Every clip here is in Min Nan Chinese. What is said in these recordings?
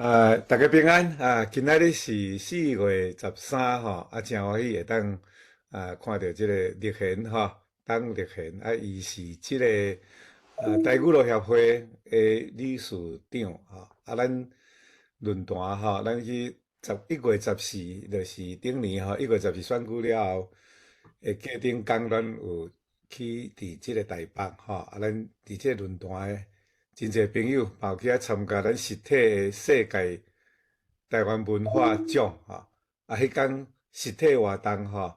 啊，大家平安啊！今仔日是4月13吼，啊，誠歡喜會當啊看著這個立賢吼，董立賢啊，伊是這個啊台語路協會的理事長吼，啊，咱論壇吼，咱去11月14，就是頂年吼，一月十四選舉了後，的隔頂工，咱有去佇這個台北吼，啊，咱佇這個論壇的真濟朋友嘛有去遐參加咱實體的世界台灣文化獎吼，啊，彼工實體活動吼，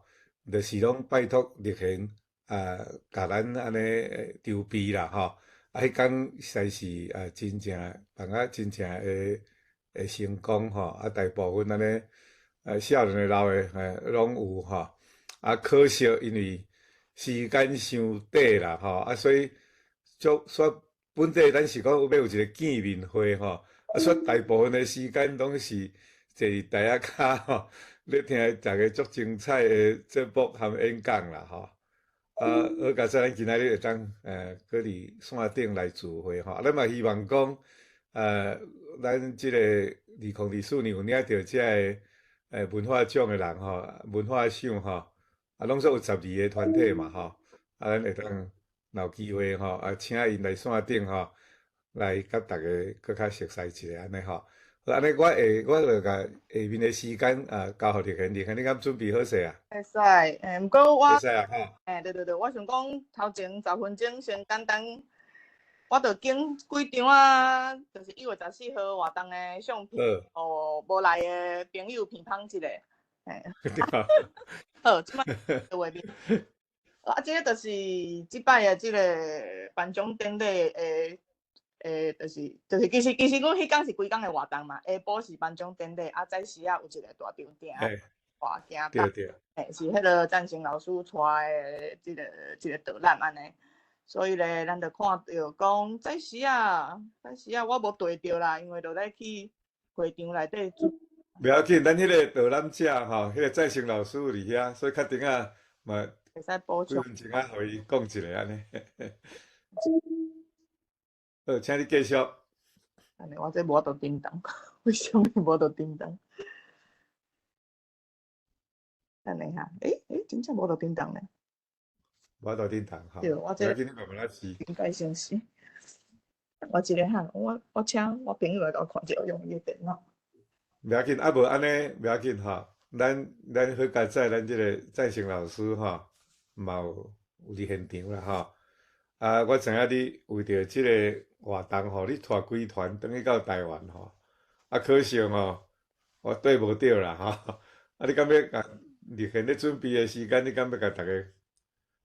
就是攏拜託立賢啊，共咱按呢籌備啦吼，啊，彼工實在是啊，真正辦啊真正的的成功吼，啊，大部分按呢啊少年的老的，攏有吼，啊，可惜因為時間傷短啦吼，啊，所以足煞本底咱是講欲有一個見面會吼，啊，煞大部分的時間攏是坐佇台仔跤吼，咧聽逐个足精彩的節目含演講啦吼。啊，好佳哉咱今仔日會當閣佇線頂來聚會吼，啊，咱嘛希望講，咱這個2024年有領著這个文化獎的人吼，文化賞吼，啊，攏總有12個團體嘛吼，啊，咱會當若有機會吼，啊，請𪜶來線頂吼，來佮大家閣較熟似一下按呢吼。好，按呢我會我就共下面的時間啊交予立賢，立賢你敢準備好勢啊？會使，毋過我會使啊吼。對對對，我想講頭前10分鐘先簡單，我就揀幾張啊，就是1月14號活動的相片，予無來的朋友品芳一下。好，這擺畫面。啊，這个就是這擺的這个頒獎典禮的，就是其實阮彼工是規工的活動嘛，下晡是頒獎典禮，啊，早時仔有一個大場埕活行是彼个贊成老師帶的這個導覽按呢，所以咧，咱就看著講早時仔，早時仔我無綴著啦，因為就咧去會場內底做。袂要緊，咱彼个導覽者吼，彼个贊成老師有佇遐，所以較頂仔嘛。會使補充。幾分鐘啊，予伊講一下按呢。好，請你繼續。按呢，我這無法度叮當，為啥物無法度叮當？等下哈，欸欸，真正無法度叮當呢？無法度叮當吼。對，我這。袂要緊，你慢慢來試。應該先是。我一个哈，我請我朋友來共我看者，用伊的電腦。袂要緊，啊無按呢，袂要緊吼。咱好佳哉，咱這个贊成老師吼，嘛有佇現場啦吼。啊，我知影你為著這个活動吼，你帶規團轉去到台灣吼。啊，可惜吼，我綴無著啦吼。啊，你敢欲共立賢咧準備的時間，你敢欲共大家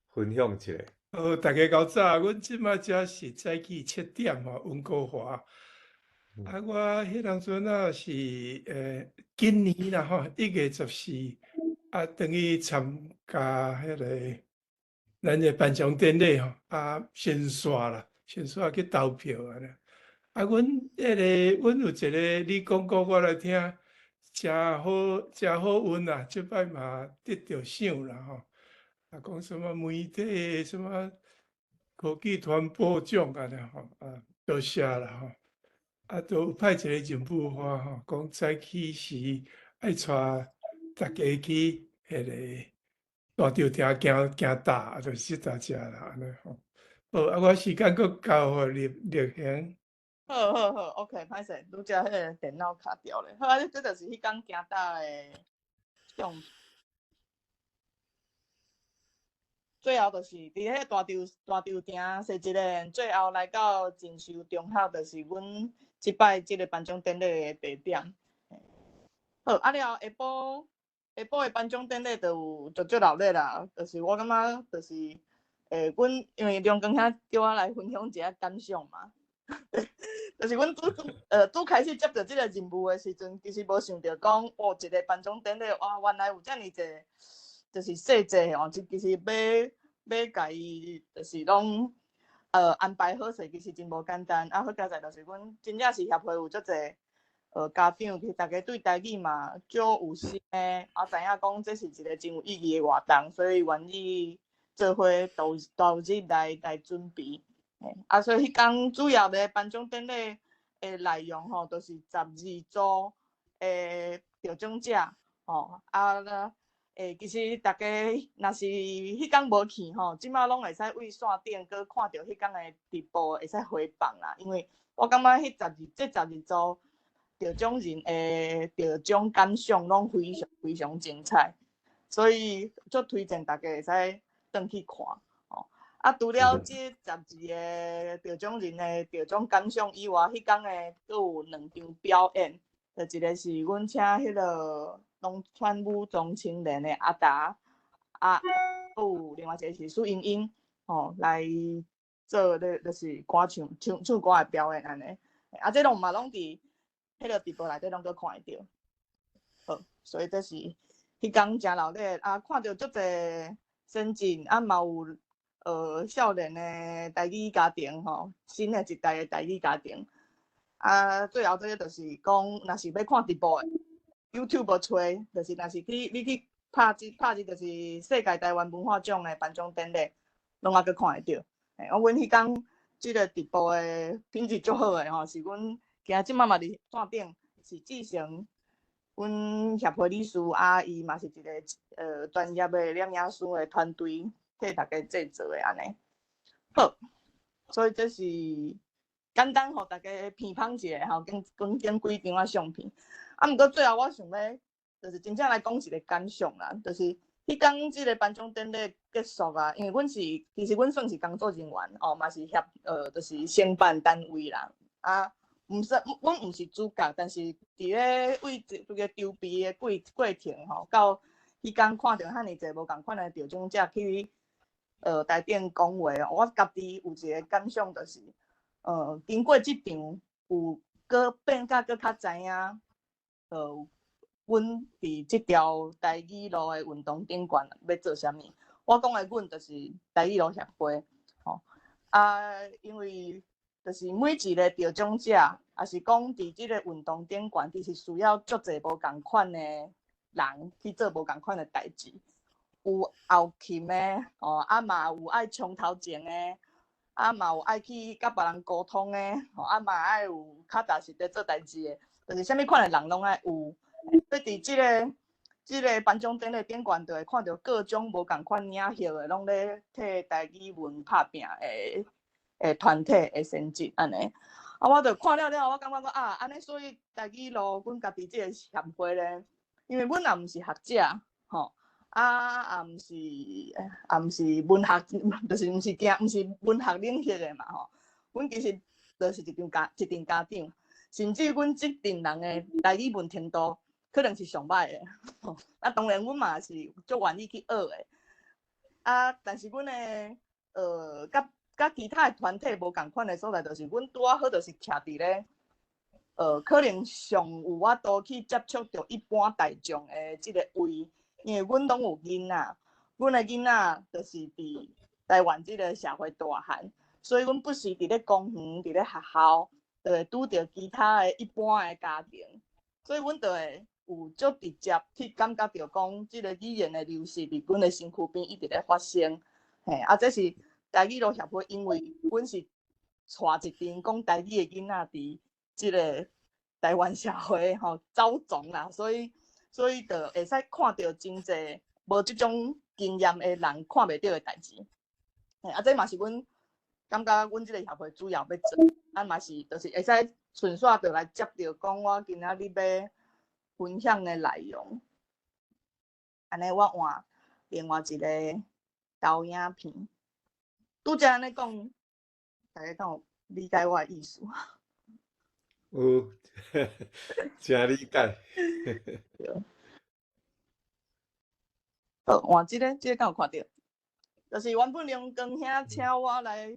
分享一下？好，大家較早，阮這擺才是早起7點吼，溫哥華。啊，我彼當陣啊是今年啦吼，1月14啊，轉去參加彼个咱的頒獎典禮吼，啊，先煞啦，先煞去投票按呢。啊，阮彼个阮有一个你講過我來聽，誠好誠好運啊，這擺嘛得著賞啦吼。啊，講什麼媒體什麼科技傳播獎按呢吼，啊，多謝啦吼。啊，都有派一個任務我吼，講早起時愛帶大家去彼个大稻埕行行搭，就是大只啦，按呢吼。好，啊，我時間閣交予立立賢。好好好，OK，歹勢，拄才彼个電腦卡掉咧。好啊，這就是彼工行搭的相。最後就是佇彼個大稻埕踅一个，最後來到錦繡中學，就是阮這擺這个頒獎典禮的地點。好，啊了後下晡的頒獎典禮就有足足熱鬧啦，就是我感覺就是，阮因為梁光兄叫我來分享一下感想嘛，就是阮拄開始接著這個任務的時陣，其實無想著講，哦，一个頒獎典禮，哇，原來有遮爾濟，就是細節吼，其實欲共伊就是攏安排好勢，其實真無簡單。啊，好佳哉，就是阮真正是協會有足濟家長，其實逐家對台語嘛足有心的，啊，知影講這是一个真有意義的活動，所以願意做伙投入來準備。啊，所以彼工主要咧頒獎典禮，的內容吼，就是十二組的得獎者吼，啊，其實大家若是彼工無去吼，這擺攏會使對線頂閣看著彼工的直播，會使回放啦。因為我感覺彼十二這十二組得獎人的得獎感想攏非常非常精彩，所以足推薦大家會使轉去看吼。啊，除了這十二个得獎人的得獎感想以外，彼工的閣有兩場表演，就一个是阮請彼个農村武裝青年的阿達，啊，閣有另外一个是蘇英英，吼，來做咧，就是歌唱唱唱歌的表演按呢。啊，這攏嘛攏佇彼个直播內底攏閣看會著。好，所以這是彼工誠熱鬧，啊，看著足濟先進，啊嘛有少年的台語家庭吼，新的一代的台語家庭。啊，最後這个就是講，若是欲看直播的，YouTube 揣，就是若是去你去拍字拍字，就是世界台灣文化獎的頒獎典禮，攏猶閣看會著。欸，我阮彼工這个直播的品質足好的吼，是阮今這擺嘛佇線頂，是志成，阮協會理事啊，伊嘛是一个專業的攝影師的團隊替大家製作的按呢。好，所以這是簡單予大家鼻芳一下吼，經講經幾張仔相片。啊，毋過最後我想欲，就是真正來講一个感想啦，就是彼工這个頒獎典禮結束啊，因為阮是其實阮算是工作人員哦，嘛是協就是承辦單位啦。啊，毋算，阮毋是主角，但是佇咧為這個籌備的過程吼，到彼工看著遐爾濟無仝款的得獎者去台頂講話，我家己有一个感想，就是經過這場有閣變甲閣較知影，阮佇這條台語路的運動頂懸欲做啥物。我講的阮就是台語路協會，吼啊，因為就是每一个得獎者，抑是講佇這个運動頂懸，其實需要足濟無仝款的人去做無仝款的代誌。有後勤的，吼，啊嘛有愛衝頭前的，啊嘛有愛去佮別人溝通的，吼，啊嘛愛有較踏實咧做代誌的，就是啥物款的人攏愛有。所以佇這个頒獎典禮頂懸，就會看著各種無仝款領域的，攏咧替台語文拍拚的團體的先進按呢。啊，我就看了了，我感覺講啊，按呢所以台語路阮家己這个協會咧，因為阮也毋是學者，吼。啊，也毋是文學，就是毋是驚，毋是文學領域的嘛吼。阮其實就是一陣家長，甚至阮這陣人的台語文程度可能是上歹的。啊，當然阮嘛是足願意去學的。啊，但是阮的佮其他的團體無仝款的所在，就是阮拄仔好就是徛佇咧，可能上有法度去接觸著一般大眾的這个位。因為阮攏有囡仔，阮的囡仔就是佇台灣這个社會大漢，所以阮不時佇咧公園、佇咧學校，就會拄著其他的一般的家庭，所以阮就會有足直接去感覺著講，這个語言的流失佇阮的身軀邊一直咧發生。嘿，啊，這是台語路協會，因為阮是帶一陣講台語的囡仔佇這个台灣社會吼走傱啦，所以就會使看著真濟無這種經驗的人看袂著的代誌。嘿，啊，這嘛是阮感覺阮這个協會主要欲做，啊嘛是就是會使順紲就來接著講我今仔日欲分享的內容。按呢，我換另外一个投影片。拄才按呢講，大家敢有理解我的意思？有，誠理解。對。好，換這个，這个敢有看著？就是原本龍光兄請我來，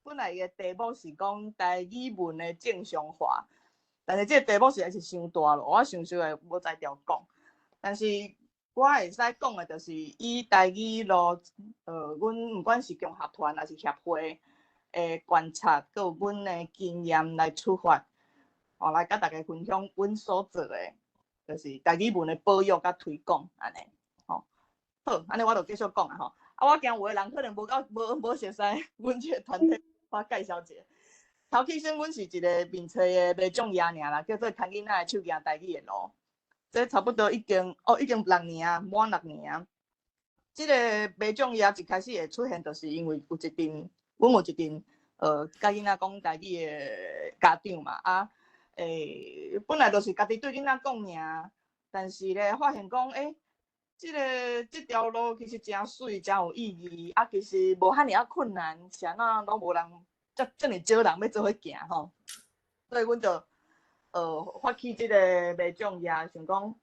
本來的題目是講台語文的正常化，但是這個題目實在是傷大囉，我想實在無才調講。但是我會使講的，就是以台語路，阮毋管是共學團抑是協會的觀察，閣有阮的經驗來出發，哦，來佮大家分享阮所做的，就是台語文的保育佮推廣，按呢，吼。好，按呢我就繼續講啊吼。啊，我驚有的人可能無夠無無熟悉阮這个團體，我介紹一下。頭起先，阮是一个面冊的賣種爺爾啦，叫做牽囡仔的手行台語的路。這差不多已經哦，已經六年啊，滿六年啊。這个賣種爺一開始會出現，就是因為有一陣，阮有一陣佮囡仔講台語的家長嘛，啊，本來就是家己對囡仔講爾，但是咧發現講，這个這條路其實誠媠，誠有意義，啊，其實無遐爾仔困難，是按怎攏無人，遮遮爾少人欲做伙行吼，所以阮就發起這个賣種爺，想講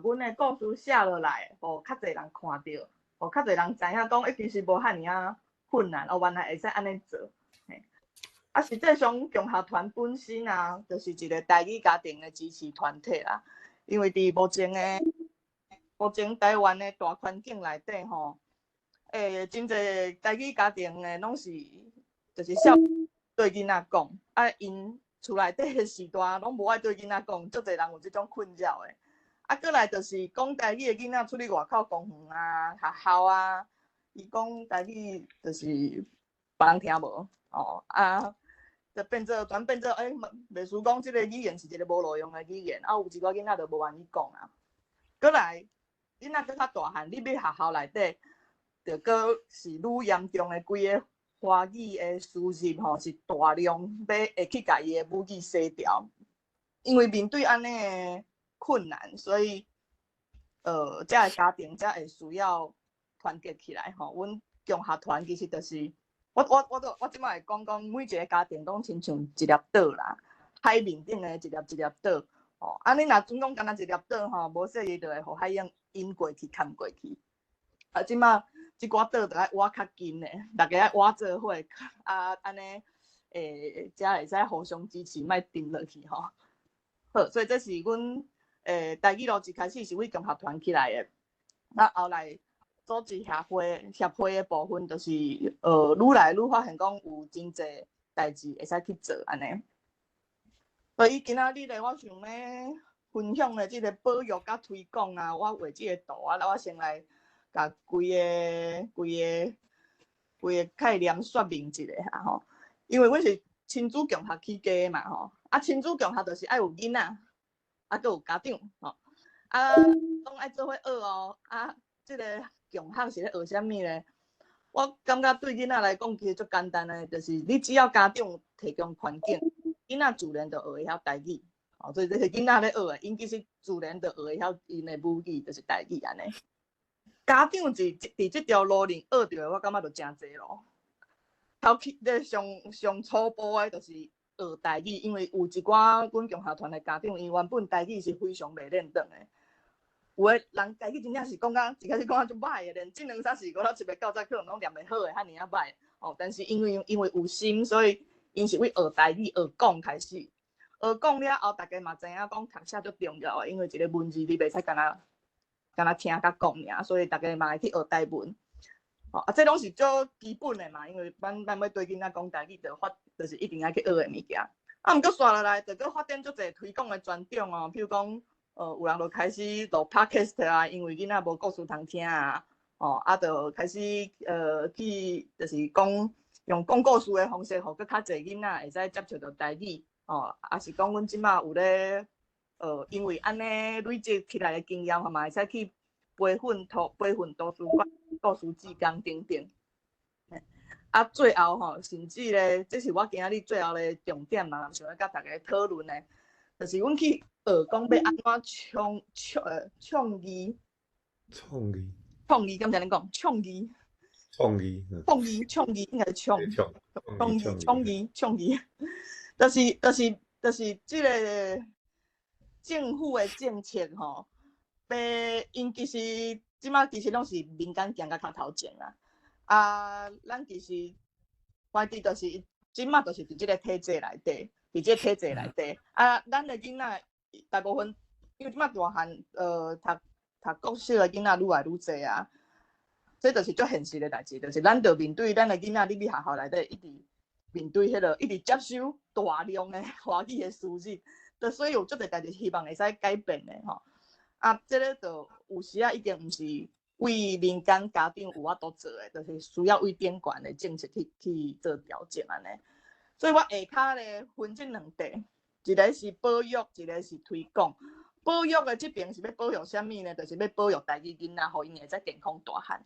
共阮的故事寫落來，予較濟人看著，予較濟人知影講，其實無遐爾仔困難，哦，原來會使按呢做。嘿，啊，實際上共學團本身啊，就是一个台語家庭的支持團體啦。因為佇目前台灣的大環境內底吼，真濟台語家庭的攏是就是少對囡仔講，啊，𪜶厝內底的序大攏無愛對囡仔講，足濟人有這種困擾的。啊，過來就是講台語的囡仔出去外口公園啊、學校啊，伊講台語就是別人聽無，哦，啊，就變做轉變做，袂輸講這个語言是一个無路用的語言，啊，有一寡囡仔就無願意講啊。過來，囡仔閣較大漢，你欲學校內底，就閣是愈嚴重的規个華語的輸入吼，是大量欲會去共伊的母語洗掉。因為面對按呢的困難，所以，這个家庭才會需要團結起來吼。阮共學團其實就是，我這擺會講講，每一个家庭攏親像一粒島啦，海面頂的一粒一粒島。哦，啊，你若準講干焦一粒島吼，無小心就會予海湧淹過去、崁過去。啊，這擺這寡島就愛倚較近的，逐家愛倚做伙，啊，按呢，才會使互相支持，莫沉落去吼。好，所以這是阮台語路一開始是為共學團起來的，啊，後來組織協會的部分，就是愈來愈發現講有真濟代誌會使去做按呢。所以今仔日咧，我想欲分享的這个保育佮推廣啊，我畫這个圖啊，我先來共規个概念說明一下吼。因為阮是親子共學起家的嘛吼，啊，親子共學就是愛有囡仔，啊，閣有家長吼，啊，攏愛做伙學哦，啊，這个共學是咧學啥物咧？我感覺對囡仔來講，其實足簡單的，就是你只要家長提供環境，囡仔自然就學會曉台語。哦，所以這是囡仔咧學的，𪜶其實自然就學會曉𪜶的母語，就是台語按呢。家長佇這條路裡學著的，我感覺就誠濟咯。頭起咧上上初步的，就是學台語，因為有一寡阮共學團的家長，𪜶原本台語是非常袂輪轉的。有的人台語真正是講甲一開始講甲足歹的，連這兩三四五六七八九十可能攏念袂好的，遐爾仔歹。哦，但是因為有心，所以𪜶是為學台語、學講開始。學講了後，大家嘛知影講讀寫足重要的，因為一个文字你袂使干焦聽佮講爾，所以大家嘛會去學台文。哦，啊，這攏是足基本的嘛，因為咱欲對囡仔講台語，就是一定愛去學的物件。啊，毋過紲落來，就閣發展足濟推廣的專長哦，譬如講，有人就開始錄 podcast 啊，因為囡仔無故事通聽啊，哦，啊，就開始去就是講用講故事的方式，予閣較濟囡仔會使接觸著台語，哦，抑是講阮這馬有咧，因為按呢累積起來的經驗，嘛會使去培訓圖書館、故事志工等等。啊，最後吼，甚至咧，這是我今仔日最後的重點嘛，想欲佮大家討論的，就是阮去學講欲按怎創意，創意，創意，敢是按呢講？創意，創意，創意，創意，應該是創，創意，創意，創意，就是這个政府的政策吼，欲𪜶其實這馬其實攏是民間行較較頭前啦。啊，咱其實反正就是這馬就是佇這个體制內底，佇這個體制內底。啊，咱的囡仔大部分，因為這馬大漢，讀國小的囡仔愈來愈濟啊。這就是足現實的代誌，就是咱著面對咱的囡仔入去學校內底，一直面對彼個，一直接收大量的華語的輸入，就所以有足濟代誌希望會使改變的吼。啊，這个就有時仔已經毋是為民間家長有法度做的，就是需要為頂懸的政策去做調整按呢。所以我下跤咧分這兩塊，一个是保育，一个是推廣。保育的這邊是欲保育啥物呢？就是欲保育台語囡仔，予𪜶會使健康大漢。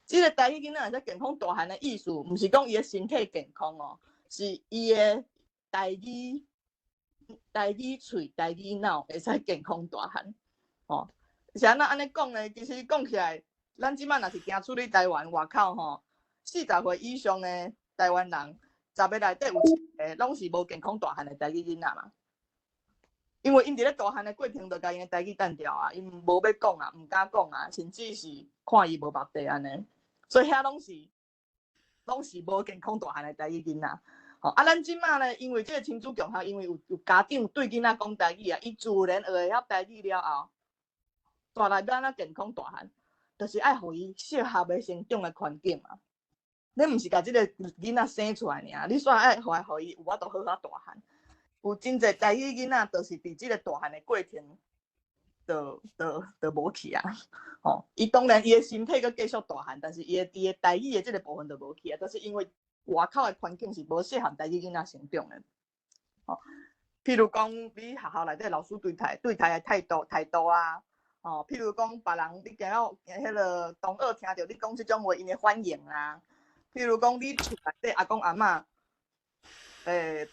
這个台語囡仔會使健康大漢的意思，毋是講伊的身體健康哦，是伊的台語喙、台語腦會使健康大漢。哦，是按怎按呢講呢？其實講起來，咱這擺若是行出去台灣外口吼，40歲以上的台灣人，10個內底有7個攏是無健康大漢的台語囡仔嘛。因為𪜶佇咧大漢的過程，就共𪜶的台語擲掉啊，𪜶無欲講啊，毋敢講啊，甚至是看伊無目地按呢。所以遐攏是無健康大漢的台語囡仔。吼，啊，咱這擺咧，因為這个親子共學，因為有家長對囡仔講台語啊，伊自然學會曉台語了後，蹛來欲按怎健康大漢，就是愛予伊適合的成長的環境嘛。你毋是共這个囡仔生出來爾，你煞愛予伊有法度好好大漢。有真濟台語囡仔，就是佇這个大漢的過程，就無去啊！吼，伊當然伊的身體閣繼續大漢，但是伊的台語的這个部分就無去啊，就是因為外口的環境是無適合台語囡仔成長的。吼，譬如講，你學校內底老師對待的態度啊，吼，譬如講別人你行到彼个同學聽著你講這種話，𪜶的反應啊，譬如講你厝內底阿公阿嬤，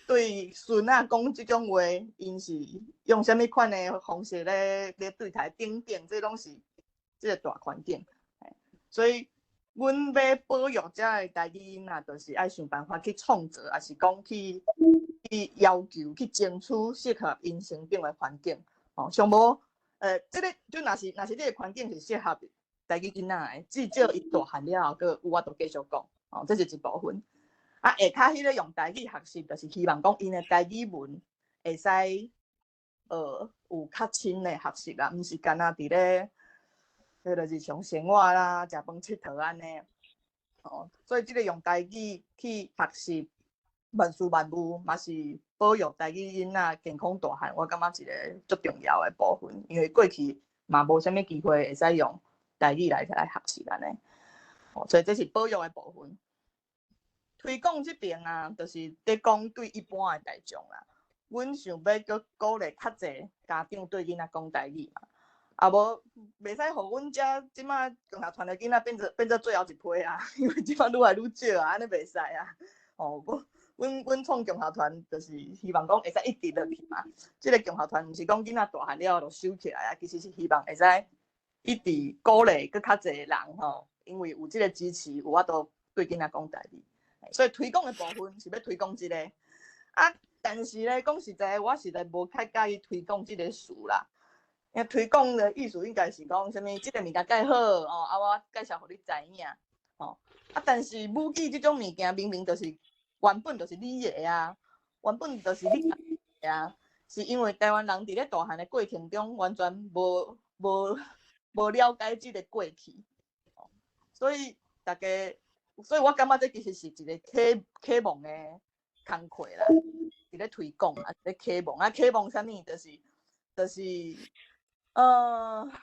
對孫仔講這種話，𪜶是用啥物款的方式咧對待等等，這攏是這个大環境。所以，阮欲保育遮个台語囡仔，就是愛想辦法去創造，抑是講去要求、去爭取適合𪜶成長的環境。吼，上無，這个就若是這个環境是適合台語囡仔的，至少伊大漢了後，閣有法度繼續講。吼，這是一部分。啊，下跤彼个用台語學習，就是希望講𪜶的台語文會使有較深的學習啦，毋是干焦佇咧彼个日常生活啦、食飯𨑨迌按呢。哦，所以這个用台語去學習萬事萬物，嘛是保育台語囡仔健康大漢，我感覺一个足重要的部分。因為過去嘛無啥物機會會使用台語來學習按呢。哦，所以這是保育的部分。推廣這邊啊，就是咧講對一般的大眾啦。阮想欲閣鼓勵較濟家長對囡仔講台語嘛，啊無袂使予阮遮這擺共學團的囡仔變做最後一批啊，因為這擺愈來愈少啊，按呢袂使啊。哦，無，阮創共學團就是希望講會使一直落去嘛。這个共學團毋是講囡仔大漢了後就收起來啊，其實是希望會使一直鼓勵閣較濟人吼，因為有這个支持，有法度對囡仔講台語。所以推廣的部分是欲推廣這个，啊，但是咧講實在，我實在無太佮意推廣這个詞啦。因為推廣的意思應該是講啥物，這个物件蓋好哦，啊，我介紹予你知影，吼。啊，但是母語這種物件明明就是原本就是你的啊，原本就是你的啊，是因為台灣人佇咧大漢的過程中完全無了解這個過去，所以大家。所以我感覺這其實是一个啟蒙的工課啦，佇咧推廣啊，佇咧啟蒙啊，啟蒙啥物？就是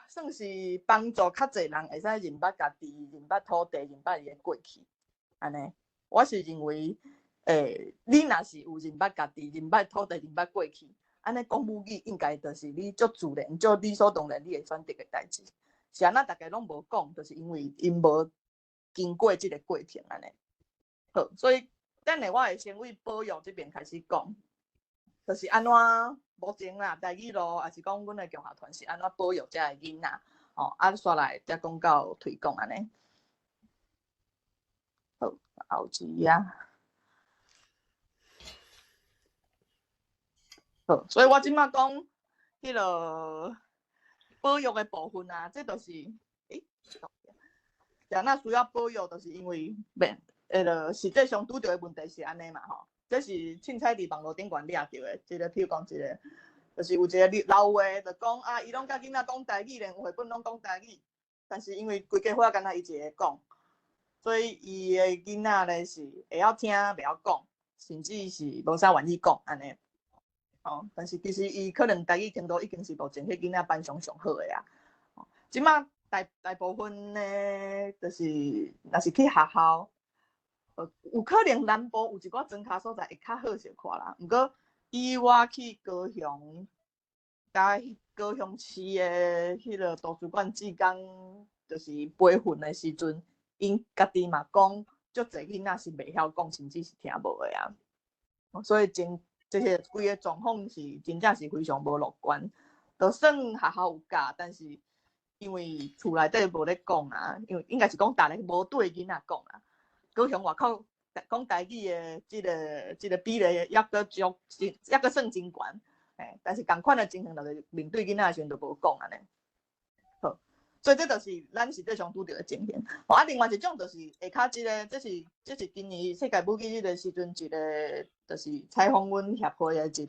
算是幫助較濟人會使認捌家己、認捌土地、認捌伊的過去，按呢。我是認為，你若是有認捌家己、認捌土地、認捌過去，按呢講母語應該就是你足自然、足理所當然你會選擇的代誌。是按怎逐家攏無講，就是因為𪜶無經過這个過程按呢。好，所以等下我會先為保育這邊開始講，就是按怎目前啦，台語路，抑是講阮的共學團是按怎保育遮个囡仔，吼，啊，煞來才講到推廣按呢。好，後一頁。好，所以我這擺講彼个保育的部分啊，這就是，欸，若需要保育，就是因為免，彼个實際上拄著的問題是按呢嘛吼。這是凊彩佇網路頂懸掠著的，這个譬如講一个，就是有一个老話就講啊，伊攏佮囡仔講台語，連繪本攏講台語，但是因為規家伙干焦伊一个講，所以伊的囡仔咧是會曉聽，袂曉講，甚至是無啥願意講按呢。哦，但是其實伊可能台語程度已經是目前彼囡仔班上上好的啊。這馬大部分呢，就是若是去學校，有可能南部有一寡莊跤所在會較好小可啦，毋過以我去高雄，佮高雄市的彼个圖書館志工，就是培訓的時陣，𪜶家己嘛講，足濟囡仔是袂曉講，甚至是聽無的啊。所以真這些規个狀況是真正是非常無樂觀。就算學校有教，但是因為厝內底無咧講啊，因為應該是講逐个無對囡仔講啊。高雄外口講台語的這個比例抑閣足，抑閣算真懸，但是仝款的情形，就是面對囡仔的時陣就無講按呢。好，所以這就是咱實際上拄著的情形。啊，另外一種就是下跤這个，這是今年世界母語日的時陣，一个就是採訪阮協會的一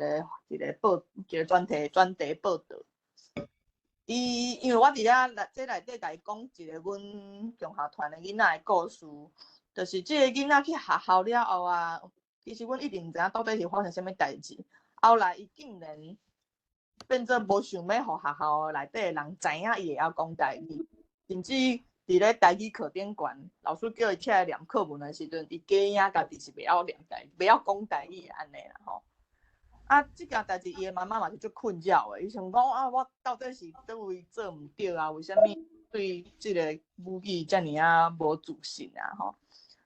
個專題報導。伊因為我佇遐內這內底共伊講一個阮共學團的囡仔的故事。就是這個囡仔去學校了後啊，其實阮一直毋知影到底是發生啥物代誌。後來伊竟然變做無想欲予學校內底的人知影伊會曉講台語，甚至佇咧台語課頂懸，老師叫伊起來念課文的時陣，伊假影家己是袂曉念台，袂曉講台語的按呢啦吼。啊，這件代誌伊的媽媽嘛是足困擾的，伊想講啊，我到底是佗位做毋對啊？為啥物對這个母語遮爾仔無自信啊？吼！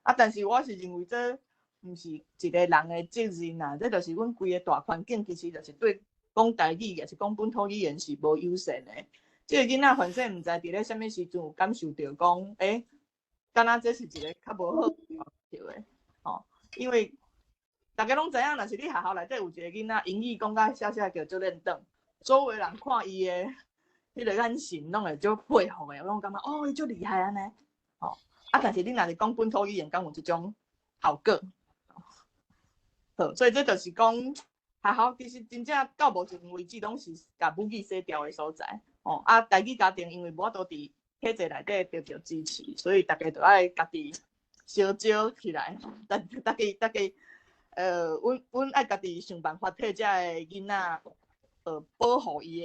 啊！但是我是認為這毋是一個人的責任啊，這就是阮規個大環境，其實就是對講台語，抑是講本土語言是無友善的。這個囡仔反正毋知佇咧啥物時陣有感受著講，敢若這是一個較無好的，吼，因為逐家攏知影，若是你學校內底有一個囡仔英語講甲寫寫叫足輪轉，周圍人看伊的彼个眼神攏會足佩服的，攏感覺哦，伊足厲害按呢，吼。啊！但是你若是講本土語言，敢有這種效果？好，所以這就是講學校其實真正到目前為止，攏是共母語洗掉的所在。哦，啊，台語家庭因為無法度佇體制內底得著支持，所以逐家就愛家己相招起來，逐家，阮愛家己想辦法替這个囡仔，保護伊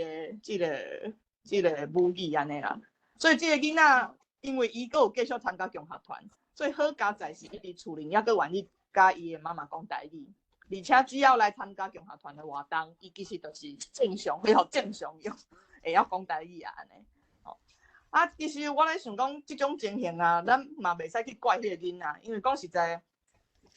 的這個母語按呢啦。所以這個囡仔，因為伊閣有繼續參加共學團，所以好佳哉是伊佇厝裡猶閣願意佮伊的媽媽講台語，而且只要來參加共學團的活動，伊其實就是正常，恢復正常用，會曉講台語啊按呢。吼，啊，其實我咧想講，這種情形啊，咱嘛袂使去怪彼個囡仔，因為講實在，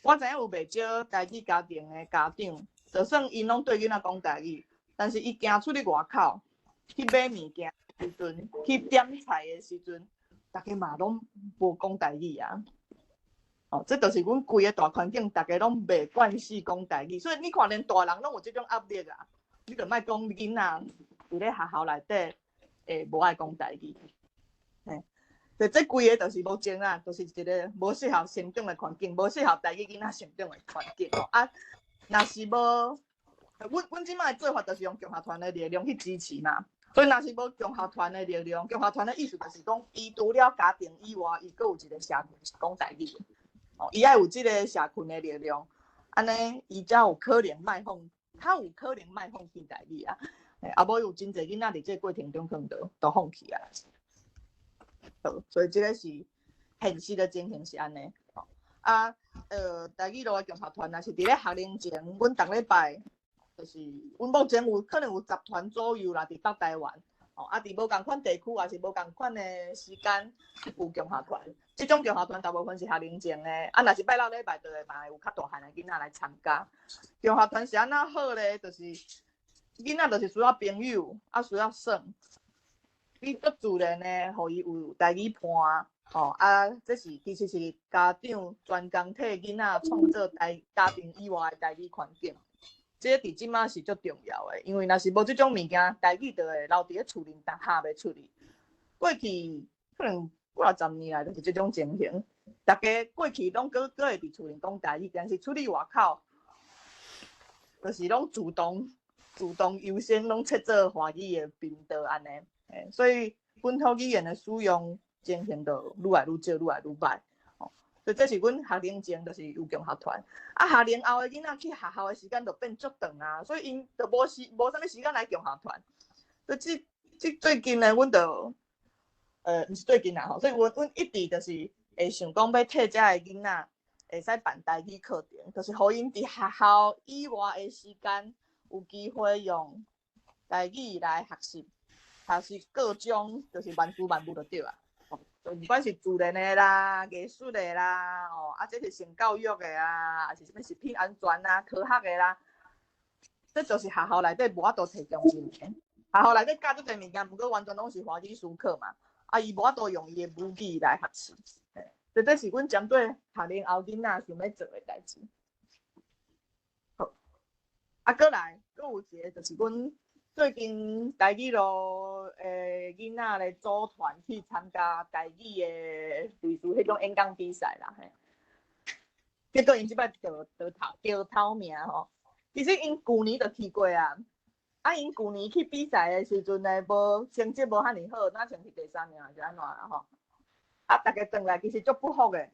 我知影有袂少台語家庭的家長，就算𪜶攏對囡仔講台語，但是伊行出去外口去買物件的時陣，去點菜的時陣，逐家嘛攏無講台語啊！哦，這就是阮規個大環境，逐家攏袂慣勢講台語，所以你看連大人攏有這種壓力啊！你就莫講囡仔佇咧學校內底會無愛講台語，嘿，所以這規个就是目前啊，就是一个無適合成長的環境，無適合台語囡仔成長的環境。啊，若是無，阮這擺的做法就是用共學團的力量去支持嘛。所以若是無共學團的力量，共學團的意思就是講，伊除了家庭以外，伊閣有一個社群是講台語的，哦，伊愛有這个社群的力量，按呢伊才有可能莫放，較有可能莫放棄台語啊。啊，無有真濟囡仔佇這個過程中可能就放棄啊。好，所以這个是現實的情形是按呢。啊，台語路的共學團若是佇咧學齡前，阮逐禮拜。就是阮目前有可能有10團左右啦，佇北台灣，哦，啊，佇無仝款地區也是無仝款的時間有共學團。這種共學團大部分是學齡前的，啊，若是拜六禮拜就會嘛會有較大漢的囡仔來參加。共學團是按怎好咧？就是囡仔就是需要朋友，啊，需要耍，你足自然的，予伊有台語伴，吼，啊，這是其實是家長專工替囡仔創造台家庭以外的台語環境。這個佇這馬是足重要的，因為若是無這種物件，台語就會留佇咧厝裡，但喊袂出去。過去可能幾若十年來就是這種情形，逐家過去攏閣會佇厝裡講台語，但是出去外口，就是攏主動優先攏切做華語的頻道按呢，所以本土語言的使用情形就愈來愈少，愈來愈䆀。所以這是阮學齡前就是有共學團，啊，學齡後的囡仔去學校的時間就變足長啊，所以𪜶就無啥物時間來共學團。所以這最近呢，阮就，毋是最近啦吼，所以阮一直就是會想講欲替遮的囡仔，會使辦台語課程，就是予𪜶佇學校以外的時間有機會用台語來學習，學習各種就是萬事萬物就對啊。毋管是自然的啦、藝術的啦，哦，啊，這是性教育的啊，抑是啥物食品安全啊、科學的啦，這就是學校內底無法度提供的物件。學校內底教足濟物件，毋過完全攏是華語授課嘛，啊，伊無法度用伊的母語來學習。這是阮針對學齡後囡仔想欲做的代誌。好，啊，閣來，閣有一個就是阮最近台語路的囡仔咧組團去參加台語的類似彼種演講比賽啦，嘿。結果𪜶這擺得頭名吼。其實𪜶舊年就去過啊，啊，𪜶舊年去比賽的時陣呢，無成績無遐爾好，若像是第三名還是按怎啦吼。啊，逐家轉來其實足不服的，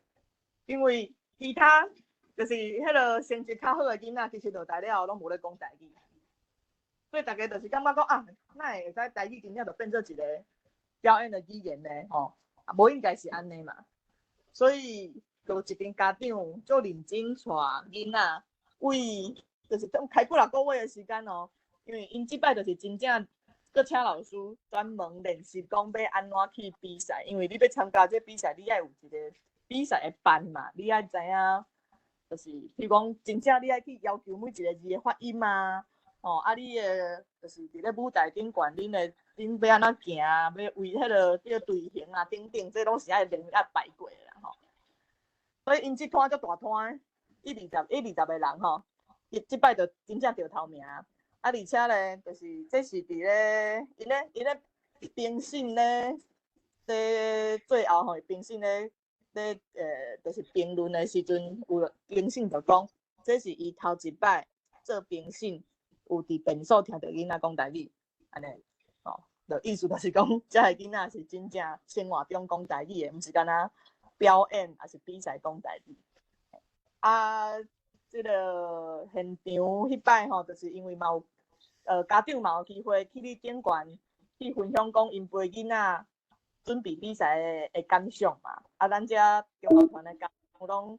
因為其他就是彼个成績較好的囡仔，其實落台了後攏無咧講台語。所以逐家就是感覺講啊，哪會會使台語真正就變做一個表演的語言呢？吼，啊，無應該是按呢嘛。所以就有一間家長足認真帶囡仔，為就是等開幾若個月的時間哦，因為𪜶這擺就是真正閣請老師專門練習講欲按怎去比賽，因為你欲參加這比賽，你愛有一個比賽的範嘛，你愛知影，就是譬如講真正你愛去要求每一個字的發音啊。哦，啊，你的就是佇咧舞台頂懸，恁的恁欲按怎行，欲為彼个這个隊形啊等等，這攏是愛練愛排過的啦吼。所以𪜶這攤足大攤，一二十個人吼，伊這擺就真正著頭名。啊，而且咧，就是這是佇咧𪜶咧𪜶咧評審咧，咧最後吼評審咧咧就是評論的時陣，有評審就講，這是伊頭一擺做評審。有佇便所聽著囡仔講台語，按呢，吼，就意思就是講，遮个囡仔是真正生活中講台語的，毋是干焦表演，抑是比賽講台語。啊，這个現場彼擺吼，就是因為嘛有，家長嘛有機會去你頂懸去分享講𪜶陪囡仔準備比賽的感想嘛。啊，咱遮中學團的家長攏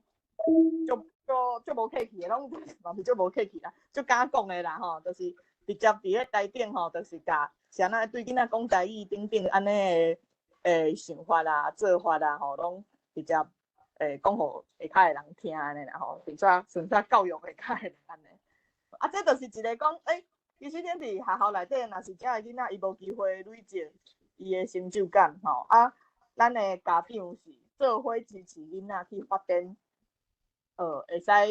足足足無客氣的，攏嘛是足無客氣啦，足敢講的啦吼，就是直接佇咧台頂吼，就是共啥若對囡仔講台語等等按呢的想法啊、做法啊吼，攏直接講予下跤的人聽按呢啦吼，順煞順煞教育下跤的人按呢。啊，這就是一個講，其實恁佇學校內底，若是遮个囡仔伊無機會累積伊的成就感吼，啊，咱的家長是做伙支持囡仔去發展。會使，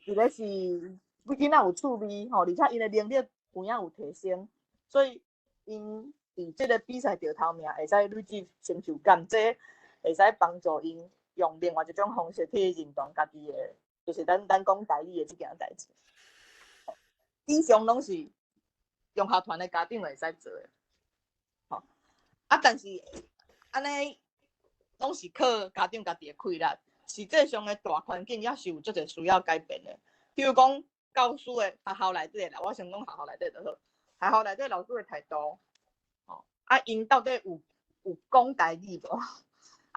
一個是囡仔有趣味吼，而且𪜶的能力有影有提升，所以𪜶佇這个比賽著頭名，會使累積成就感，這會使幫助𪜶用另外一種方式去認同家己的，就是咱講台語的這件代誌。以上攏是中學團的家長會使做的，吼。啊，但是按呢攏是靠家長家己的氣力。實際上的大環境也是有足濟需要改變的，比如講教師的學校內底啦，我先講學校內底就好。學校內底老師的態度，吼，啊，𪜶到底有講台語無？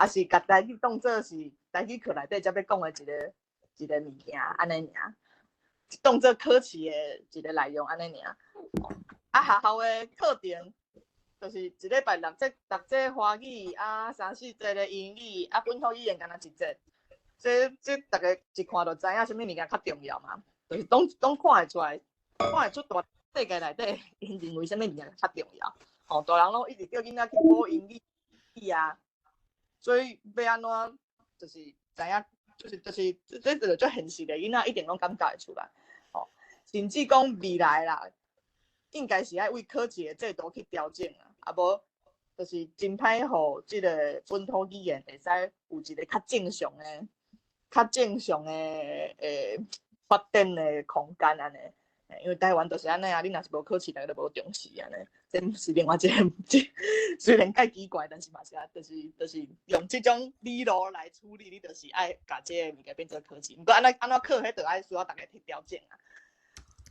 抑是共台語當做是台語課內底才欲講的一个一个物件，按呢爾，當做考試的一個內容，按呢爾。啊，學校的課程就是一禮拜六節六節華語，啊，三四節的英語，啊，本土語言干焦一節。這逐家一看就知影啥物物件較重要嘛，就是攏看會出來，看會出大世界內底𪜶認為啥物物件較重要。吼，大人攏一直叫囡仔去補英語啊，所以欲按怎就是知影，就是這這就足現實的，囡仔一定攏感覺會出來。吼，甚至講未來啦，應該是愛為考試的制度去調整啊，啊無就是真歹予這个本土語言會使有一個較正常的、較正常的發展的空間按呢。因為台灣就是按呢啊，你若是無考試，逐家就無重視按呢。這是另外一個，雖然介奇怪，但是嘛是啊，就是用這種理路來處理，你就是愛共這个物件變做考試。毋過按怎按怎考，彼就愛需要逐家去調整啊。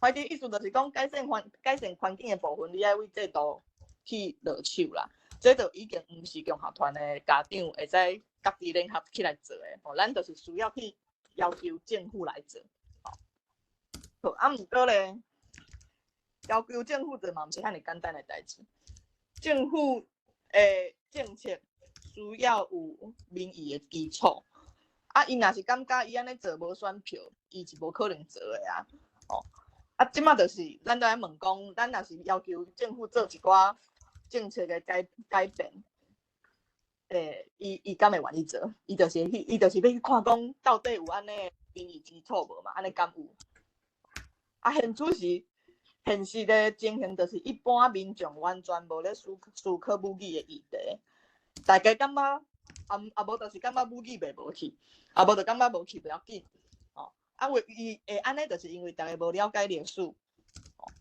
反正意思就是講，改善環境的部分，你愛為制度去落手啦。這就已經毋是共學團的家長會使家己聯合起來做的。吼，咱就是需要去要求政府來做。好，啊，毋過咧，要求政府做嘛，毋是遐爾簡單的代誌。政府的政策需要有民意的基礎。啊，伊若是感覺伊按呢做無選票，伊是無可能做的啊。哦，啊，這馬就是咱都愛問講，咱若是要求政府做一寡政策的改變，伊敢會願意做？伊就是欲去看講到底有按呢民意基礎無嘛？按呢敢有？啊，現實的情形就是一般民眾完全無咧思考母語的議題，大家感覺啊無就是感覺母語袂無去，啊無就感覺無去袂要緊，哦，啊為伊會按呢，就是因為大家無了解歷史，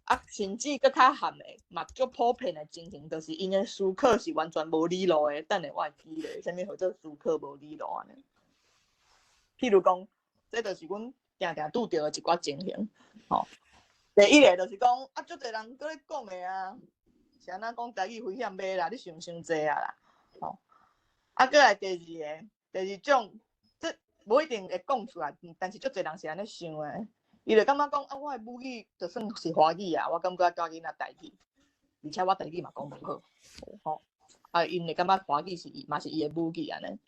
啊，甚至閣較譀的嘛，足普遍的情形，就是𪜶的思考是完全無理路的。等下我會舉例，啥物號做思考無理路按呢？譬如講，這就是阮定定拄著的一寡情形，吼。第一个就是講，啊，足濟人閣咧講的啊，是按怎講台語危險欲啦，你想傷濟啊啦，吼。啊，閣來第二個，第二種，這無一定會講出來，但是足濟人是按呢想的。伊就感覺講，啊，我的母語就算是華語啊，我感覺教囡仔台語，而且我台語嘛講無好，吼。啊，𪜶會感覺華語是伊嘛是伊的母語按呢。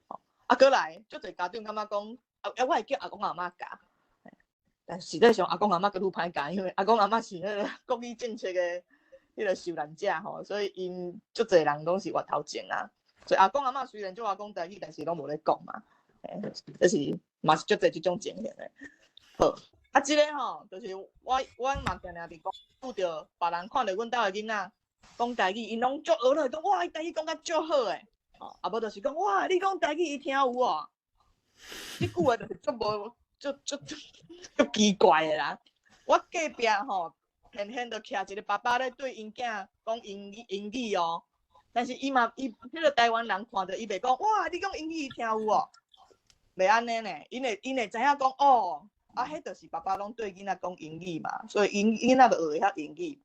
吼，啊，閣來，足濟家長感覺講，啊，我會叫阿公阿嬤教。但實際上，阿公阿嬤閣愈歹教，因為阿公阿嬤是彼个國語政策的彼个受難者吼，所以𪜶足濟人攏是越頭前啊。所以阿公阿嬤雖然足愛講台語，但是攏無咧講嘛。這是嘛是足濟這種情形的。好，啊，這个吼，就是我嘛定定佇講，拄著別人看著阮兜的囡仔講台語，𪜶攏足呵咾，講哇，伊台語講甲足好的，吼，啊無就是講哇，你講台語伊聽有無？這句話就是足無。足足足足奇怪的啦！我隔壁吼，偏偏就徛一个爸爸咧對𪜶囝講英語哦，但是伊嘛伊彼个台灣人看著伊袂講哇，你講英語伊聽有無？袂按呢呢，𪜶會知影講哦，啊，彼就是爸爸攏對囡仔講英語嘛，所以𪜶囡仔就學會曉英語。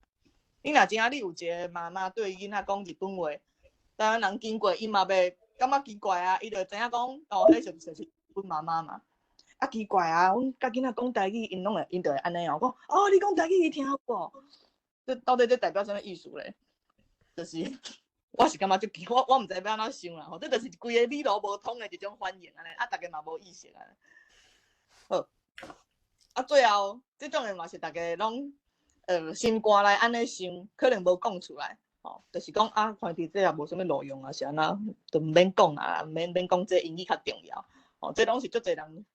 你若真正你有一个媽媽對囡仔講日本話，台灣人經過伊嘛袂感覺奇怪啊，伊就知影講哦，彼就是阮媽媽嘛。啊奇怪啊！阮佮囡仔講台語，𪜶攏會，𪜶就會按呢哦，講哦，你講台語伊聽有無？這到底這代表啥物意思咧？就是我是感覺足奇，我毋知欲按怎想啦吼。這就是規个理路無通的一種反應按呢，啊，逐家嘛無意識按呢。好，啊，最後這種的嘛是逐家攏心肝內按呢想，可能無講出來，吼，就是講啊，反正這也無啥物路用啊，是按怎，就毋免講啊，毋免講這英語較重要，吼，這攏是足濟人。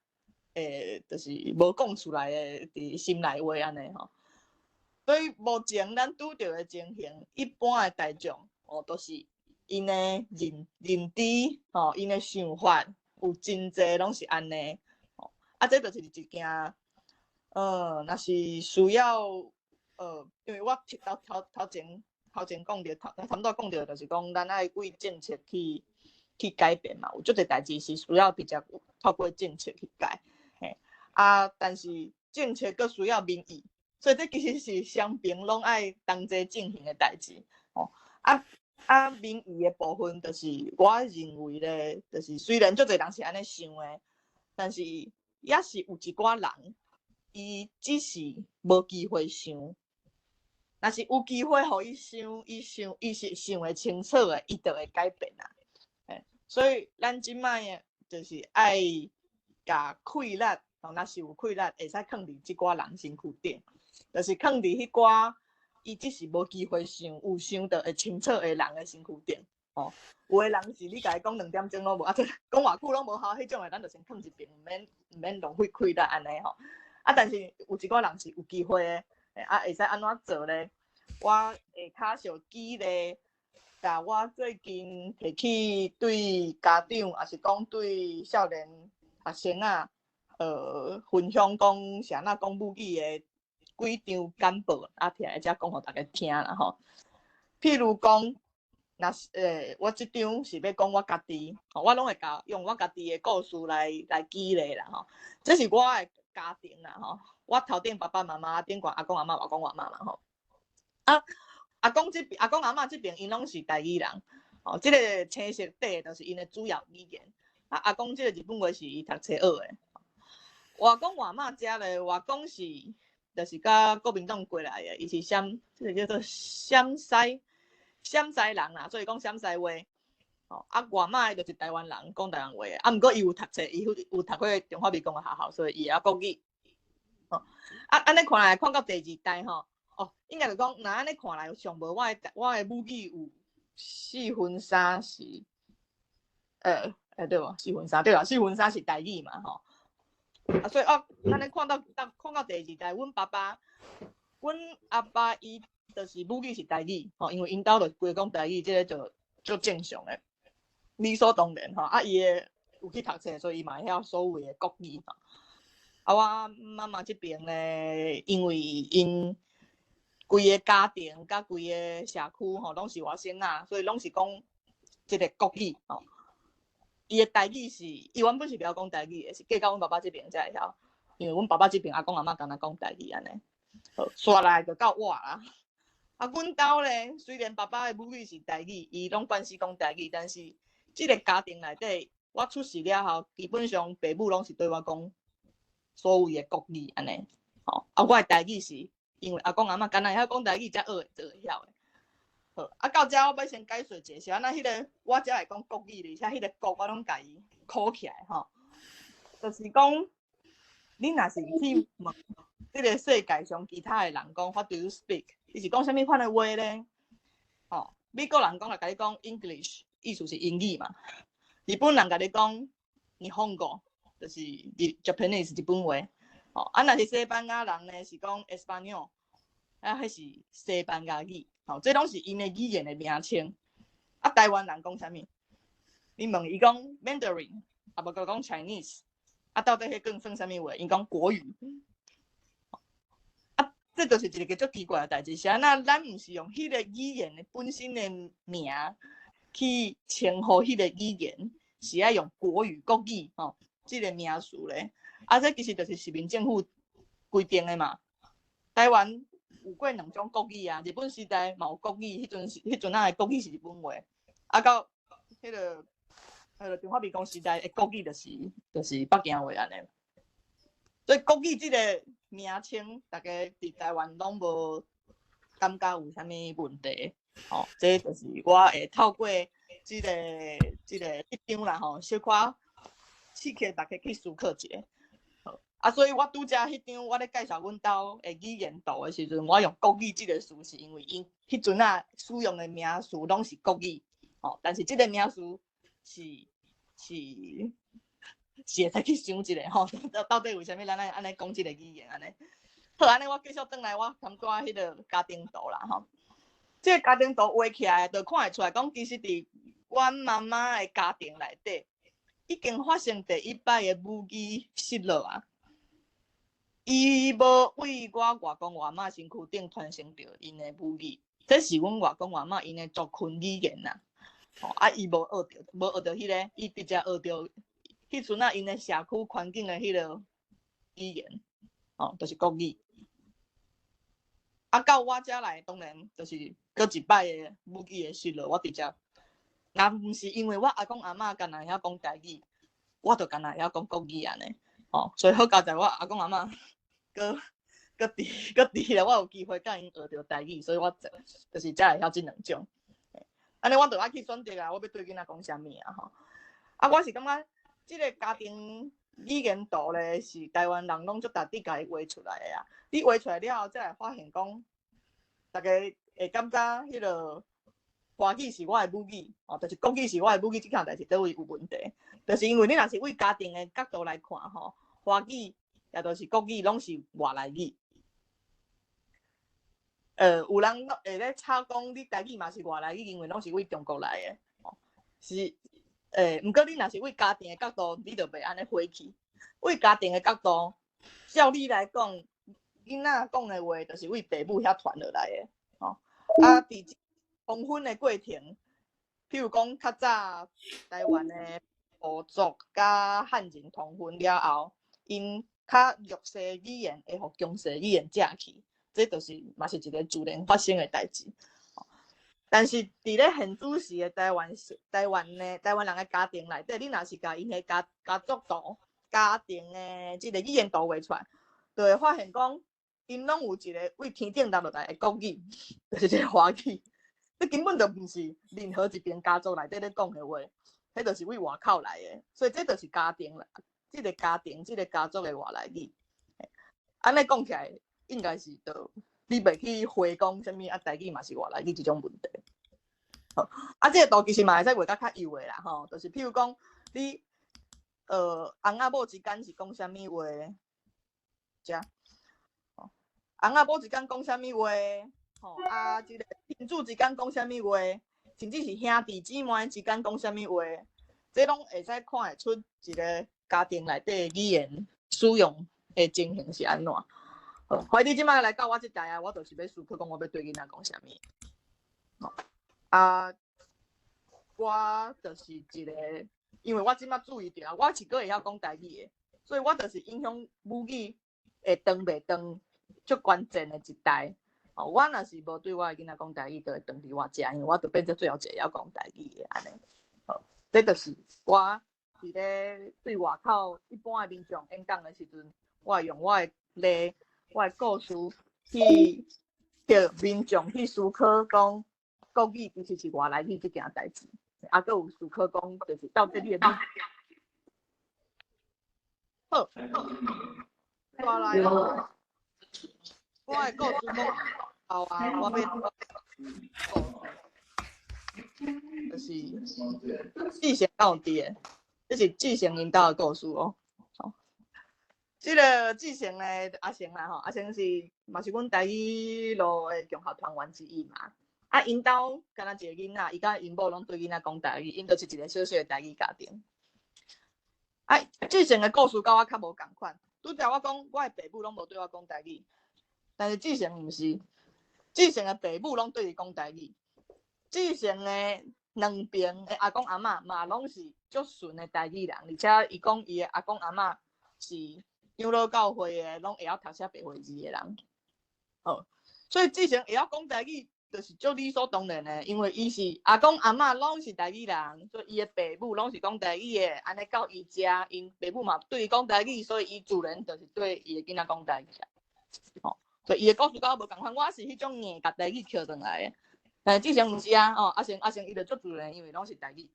就是無講出來的，佇心內話按呢吼。所以目前咱拄著的情形，一般的大眾哦，都是𪜶的認知吼，𪜶的想法有真濟攏是按呢。吼，啊，這就是一件，若是需要，因為我頭頭頭前講著，頭拄仔講著，就是講咱愛為政策去改變嘛，有足濟代誌是需要直接透過政策去改。啊！但是政策閣需要民意，所以這其實是雙邊攏愛同齊進行的代誌。吼，啊啊！民意的部分，就是我認為咧，就是雖然足濟人是按呢想的，但是也是有一寡人，伊只是無機會想。若是有機會予伊想，伊想，伊是想會清楚的，伊就會改變啊。所以咱這擺就是愛共氣力。哦，若是有氣力，會使囥佇這寡人身軀頂，就是囥佇彼寡伊只是無機會想，有想著會清楚的人的身軀頂。哦，有的人是你共伊講兩點鐘攏無，啊，這講偌久攏無效，彼種的咱就先囥一邊，毋免浪費氣力按呢吼。啊，但是有一寡人是有機會的，啊，會使按怎做咧？我會較少舉例，共我最近提去對家長，抑是講對少年學生啊。分享講是按怎講母語的幾張簡報，啊，提來遮講予大家聽啦吼。譬如講，若是我這張是欲講我家己，吼，我攏會共用我家己的故事來舉例啦吼。這是我的家庭啦吼，我頭頂爸爸媽媽，頂懸阿公阿嬤、外公外嬤嘛吼。啊，阿公這邊、阿公阿嬤這邊，𪜶攏是台語人，吼，這个青色底就是𪜶的主要語言。啊，阿公這个日本話是伊讀冊學的。外公外嬤遮咧，外公是就是佮國民黨過來的，伊是陝，這個叫做陝西人啦，所以講陝西話。吼，啊，外嬤就是台灣人，講台灣話的。啊，毋過伊有讀冊，伊有讀過中華民國的學校，所以伊會曉國語。吼，啊，按呢看來，看到第二代吼，哦，應該就講，若按呢看來，上無我的母語有四分三是，對無？四分三對啦，四分三是台語嘛，吼。啊，所以哦，按呢看到第二代，阮爸爸，阮阿爸伊就是母語是台語，吼，因為𪜶兜就規個講台語，這個就足正常的，理所當然吼。啊，伊的有去讀冊，所以伊嘛會曉所謂的國語吼。啊，我媽媽這邊咧，因為𪜶規个家庭佮規個社區吼，攏是外省仔，所以攏是講這個國語吼。伊的台語是，伊原本是袂曉講台語的，是嫁到阮爸爸這邊才會曉，因為阮爸爸這邊阿公阿嬤敢若講台語按呢。好，煞來就到我啦。啊，阮兜咧，雖然爸爸的母語是台語，伊攏慣勢講台語，但是這個家庭內底，我出世了後，基本上爸母攏是對我講所謂的國語按呢。吼，啊，我的台語是因為阿公阿嬤敢若會曉講台語才學的，就會曉的。好，啊，到遮我欲先解說一下，那彼個我才會講國語，而且彼個國我攏共伊考起來吼。就是講，你若是去問這個世界上其他的人講，What do you speak？伊是講啥物款的話咧？吼，美國人講來共你講 English，意思是英語嘛。日本人共你講日本語，就是日 Japanese 日本話。吼，啊，若是西班牙人呢，是講 Español，啊，彼是西班牙語。吼，這攏是𪜶的語言的名稱。啊，台灣人講啥物？你問伊講 Mandarin，啊無閣講 Chinese，啊，到底彼更算啥物話？𪜶講國語。啊，這就是一個足奇怪的代誌，是按怎咱毋是用彼個語言的本身的名去稱呼彼個語言，是愛用國語、國語吼，這個名詞咧。啊，這其實就是殖民政府規定的嘛。台灣有過兩種國語啊，日本時代嘛有國語，彼陣仔的國語是日本話，啊到彼個中華民國時代的國語就是北京話按呢。所以國語這個名稱，大家佇台灣攏無感覺有啥物問題，吼，這就是我會透過這個一張啦吼，小可刺激大家去思考一下。啊，所以我拄才彼張我咧介紹阮兜的語言圖的時陣，我用國語這個詞，是因為𪜶彼陣仔使用的名詞攏是國語，吼，但是這個名詞是會使去想一下吼，到底為啥物咱愛按呢講這個語言按呢？好，按呢我繼續轉來，我感覺彼個家庭圖啦吼，這個家庭圖畫起來，就看會出來講，其實佇阮媽媽的家庭內底，已經發生第一擺的母語失落啊。伊無為我外公外嬤身軀頂傳承著𪜶的母語，這是阮外公外嬤𪜶的族群語言啦。吼，啊，伊無學著，無學著彼個，伊直接學著彼陣仔𪜶的社區環境的彼個語言，吼，就是國語。啊，到我遮來，當然就是閣一擺的母語的失落，我直接，若毋是因為我阿公阿嬤敢若會曉講台語，我就敢若會曉講國語按呢。吼，所以好佳哉我阿公阿嬤閣佇咧，我有機會佮𪜶學著台語，所以我就是才會曉這兩種。按呢我就愛去選擇啊，我欲對囡仔講啥物啊吼。啊，我是感覺這個家庭語言圖咧，是台灣人攏足值得共伊畫出來的啊。你畫出來了後，才會發現講，大家會感覺彼個華語是我的母語，哦，就是國語是我的母語，這項代誌佗位有問題？就是因為你若是為家庭的角度來看吼，華語也就是國語攏是外來語。有人會咧吵講你台語嘛是外來語，因為攏是為中國來的，哦，是，毋過你若是為家庭的角度，你就袂按呢火去。為家庭的角度，照理來講，囡仔講的話就是為爸母遐傳落來的，吼。啊，佇通婚的過程，譬如講較早台灣的部族佮漢人通婚了後，𪜶較弱勢語言會予強勢語言食去，這就是嘛是一個自然發生的代誌。但是佇咧現主時的台灣人的家庭內底，你若是共𪜶的家族圖家庭的這個語言圖畫出來，就會發現講，𪜶攏有一個對天頂落落來的國語，就是這個華語。這根本就毋是任何一邊家族內底咧講的話，彼就是對外口來的，所以這就是家庭啦，這個家庭、這個家族的外來語。按呢講起來，應該是就你袂去回講啥物啊，台語嘛是外來語這種問題。好，啊，這個圖其實嘛會使畫甲較幼的啦，吼，就是譬如講你，翁仔某之間是講啥物話？遮，翁仔某之間講啥物話？吼，啊，這個親子之間講啥物話？甚至是兄弟姊妹之間講啥物話？這攏會使看會出一個家庭內底語言使用的情形是按怎。好，懷你這擺來到我這代啊，我就是欲思考講我欲對囡仔講啥物。吼，啊，我就是一個，因為我這擺注意著啊，我是閣會曉講台語的，所以我就是影響母語會斷袂斷足關鍵的一代。哦，我若是無對我的囡仔講台語，就會斷佇我遮，因為我就變做最後一個會曉講台語的按呢。好，這就是我佇咧對外口一般的民眾演講的時陣，我會用我的例、我的故事去叫民眾去思考講國語其實是外來語這件代誌，啊，閣有思考講就是到底你的好，再來咯，我的故事講後啊，我欲就是志成敢有佇的，這是志成𪜶兜的故事哦。好，這個志成的阿成啦吼，阿成是嘛是阮台語路的共學團員之一嘛。啊，𪜶兜敢若一個囡仔，伊佮𪜶某攏對囡仔講台語，𪜶就是一個小小的台語家庭。啊，志成的故事佮我較無仝款。拄才我講，我的爸母攏無對我講台語，但是志成毋是，志成的爸母攏對伊講台語。志成的兩邊的阿公阿嬤嘛攏是足純的台語人，而且伊講伊的阿公阿嬤是長老教會的，攏會曉讀寫白話字的人。哦，所以志成會曉講台語，就是足理所當然的，因為伊是阿公阿嬤攏是台語人，所以伊的爸母攏是講台語的，按呢到伊遮，𪜶爸母嘛對伊講台語，所以伊自然就是對伊的囡仔講台語。吼，所以伊的故事佮我無仝款，我是彼種硬共台語抾轉來的。但是志成毋是啊，哦，阿成阿成伊就足自然，因為攏是台語。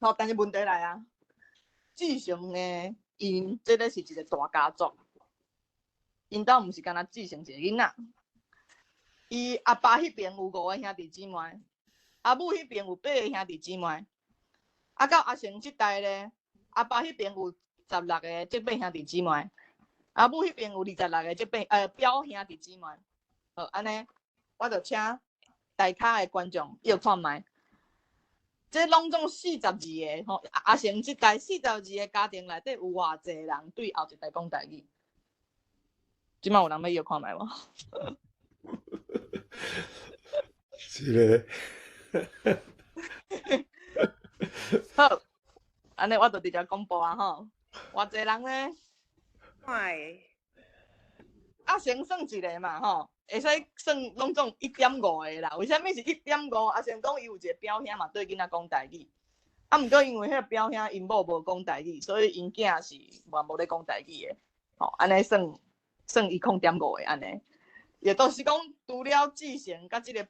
吼，但是問題來啊，志成呢，𪜶這個是一個大家族，𪜶兜毋是干焦志成一個囡仔。伊阿爸彼邊有五個兄弟姊妹，阿母彼邊有八個兄弟姊妹。啊，到阿成這代咧，阿爸彼邊有16個叔伯兄弟姊妹，阿母彼邊有26個叔伯表兄弟姊妹。好，按呢，我就請台跤的觀眾約看覓，這攏總42個吼，阿成這代42個家庭內底有偌濟人對後一代講台語？這擺有人欲約看覓無？是咧。好，按呢我就直接公布啊吼，偌濟人咧？會。阿成算一個嘛吼，會使算攏總1.5個啦。為啥物是1.5？阿成講伊有一個表兄嘛，對囡仔講台語。啊，毋過因為彼個表兄𪜶某無講台語，所以𪜶囝是嘛無咧講台語的。吼，按呢算算伊0.5個按呢。也都是講，除了志成佮這個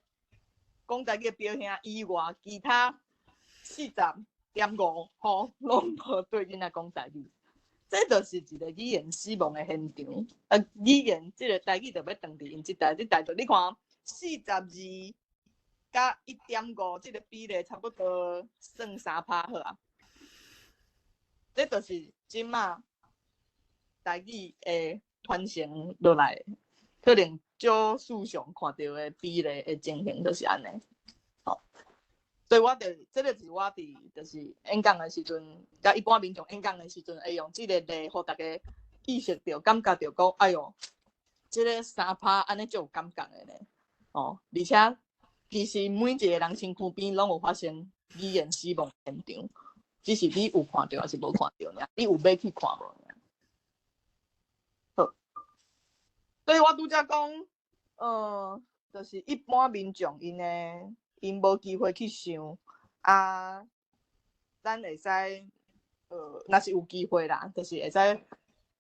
講台語的表兄以外，其他40.5吼，攏無對囡仔講台語。這就是一個語言死亡的現場。啊，語言這個台語就欲斷佇𪜶這代，這代就你看，42佮1.5，這個比例差不多算3%好啊。這就是這馬台語會傳承落來，可能少數上看著的比例的情形就是按呢。吼，所以我就這個是我佇就是演講的時陣，佮一般民眾演講的時陣，會用這個例，予大家意識著、感覺著講，哎喲，這個3%按呢足有感覺的呢。哦，而且其實每一個人身軀邊攏有發生語言死亡現場，只是你有看著還是無看著爾，你有欲去看無爾。好，所以我拄才講，就是一般民眾𪜶呢，𪜶無機會去想，啊，咱會使，若是有機會啦，就是會使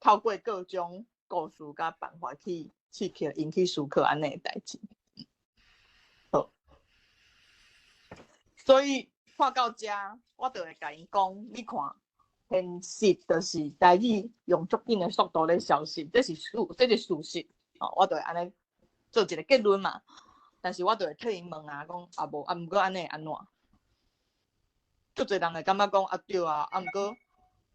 透過各種故事佮辦法去刺激𪜶去思考按呢的代誌。好，所以看到遮，我就會共𪜶講，你看，現實就是台語用足緊的速度咧消失，這是事實。哦，我就會按呢做一個結論嘛。但是我就會替𪜶問啊，講啊無啊，毋過按呢會按怎？足濟人會感覺講啊對啊，啊毋過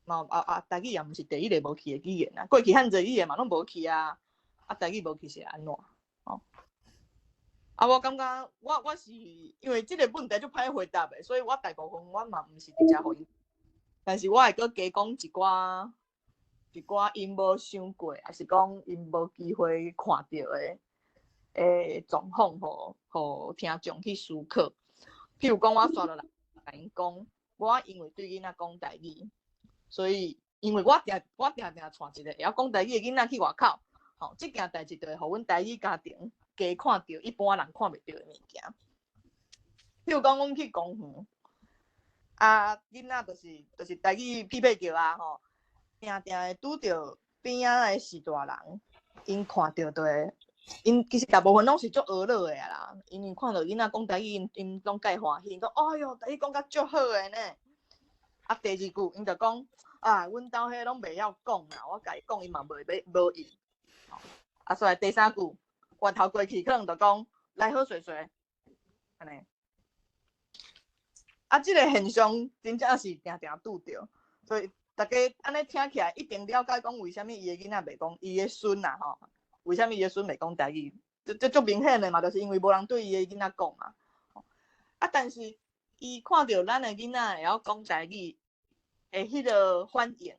嘛啊啊台語也毋是第一个無去的語言啊，過去遐濟語言嘛攏無去啊，啊台語無去是按怎？哦，啊我感覺我是因為這個問題足歹回答的，所以我大部分我嘛毋是直接予𪜶，但是我會閣加講一寡𪜶無想過，抑是講𪜶無機會看著的狀況，予聽眾去思考。譬如講，我紲落來共𪜶講，我因為對囡仔講台語，所以因為我定定帶一個會曉講台語的囡仔去外口，吼，這件代誌就會予阮台語家庭加看著一般人看袂著的物件。譬如講，阮去公園，啊，囡仔就是台語屁屁叫啊，吼，定定會拄著邊仔的序大人，𪜶看著就會，𪜶其實大部分攏是足呵咾的啦，因為看著囡仔講台語，𪜶攏蓋歡喜，講哎喲，台語講甲足好的呢。啊，第二句𪜶就講啊，阮兜彼攏袂曉講啦，我共伊講，伊嘛袂欲無應。啊，所以第三句，回頭過去可能就講來好踅踅，按呢。啊，這個現象真正是定定拄著，所以大家按呢聽起來一定了解講為啥物伊的囡仔袂講，伊的孫啊吼，為啥物伊的孫袂講台語？這足明顯的嘛，就是因為無人對伊的囡仔講嘛。啊，但是伊看著咱的囡仔會曉講台語的彼個反應，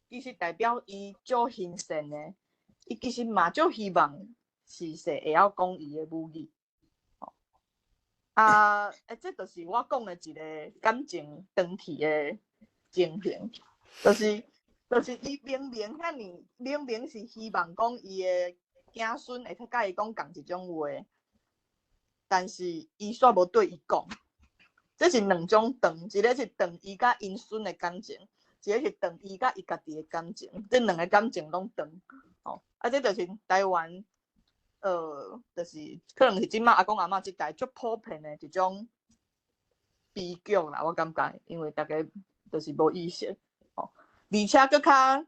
其實代表伊足欣羨的，伊其實嘛足希望是勢會曉講伊的母語。啊，這就是我講的一個感情斷去的情形，就是伊明明遐爾，明明是希望講伊的子孫會共伊講仝一種話，但是伊煞無對伊講。這是兩種斷，一個是斷伊佮𪜶孫的感情，一個是斷伊佮伊家己的感情。這兩個感情攏斷，吼，啊，這就是台灣，就是可能是這擺阿公阿嬤這代足普遍的一種悲劇啦，我感覺，因為大家就是無意識，吼，而且閣較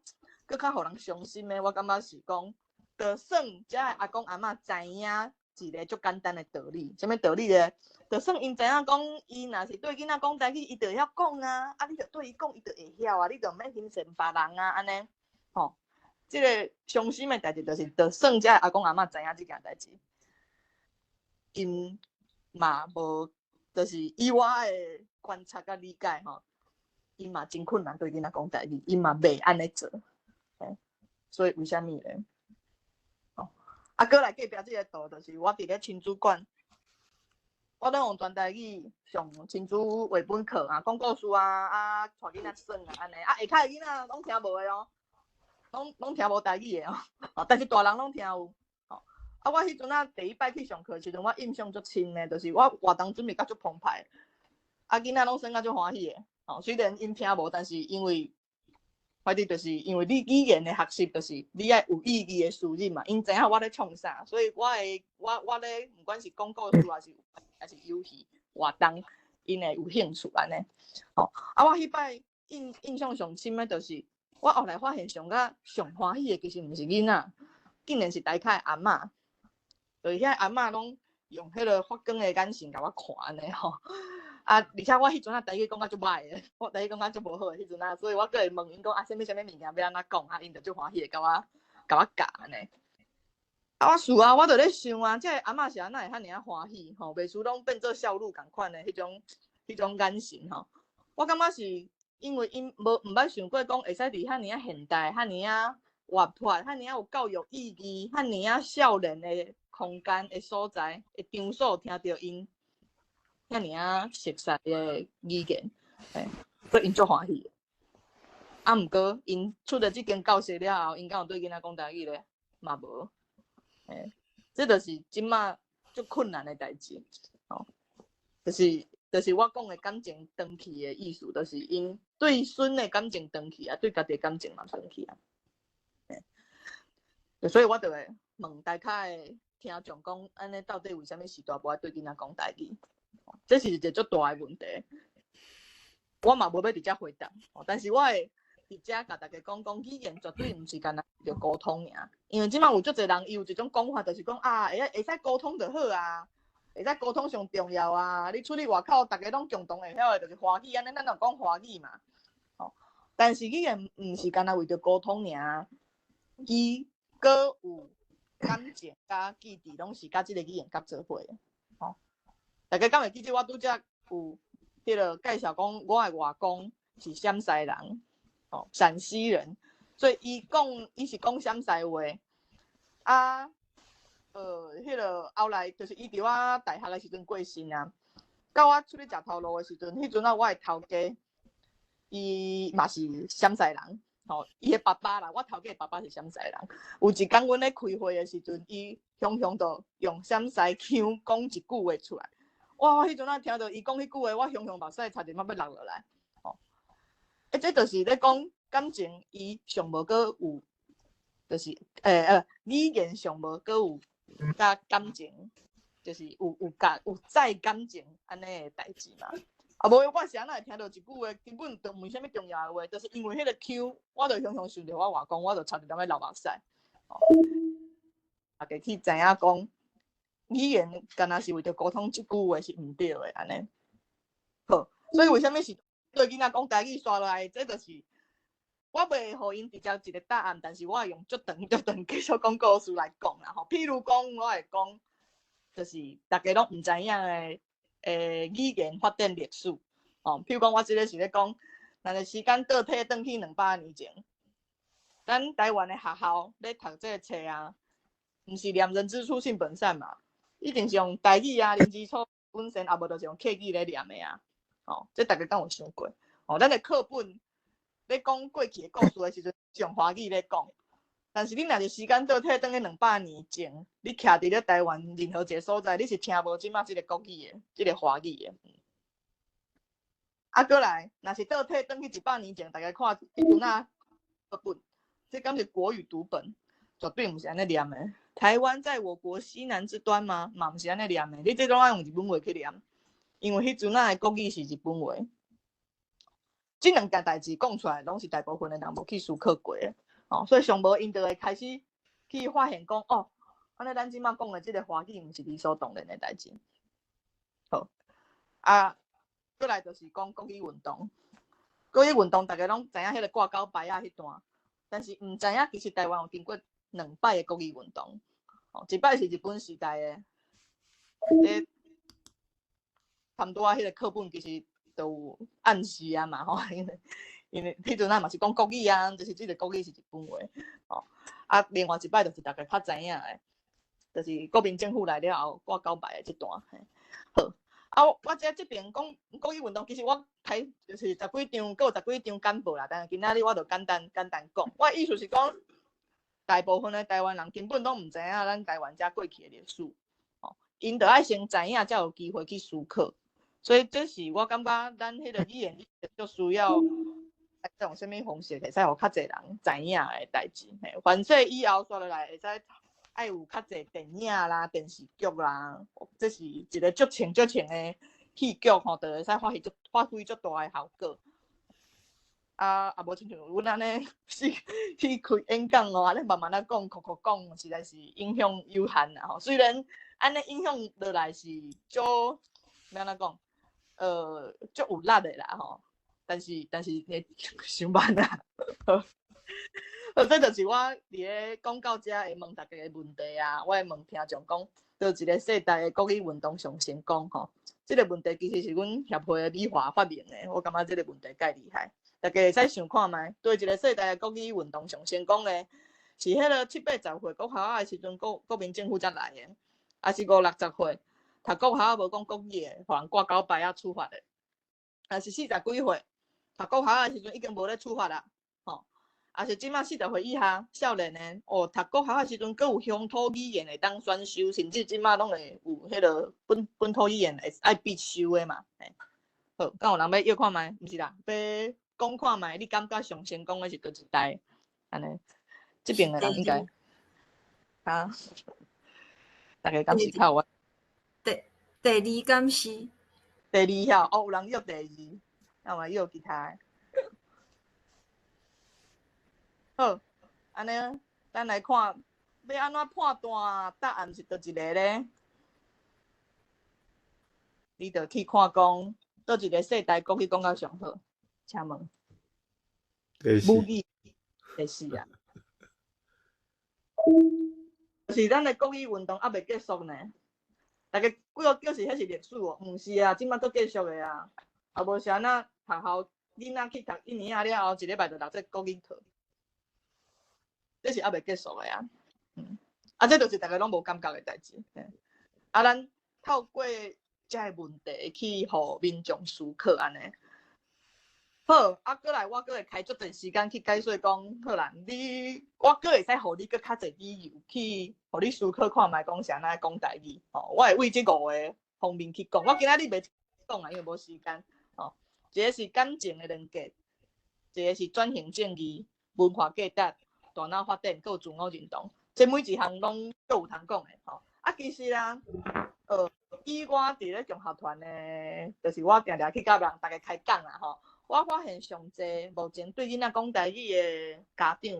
予人傷心的，我感覺是講，就算遮的阿公阿嬤知影一個足簡單的道理，啥物道理咧？就算𪜶知影講，伊若是對囡仔講台語，伊就會曉講啊，啊，你著對伊講，伊就會曉啊，你就毋免欣羨別人啊，按呢，吼。這個傷心的代誌就是，就算遮阿公阿嬤知影這件代誌，𪜶嘛無，就是以我的觀察佮理解吼，𪜶嘛真困難對囡仔講台語，𪜶嘛袂按呢做，所以為啥物咧？哦，啊，閣來隔壁這個圖，就是我佇咧親子館，我攏用全台語上親子繪本課啊，講故事啊，啊，帶囡仔耍啊，按呢，啊，下跤的囡仔攏聽無的哦。攏聽無台語的哦，但是大人攏聽有。哦，啊，我彼陣仔第一擺去上課時陣，我印象足深的，就是我活動準備甲足澎湃，啊，囡仔攏耍甲足歡喜的。哦，雖然𪜶聽無，但是因為反正就是因為你語言的學習，就是你愛有意義的輸入嘛。𪜶知影我咧創啥，所以我會我咧，毋管是講故事抑是遊戲活動，𪜶會有興趣按呢。哦，啊，我彼擺印象上深的，就是我後來發現上較上歡喜的，其實毋是囡仔，竟然是台跤的阿嬤。就是遐阿嬤攏用彼個發光的眼神共我看按呢吼。啊，而且我彼陣仔台語講甲足䆀的，我台語講甲足無好的彼陣仔，所以我閣會問𪜶講啊，啥物啥物物件欲按怎講，啊，𪜶就足歡喜的共我教按呢。啊，我事後我就咧想啊，這个阿嬤是按怎會遐爾仔歡喜吼？袂輸攏變做少女仝款的彼種眼神吼。我感覺是因為𪜶無毋捌想過講會使佇遐爾仔現代、遐爾仔活潑、遐爾仔有教育意義、遐爾仔少年的空間的所在的場所，聽著𪜶遐爾仔熟悉的語言，嘿，所以𪜶足歡喜的。啊，毋過𪜶出了這間教室了後，𪜶敢有對囡仔講台語咧？嘛無。嘿，這就是這擺足困難的代誌，吼，就是我講的感情斷去的意思，就是𪜶對對孫的感情斷去啊，對家己的感情嘛斷去啊。所以我就會問大家的聽眾講，按呢到底為啥物序大無愛對囡仔講台語？這是一個足大的問題。我嘛無欲佇遮回答，但是我會佇遮共大家講講，語言絕對毋是干焦著溝通爾。因為這馬有足濟人，伊有一種講法，就是講啊，會使溝通就好啊，會使溝通上重要啊。你出去外口，逐家攏共同會曉的，就是華語，按呢咱就講華語嘛。吼，但是語言毋是干焦為著溝通爾，伊閣有感情佮記憶，攏是佮這個語言合做伙的。吼，大家敢會記得我拄則有彼個介紹講，我的外公是陝西人，吼，陝西人，所以伊講伊是講陝西話。啊，彼個後來就是伊佇我大學的時陣過身啊，到我出去食頭路的時陣，彼陣啊我的頭家，伊嘛是陝西人，吼，伊的爸爸啦，我頭家的爸爸是陝西人。有一工阮咧開會的時陣，伊雄雄就用陝西腔講一句話出來。哇！我彼陣仔聽著伊講彼句話，我雄雄目屎差點仔欲落落來。吼，欸，這就是咧講感情，伊上無閣有，就是語言上無閣有佮感情，就是有載感情按呢的代誌嘛。啊，無我是按怎會聽著一句話，根本就毋是啥物重要的話，就是因為彼個腔，我就雄雄想著我外公，我就差點欲流目屎。吼，大家去知影講，語言干焦是為著溝通這句話是毋對的，按呢。好，所以為啥物是對囡仔講台語煞落來，這就是我袂予𪜶直接一個答案，但是我會用足長足長繼續講故事來講啦吼。譬如講，我會講，就是大家攏毋知影的語言發展歷史。吼，譬如講，我這个是咧講，若是時間倒退轉去200年前，咱台灣的學校咧讀這个冊啊，毋是念人之初性本善嘛，一定是用台語啊，人之初本善，啊無就是用客語咧念的啊。吼，這大家敢有想過？吼，咱的課本咧講過去的故事的時陣，是用華語咧講。但是你若是時間倒退轉去兩百年前，你徛佇咧台灣任何一個所在，你是聽無這馬這个國語的，這个華語的。啊，閣來，若是倒退轉去100年前，大家看彼陣仔課本，這敢是國語讀本？絕對毋是按呢念的。台灣在我國西南之端嗎？嘛毋是按呢念的。你這攏愛用日本話去念，因為彼陣仔的國語是日本話。這兩件代誌講出來，攏是大部分的人無去思考過的。哦，所以上無𪜶就會開始去發現講，哦，按呢咱這馬講的這个華語，毋是理所當然的代誌。好，啊，閣來就是講國語運動。國語運動，大家攏知影彼个掛鈎牌仔彼段，但是毋知影其實台灣有經過兩擺的國語運動。哦，一擺是日本時代的，咧差毋多啊，彼个課本其實都有暗示啊嘛，吼，因為彼陣仔嘛是講國語啊，就是這个國語是日本話，吼。啊，另外一擺就是大家較知影的，就是國民政府來了後掛勾牌的這段。好，啊，我這邊講國語運動，其實我睇就是十幾張，閣有十幾張簡報啦，但是今仔日我就簡單簡單講。我的意思是講，大部分的台灣人根本攏毋知影咱台灣遮過去的歷史，吼，𪜶著愛先知影，才有機會去思考。所以這是我感覺咱彼个語言足需要用啥物方式，會使予較濟人知影的代誌。嘿，反正以後煞落來會使愛有較濟電影啦、電視劇啦，這是一个足穿足穿的戲劇吼，就會使發揮足大的效果。啊，無親像阮按呢是去開演講哦，按呢慢慢仔講、哭哭講，實在是影響有限啦吼。雖然按呢影響落來是足欲按怎講，足有力的啦吼，但是會傷慢啊。好，這就是我佇咧講到遮會問大家的問題啊，我會問聽眾講，佗一个世代的國語運動上成功吼？這个問題其實是阮協會的美華發明的，我感覺這个問題蓋厲害。大家會使想看覓，佗一个世代的國語運動上成功呢？是彼个七八十歲國校的時陣，國民政府才來的，抑是五六十歲讀國校無講國語的，予人掛勾牌仔處罰的，抑是四十幾歲讀國校的時陣已經無咧處罰啦，吼，抑是這馬40歲以下少年的，哦，讀國校的時陣，閣有鄉土語言會當選修，甚至這馬攏會有彼个本土語言會愛必修的嘛，嘿，好，敢有人欲約看覓？毋是啦，欲講講看覓，你感覺上成功的是佗一代？按呢，這邊的人應該啊，大家敢是較有第第二敢是？第二曉，哦，有人約第二，啊嘛約其他的。好，按呢，咱來看，欲按怎判斷答案是佗一个咧？你著去看講，佗一个世代國語講甲上好？請問。第四。母語第四啊。是咱的國語運動猶未結束呢。大家幾個叫是彼是歷史哦？毋是啊，這擺閣繼續的啊。啊無是按怎學校囡仔去讀一年仔了後，一禮拜就落這國語課，這是猶未結束的啊。啊，這就是逐家攏無感覺的代誌。啊，咱透過這个問題去予民眾思考按呢。好，啊，過來我閣會開足濟時間去解說講，好啦，你我閣會使予你閣較濟理由去予你思考看覓講啥來講台語吼。我會為這五个方面去講。我今仔日袂講啊，因為無時間。吼，一個是感情的連結，一個是轉型正義、文化價值、大腦發展，閣有自我認同。這每一項攏閣有通講的吼。啊，其實啊，以我佇咧共學團的，就是我定定去佮人逐家開講啦吼。我發現上濟目前對囡仔講台語的家長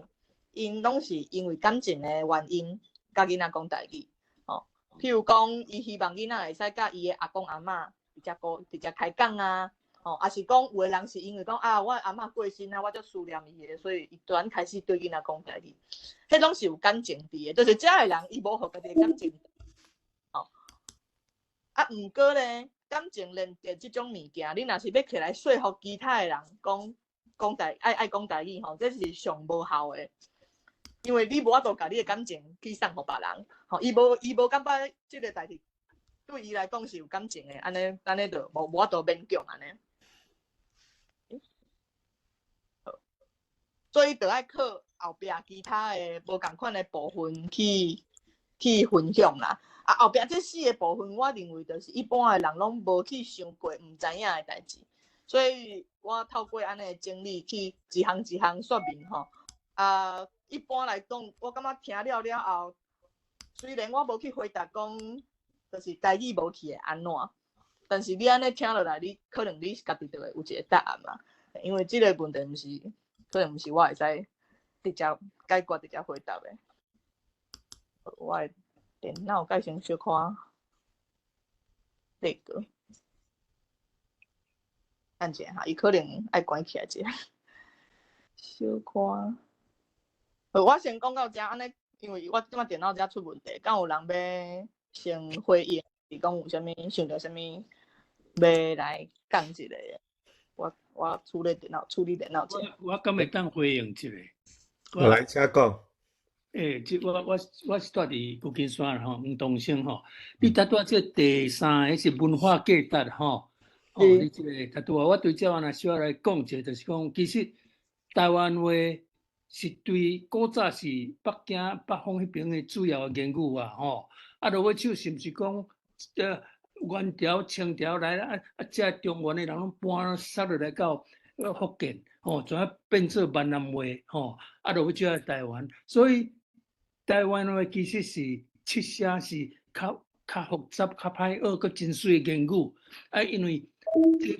，𪜶攏是因為感情的原因，佮囡仔講台語。吼，譬如講，伊希望囡仔會使佮伊的阿公阿嬤直接講、直接開講啊。吼，抑是講有的人是因為講啊，我的阿嬤過身啊，我足思念伊的，所以伊突然開始對囡仔講台語。彼攏是有感情佇的，就是這个人伊無予家己的感情。吼，啊，毋過咧，感情連結這種物件，你若是欲起來說服其他的人講講台愛愛講台語吼，這是上無效的，因為你無法度共你的感情去送予別人，吼，伊無感覺這个代誌對伊來講是有感情的，按呢按呢就無法度勉強按呢。好，所以就愛靠後壁其他的無仝款的部分去去分享啦。啊，後壁這四个部分，我認為就是一般的人攏無去想過、毋知影的代誌，所以我透過按呢的整理去一項一項說明吼。啊，一般來講，我感覺聽了了後，雖然我無去回答講，就是台語無去會按怎，但是你按呢聽落來，你可能你家己就會有一个答案嘛。因為這个問題毋是，可能毋是我會使直接解決、直接回答的。我的電腦改成小可那個，等一下哈，伊可能愛關起來一下，小可。好，我先講到這，按呢，因為我這擺電腦遮出問題，敢有人欲先回應？是講有啥物想著啥物欲來講一下？我我處理電腦，處理電腦者。我敢會當回應一下？我來，請講。欸，這我我我是住佇舊金山吼，黃東升吼。你拄拄這第三个是文化價值吼，哦，你這个拄拄我對這若小來講一下，就是講其實台灣話是對古早是北京北方彼爿的主要的言語啊，吼。啊，落尾手是毋是講元朝、清朝來啊啊，這中原的人攏搬殺落來到福建，吼，怎啊變做閩南話，吼，啊，落尾手來台灣，所以台灣話其實是七聲是較較複雜、較歹學、閣真媠的言語。啊，因為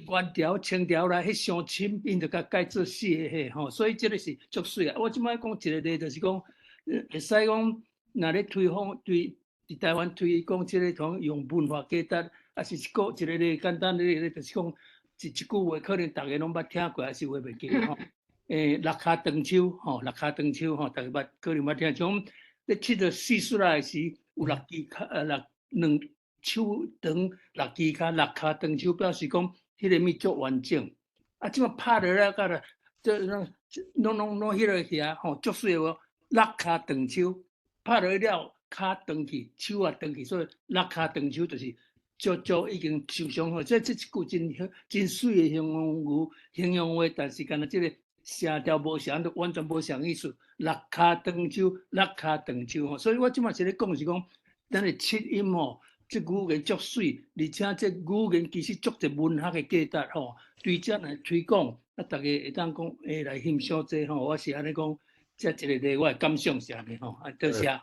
元朝、清朝來彼傷深，𪜶就共改做四个彼吼，所以這个是足媠啊。我這擺講一個例，就是講會使講，若咧推廣對佇台灣推廣這个講用文化價值，啊是一個一個例簡單的例，就是講一一句話，可能逐家攏捌聽過，還是會袂記吼。六跤長手吼，六跤長手吼，逐家捌可能捌聽，像咧佚佗四出來時，有六支跤，六兩手長六支跤，六跤長手表示講彼个物足完整。啊，這擺拍落來，甲啦，這攏攏攏彼个遐吼，足媠無？六跤長手拍落了，跤長去，手也長去，所以六跤長手就是足足已經受傷好。這這一句真真媠的形容語、形容話，但是敢若這个聲調無相，就完全無相意思。六跤長手，六跤長手吼，所以我這擺是咧講是講，咱的七音吼，這語言足媠，而且這語言其實足濟文學的價值吼，對這來推廣，啊，逐家會當講會來欣賞這吼，我是按呢講，這一個例我的感想是按呢吼，啊，多謝。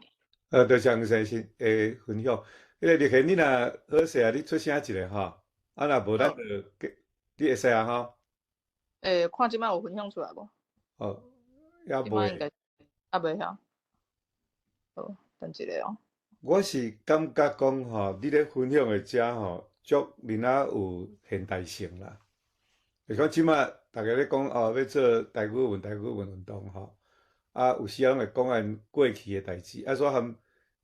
多謝黃先生的分享。彼個立賢，你若好勢啊，你出聲一下吼，啊，若無咱就你會使啊吼？看這擺有分享出來無？哦，猶未。應該猶未曉。好，等一下哦。我是感覺講吼，你咧分享的遮吼，足囡仔有現代性啦。就講這擺逐家咧講哦，欲做台語文、台語文運動吼，啊，有時仔攏會講按過去的代誌，啊，所含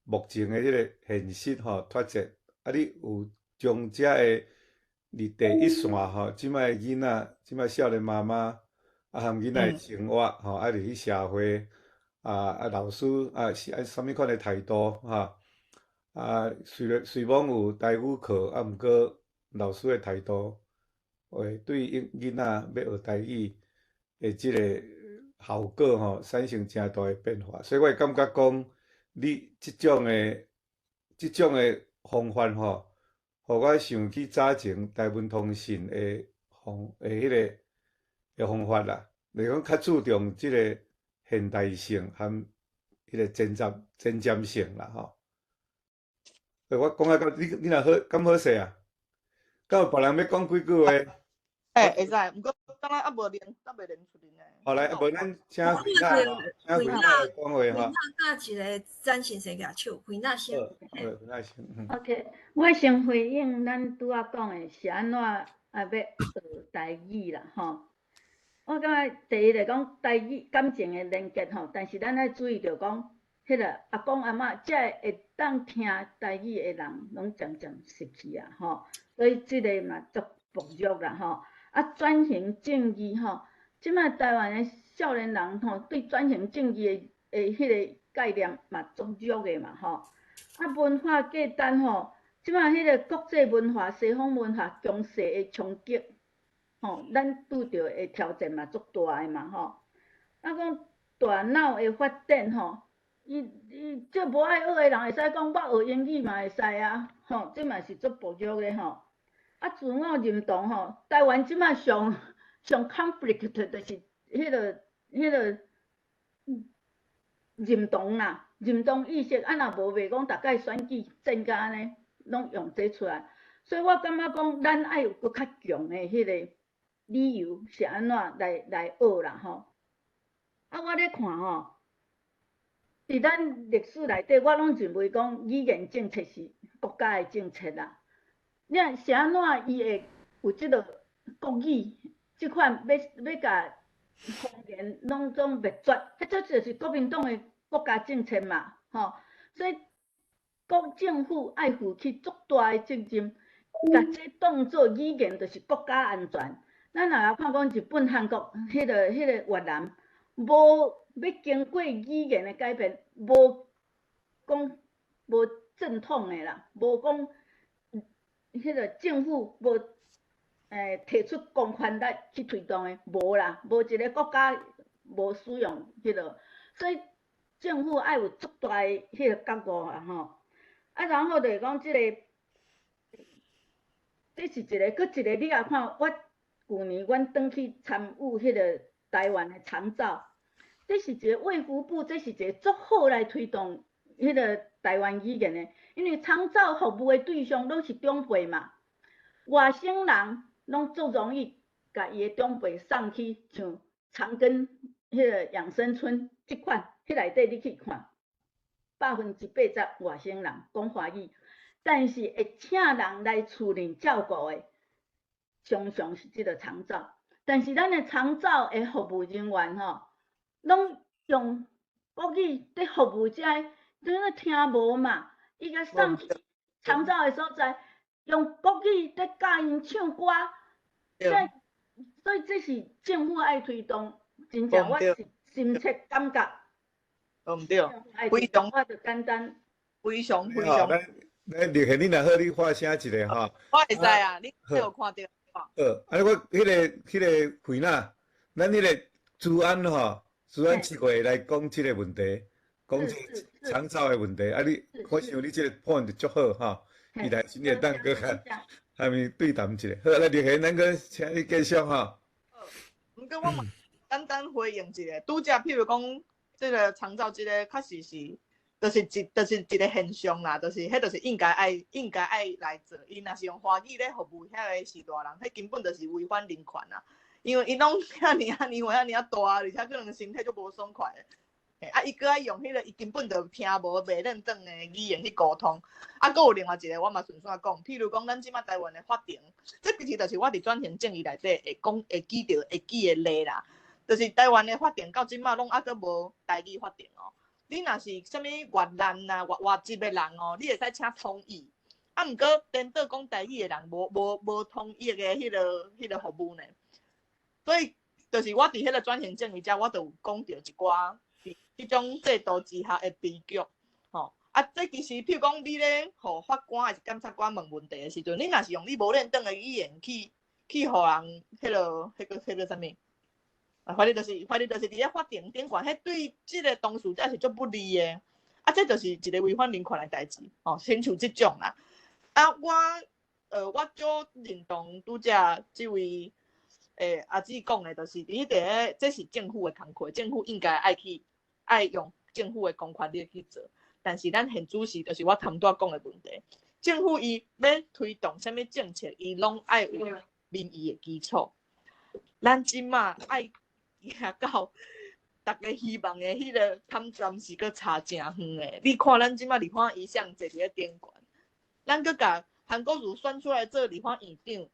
目前的彼個現實吼脫節，啊，你有將遮的佇第一線吼，這擺的囡仔，這擺少年媽媽，啊，含囡仔的生活吼，啊，入去社會，啊，老師啊是按啥物款的態度吼？啊，雖然雖罔有台語課，啊，毋過老師的態度，會對囡仔欲學台語的這個效果吼，產生誠大的變化。所以我會感覺講，你這種的方法吼，予我想起早前台文通信的方的彼個的方法啦，就是講較注重這個現代性和彼個前瞻性啦吼。我講啊到你你若好，敢好勢啊？敢有別人欲講幾句話？欸，會使，毋過敢若猶無連，猶未連出來呢。好來，無咱請惠娜，請惠娜來講話吼。惠娜佮一个詹先生舉手，惠娜先。好，惠娜先。 OK，我先回應咱拄仔講的是按怎啊欲學台語啦吼。我感覺第一個講台語感情的連結吼，但是咱愛注意著講，彼個阿公阿嬤，這會當聽台語的人，攏漸漸失去啊吼，所以這個嘛足薄弱啦吼。啊，轉型正義吼，這擺台灣的少年人吼，對轉型正義的彼個概念嘛足弱的嘛吼。啊，文化價值吼，這擺彼個國際文化、西方文化強勢的衝擊，吼，咱拄著的挑戰嘛足大的嘛吼。啊，講大腦的發展吼，伊伊這無愛學的人會使講我學英語嘛會使啊，吼，這嘛是足薄弱的吼。啊，自我認同吼，台灣這擺上上 conflict 就是彼個認同啦，認同意識，啊若無袂講逐擺選舉戰甲按呢，攏用這出來，所以我感覺講咱愛有閣較強的彼個理由是按怎來學啦吼。啊，我咧看吼，佇咱歷史內底，我攏認為講語言政策是國家的政策啦。你若是按怎伊會有這個國語這款欲共方言攏總滅絕，彼這就是國民黨的國家政策嘛，吼。所以國政府愛負起足大的責任，共這當做語言就是國家安全。咱若來看講日本、韓國、彼個越南，無欲經過語言的改變，無講無正統的啦，無講彼個政府無提出公權力去推動的，無啦，無一個國家無使用彼個，所以政府愛有足大的彼個覺悟啊吼。啊，然後就是講這個，這是一個，閣一個，你也看，我舊年阮轉去參與彼個台灣的長照，這是一個衛福部，這是一個足好來推動彼個台灣語言的，因為長照服務的對象攏是長輩嘛，外省人攏足容易共伊的長輩送去像長庚彼個養生村這款，彼內底你去看，80%外省人講華語，但是會請人來厝裡照顧的，常常是這個長照。但是咱的長照的服務人員吼，攏用國語佇服務這个，你咧聽無嘛？伊共送去長照的所在，用國語佇教𪜶唱歌，所以這是政府愛推動，真正我是深切感覺。毋對，非常我就簡單，非常非常。咱咱立賢，你若好，你發聲一下吼。我會使啊，你有看著？好，啊，我彼個惠娜，咱彼個朱安吼，朱安7月來講這個問題，講這個長照的問題。啊，你我想你這個 point 足好吼，未來先會當閣較下面對談一下。好，來立賢，咱閣請你繼續吼。毋過我嘛簡單回應一下，拄才譬如講，這個長照這個確實是，就是一個現象啦，就是彼就是應該愛來做。伊若是用華語咧服務遐个序大人，彼根本就是違反人權啊！因為𪜶攏遐爾仔年歲遐爾仔大，而且可能身體足無爽快的。啊，伊閣愛用彼個伊根本就聽無袂認當的語言去溝通。啊，閣有另外一個，我嘛順紲講，譬如講咱這馬台灣的法庭，這其實就是我佇轉型正義內底會講、會記著、會記的例啦。就是台灣的法庭到這馬攏猶閣無台語法庭哦。你若是啥物越南啊、外籍的人哦，你會使請通譯。啊，毋過顛倒講台語的人無通譯的彼個服務呢。所以，就是我佇彼個轉型正義遮，我就有講著一寡佇這種制度之下的悲劇。吼，啊，這其實，譬如講你咧，予法官還是檢察官問問題的時陣，你若是用你無認當的語言去予人彼個啥物？啊，反正就是佇咧法庭頂懸，彼對這個當事者是足不利的。啊，這就是一個違反人權的代誌，吼，親像這種啦。啊，我足認同拄才這位阿姊講的，就是佇彼個，這是政府的工課，政府應該愛去愛用政府的公權力去做。但是咱現主時就是我頭拄仔講的問題，政府伊欲推動啥物政策，伊攏愛有民意的基礎。咱這馬愛行到逐家希望的彼個坎站是閣差誠遠的。你看咱這馬立法院上坐佇咧頂懸，咱閣共韓國瑜選出來做立法院長，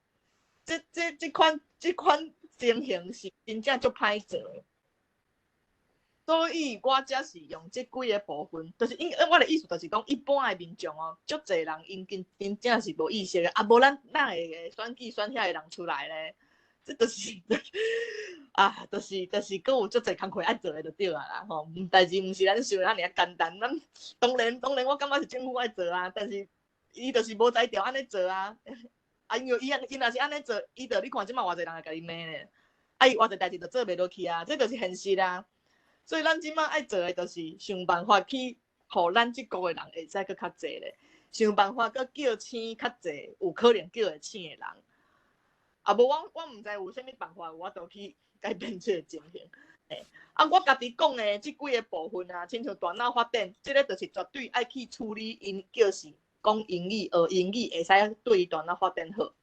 這款情形是真正足歹做的。所以我才是用這幾个部分，就是因我的意思就是講，一般的民眾哦，足濟人𪜶真正是無意識的，啊，無咱哪會選舉選遐个人出來咧？這就是啊，就是閣有足濟工課愛做的就對啊啦吼，代誌毋是咱想的遐爾仔簡單。咱當然當然，我感覺是政府愛做啊，但是伊就是無才調按呢做啊。啊，因為伊若是按呢做，伊就你看這馬偌濟人會共伊罵咧，啊，伊偌濟代誌就做袂落去啊，這就是現實啊。所以咱這馬愛做的，就是想辦法去予咱這國的人會使閣較濟咧，想辦法閣叫醒較濟有可能叫會醒的人。啊，無我毋知有啥物辦法，有法度去改變這個情形。啊，我家己講的這幾个部分啊，親像大腦發展，這个就是絕對愛去處理𪜶叫是講英語、學英語會使對大腦發展好。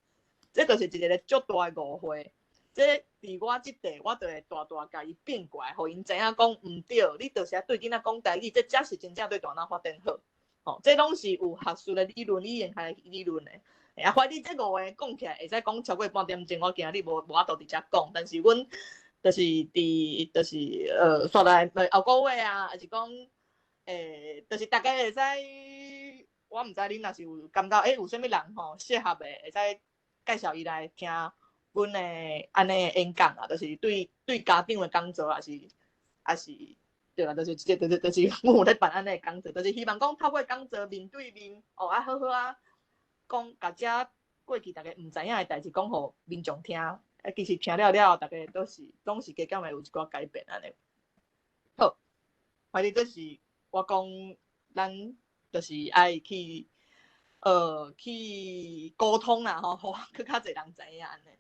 這就是一个足大的誤會。這佇我這塊，我就會大大共伊變過來，予𪜶知影講毋對，你就是愛對囡仔講台語，這才是真正對大腦發展好。吼，這攏是有學術的理論、語言學的理論的。啊，反正這五个講起來會使講超過半點鐘，我驚你無法度佇遮講。但是阮就是佇就是煞來後個月啊，抑是講就是大家會使，我毋知恁若是有感覺有啥物人吼適合的，會使介紹伊來聽阮的按呢演講啊，就是對家長的講座，抑是對啦，就是這就是阮有咧辦按呢的講座，就是希望講透過講座面對面，哦啊好好啊。講共遮過去逐家毋知影的代誌講予民眾聽，啊，其實聽了了後，逐家都是攏是加減會有一寡改變按呢。好，反正這是我講，咱就是愛去溝通啦吼，予閣較濟人知影按呢。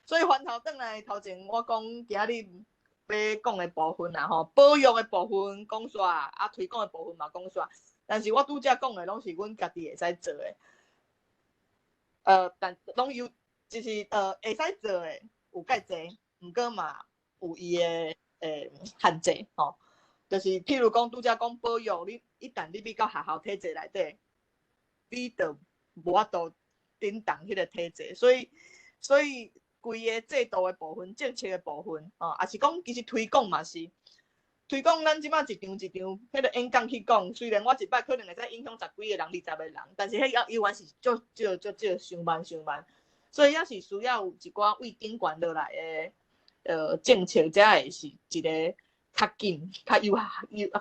所以翻頭轉來頭前我講今日欲講的部分啦吼，保育的部分講煞，啊推廣的部分嘛講煞，但是我拄才講的攏是阮家己會使做的。但攏有，就是會使做的有蓋濟，毋過嘛有伊的限制吼。就是譬如講，拄才講保育，你一旦你入到學校體制內底，你就無法度頂動彼個體制，所以規個制度的部分、政策的部分，吼，抑是講其實推廣嘛是推廣，咱這馬一場一場彼個演講去講，雖然我一擺可能會使影響十幾個人、20個人，但是彼猶原是足少、足少、傷慢、傷慢，所以抑是需要有一寡對頂懸落來的政策，才會是一個較緊、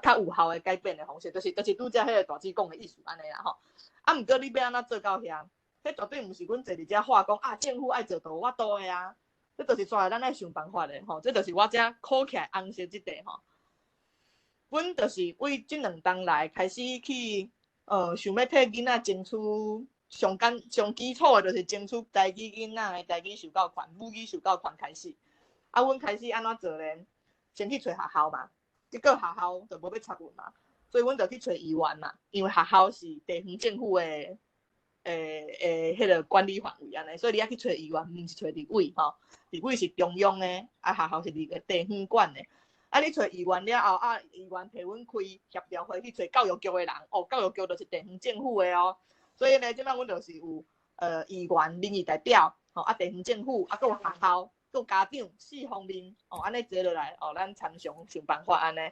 較有效的改變的方式，就是拄才彼個大姊講的意思按呢啦吼。啊，毋過你欲按怎做到遐？彼絕對毋是阮坐佇遮話講啊，政府愛做就有法度的啊。這就是煞來咱愛想辦法的吼。這就是我遮考起來紅色這塊吼。阮就是為這兩冬來開始去想欲替囡仔爭取上簡上基礎的，就是爭取台語囡仔的台語受教權、母語受教權開始。啊，阮開始按怎做咧？先去揣學校嘛，這個學校就無欲插阮嘛，所以阮就去揣議員嘛，因為學校是地方政府的彼個管理範圍按呢，所以你愛去揣議員，毋是揣立委吼，立委是中央的，啊學校是佇個地方管的。啊，你揣議員了後，啊議員替阮開協調會去揣教育局的人，哦，教育局就是地方政府的哦，所以咧，這擺阮就是有議員、民意代表，吼，啊地方政府，啊閣有學校，閣有家長四方面，哦，按呢坐落來，哦，咱參詳想辦法按呢。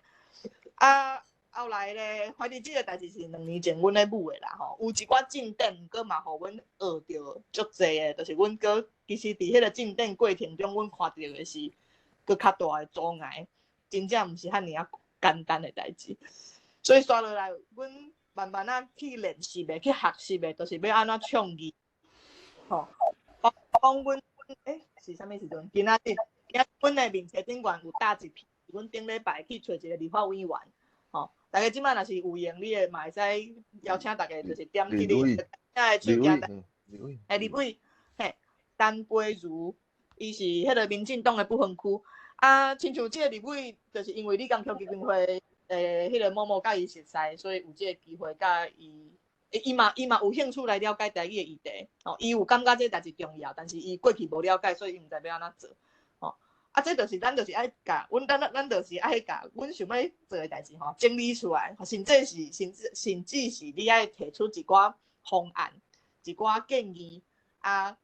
啊，後來咧，反正這個代誌是2年前阮咧舞的啦吼，有一寡進展，毋過嘛，予阮學著足濟的，就是阮閣其實佇彼個進展過程中，阮看著的是閣較大的阻礙，真正毋是遐爾仔簡單的代誌。所以紲落來，阮慢慢仔去練習的，去學習的，就是欲按怎倡議，吼，講阮是啥物時陣？今仔日，今仔阮的面冊頂懸有搭一篇，阮頂禮拜去揣一個立法委員，吼，大家這擺若是有閒，你會嘛會使邀請大家，就是點去你的手機。立委，嘿，陳培如，伊是彼個民進黨的不分區。啊，親像這個立委，就是因為李江橋基金會彼個某某佮伊熟似，所以有這個機會佮伊，伊嘛有興趣來了解台語的議題，吼，伊有感覺這代誌重要，但是伊過去無了解，所以伊毋知欲按怎做，吼。啊，這就是咱就是愛共阮咱咱咱就是愛共阮想欲做的代誌吼，整理出來，甚至是你愛提出一寡方案、一寡建議，啊，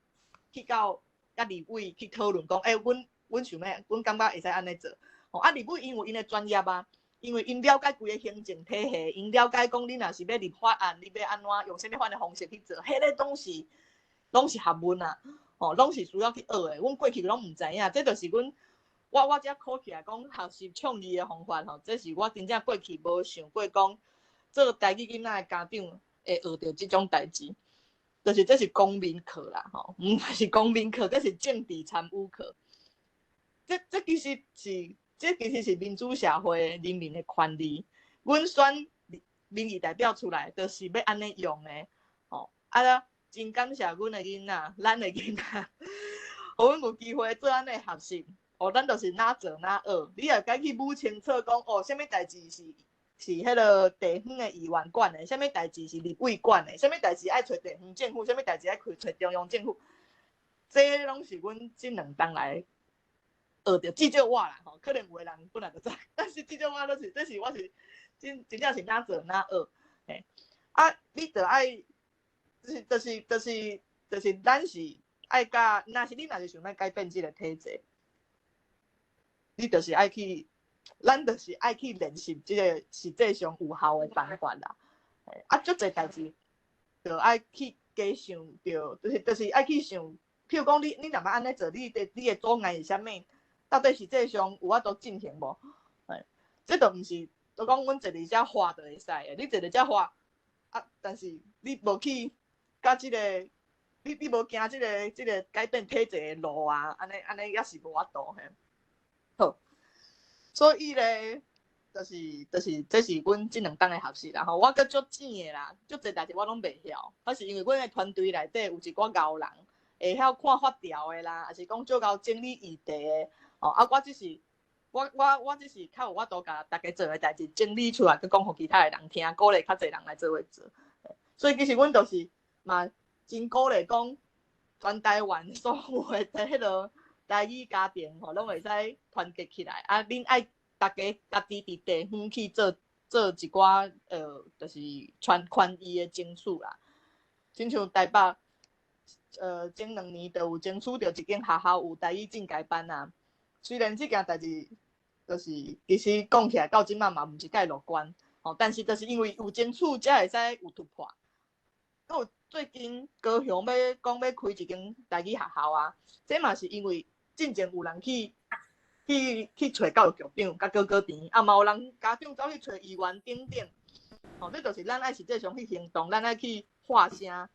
去到佮立委去討論講，阮想欲，阮感覺會使按呢做，吼，啊，立委𪜶有𪜶的專業啊，因為𪜶了解規個行政體系，𪜶了解講你若是欲立法案，你欲按怎用啥物款的方式去做，彼個攏是學問啊，吼，攏是需要去學的。阮過去攏毋知影，這就是阮我才考起來講學習倡議的方法吼，這是我真正過去無想過講做台語囡仔的家長會學著這種代誌，就是這是公民課啦，吼，毋是公民課，這是政治參與課。這其實是民主社會人民的權利。阮選民意代表出來，就是欲按呢用的，吼。啊，真感謝阮的囡仔，咱的囡仔，予阮有機會做按呢學習。哦，咱就是哪做哪學。你也該去摸清楚講，哦，啥物代誌是彼個地方的議員管的，啥物代誌是立委管的，啥物代誌愛揣地方政府，啥物代誌愛揣中央政府。這攏是阮這兩冬來學著，至少我啦吼，可能有的人本來就知，但是至少我攏是，這是我是真真正是哪做哪學。嘿，啊，你著愛，就是咱是愛共，若是你若是想欲改變這個體制，你就是愛去，咱就是愛去練習這個實際上有效的辦法啦。啊，足濟代誌，著愛去加想著，就是愛去想，譬如講你若欲按呢做，你的阻礙是啥物？到底實際上有法度進行無？嘿，這都毋是，都講阮坐佇遮話就會使的。你坐佇遮話，啊，但是你無去佮這個，你無行這個改變體制的路啊，按呢也是無法度嘿。好，所以咧，就是這是阮這兩冬的學習啦吼。我閣足淺的啦，足濟代誌我攏袂曉，還是因為阮的團隊內底有一寡𠢕人，會曉看法條的啦，抑是講足𠢕整理議題的。哦，啊，我只是較有法度共大家做的代誌整理出來，閣講予其他的人聽，鼓勵較濟人來做伙做。所以其實阮就是嘛真鼓勵講，全台灣所有的彼個台語家庭吼，攏會使團結起來。啊，恁愛逐家家己佇地方去做做一寡就是權益的爭取啦。親像台北，前2年就有爭取著一間學校有台語進階班啊。雖然這件代誌就是其實講起來到這擺嘛毋是蓋樂觀，吼，但是就是因為有爭取，才會使有突破。閣有最近高雄欲講欲開一間台語學校啊，這嘛是因為進前有人去揣教育局長佮高高田，啊嘛有人家長走去揣議員等等，吼，這就是咱愛實際上去行動，咱愛去發聲。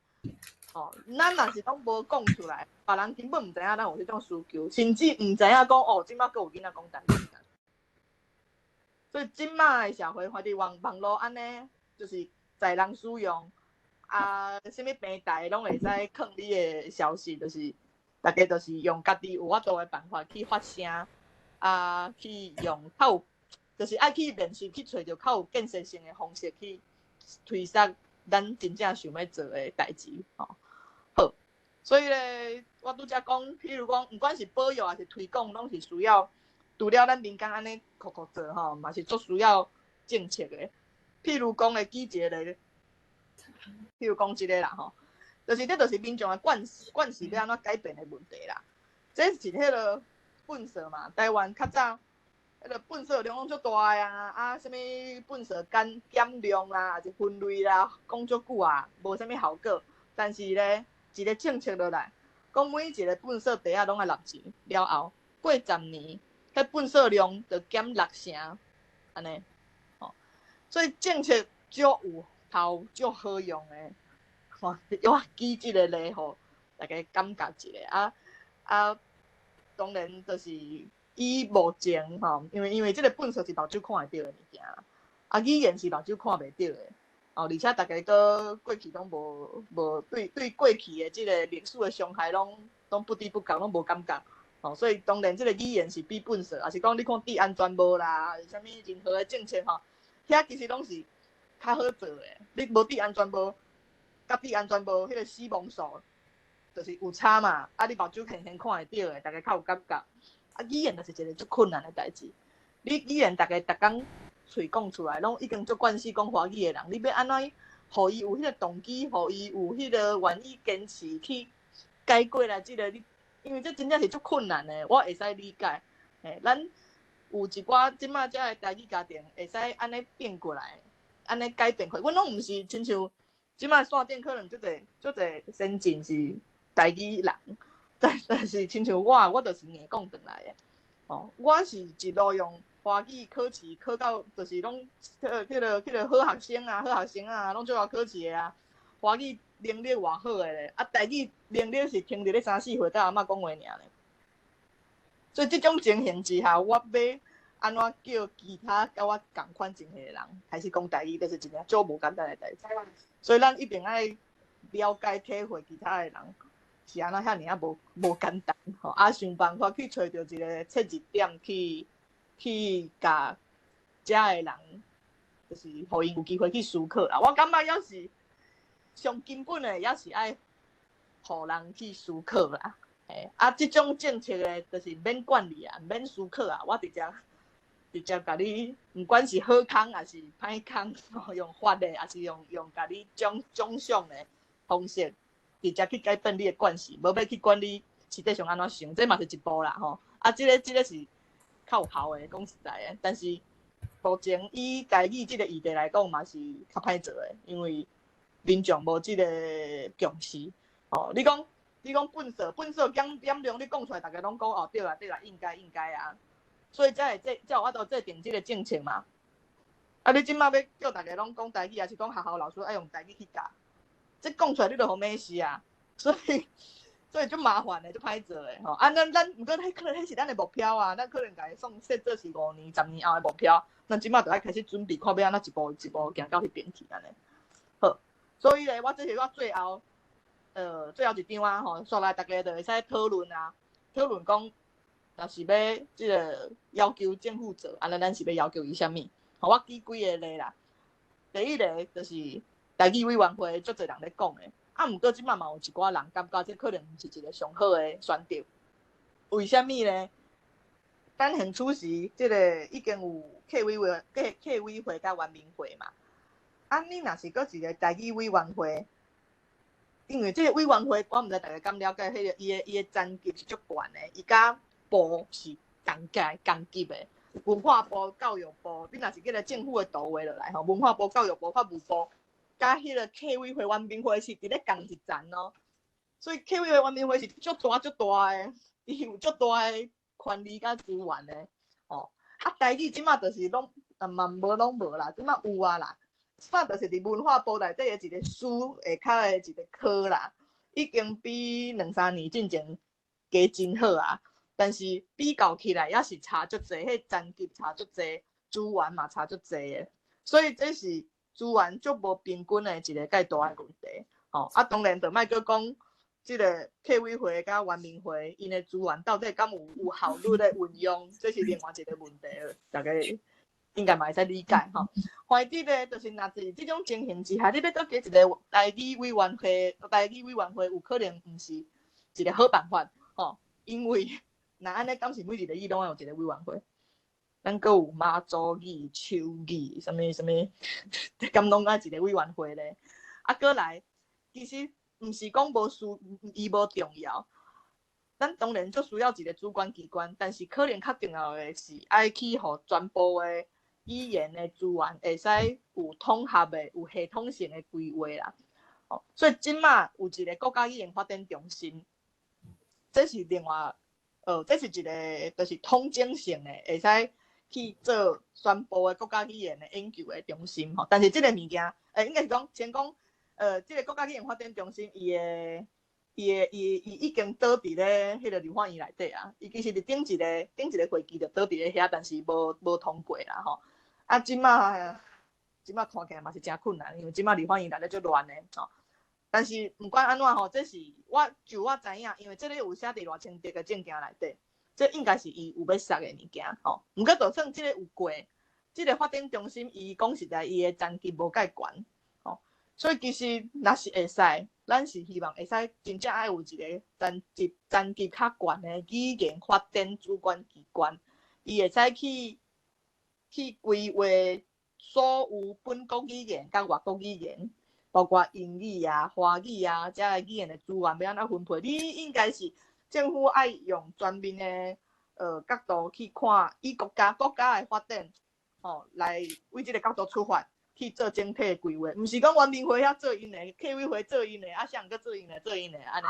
哦，咱若是攏無講出來，別人根本毋知影咱有這種需求，甚至毋知影講哦，這擺閣有囡仔講台語。所以這擺的社會，反正網絡按呢，就是在人使用，啊，啥物平台攏會使囥你的消息，就是逐家就是用家己有法度的辦法去發聲，啊，去用較有，就是愛去練習去揣著較有建設性的方式去推捒咱真正想欲做的代誌，吼。好，所以咧，我拄才講，譬如講，毋管是保育抑是推廣，攏是需要除了咱民間按呢苦苦做吼，嘛是足需要政策的。譬如講咧，舉一个例，譬如講這个啦吼，就是這就是民眾的慣勢欲按怎改變的問題啦。這是彼个糞埽嘛，台灣較早彼个糞埽量攏足大的啊，啊，啥物糞埽減量啦，抑是分類啦，講足久啊，無啥物效果。但是咧，一个政策落來，講每一个糞埽袋仔攏愛納錢，了後過10年，彼糞埽量就減六成，按呢，吼。所以政策足有效、足好用的，吼，我舉這个例，予大家感覺一下啊啊，當然就是以目前吼，因為這个糞埽是目睭看會著的物件，啊，語言是目睭看袂著的，哦，而且逐家閣過去攏無對過去的這个歷史的傷害攏不知不覺，攏無感覺，哦，所以當然這个語言是比糞埽，抑是講你看戴安全帽啦，啥物任何的政策吼，遐其實攏是較好做的。你無戴安全帽，佮戴安全帽，彼个死亡數就是有差嘛。啊，你目睭顯顯看會著的，逐家較有感覺。啊，語言就是一个足困難的代誌。你語言逐家逐工喙講出來，攏已經足慣勢講華語的人，你欲按怎予伊有彼个動機，予伊有彼个願意堅持去改過來這个，你因為這真正是足困難的，我會使理解。嘿，咱有一寡這擺遮的台語家庭會使按呢變過來，按呢改變過來。阮攏毋是親像這擺線頂可能足濟足濟先進是台語人，但是親像我，我就是硬講轉來的。哦，我是一路用華語考試考到，就是攏彼个好學生啊，好學生啊，攏足𠢕考試的啊。華語能力偌好的咧，啊，台語能力是停佇咧三四歲佮阿嬤講話爾咧。所以這種情形之下，我欲按怎叫其他佮我仝款情形的人開始講台語，就是一件足無簡單的代誌。所以咱一定愛了解體會其他的人是按怎遐爾仔無簡單吼，啊，想辦法去揣著一个切入點去共遮的人，就是予𪜶有機會去思考啦。我感覺猶是上根本的，猶是愛予人去思考啦。嘿，啊，這種政策的，就是免管理啊，免思考啊，我直接共你，毋管是好康抑是歹康，用罰的，抑是用共你獎賞的方式，直接去改變你的慣勢，無欲去管你實際上按怎想，這嘛是一步啦吼。啊，這個是較有效的，講實在的，但是目前以台語這個議題來講，嘛是較歹做的，因為民眾無這個共識。哦，你講糞埽減量，你講出來，逐家攏講哦，對啦對啦，應該應該啊。所以才會這才有法度制定這個政策嘛。啊，你這擺欲叫逐家攏講台語，抑是講學校老師愛用台語去教，這講出來你就予罵死啊。所以足麻煩的，足歹做的吼。啊，咱毋過彼可能彼是咱的目標啊，咱可能共伊算設做是5年、10年後的目標。咱這擺就愛開始準備，看欲按怎一步一步行到彼邊去按呢。好，所以咧，我這是我最後，最後一張啊吼，煞來逐家就會使討論啊，討論講，若是欲這个要求政府做，按呢咱是欲要求伊啥物？吼，我舉幾个例啦。第一个就是台語委員會，足濟人咧講的，啊，毋過這擺嘛有一寡人感覺這可能毋是一个上好的選擇。為啥物呢？咱現此時這个已經有客委會佮原民會嘛。啊，你若是閣一个台語委員會，因為這个委員會，我毋知大家敢了解，彼个伊的層級是足懸的，伊佮部是仝級仝級的。文化部、教育部，你若是叫做政府的圖畫落來吼，文化部、教育部、法務部，佮彼个客委會、原民會是佇咧仝一層哦。所以客委會、原民會是足大足大的，伊有足大的權力佮資源的，吼。啊，台語這擺就是攏嘛無攏無啦，這擺有啊啦。這擺就是佇文化部內底的一個司下跤的一個科啦，已經比兩三年進前加真好啊。但是比較起來，猶是差足濟，彼層級差足濟，資源嘛差足濟的。所以這是資源足無平均的一個蓋大的問題。吼，啊，當然就莫閣講，這個客委會佮原民會𪜶的資源到底敢有有效率咧運用，這是另外一個問題了，大家應該嘛會使理解吼。懷疑咧，就是若是這種情形之下，你欲閣加一個台語委員會，台語委員會有可能毋是一個好辦法吼，因為若按呢，敢是每一個語攏愛有一個委員會？咱閣有媽祖語、手語，啥物啥物，敢攏愛一個委員會咧？啊，閣來，其實毋是講無需，伊無重要。咱當然足需要一個主管機關，但是可能較重要的是愛去予全部的語言的資源會使有統合的、有系統性的規劃啦。哦，所以這馬有一個國家語言發展中心，這是另外，這是一個就是統整性的，會使去做全部的國家語言的研究的中心吼。但是這個物件，應該是講先講，這個國家語言發展中心，伊的、伊的、伊伊已經倒佇咧彼個立法院內底啊。伊其實佇頂一個會期就倒佇咧遐，但是無通過啦吼。啊，這馬看起來嘛是誠困難，因為這馬立法院內底足亂的吼。但是毋管按怎吼，這是我就我知影，因為這个有寫佇賴清德的政見內底，這應該是伊有欲殺的物件吼。毋過就算這个有過，這個發展中心伊講實在，伊的層級無蓋懸吼，所以其實若是會使，咱是希望會使真正愛有一個層級較懸的語言發展主管機關，伊會使去規劃所有本國語言佮外國語言，包括英語啊、華語啊，這个語言的資源欲按怎分配？你應該是政府愛用全面的角度去看，以國家的發展，吼，來為這个角度出發去做整體的規劃，毋是講原民會遐做𪜶的，客委會做𪜶的，啊，啥人閣做𪜶的，做𪜶的，按呢。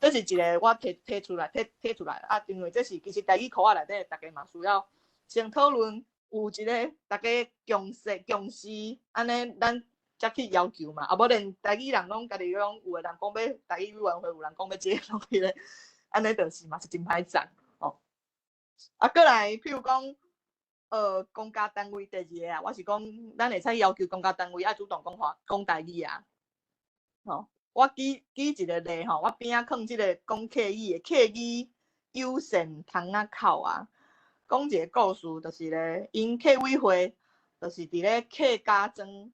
這是一個我提出來，提出來啊，因為這是其實台語課仔內底，大家嘛需要先討論，有一個大家共識，按呢咱才去要求嘛，啊，無連台語人攏家己講，有的人講欲台語委員會，有人講欲這個攏彼个，按呢就是嘛是真歹摠吼。啊，閣來，譬如講，公家單位第二个啊，我是講，咱會使要求公家單位愛主動講話講台語啊。吼，我舉一個例吼，我邊仔囥這个講客語的客語友善窗仔口啊，講一個故事，就是咧，𪜶客委會就是佇咧客家莊。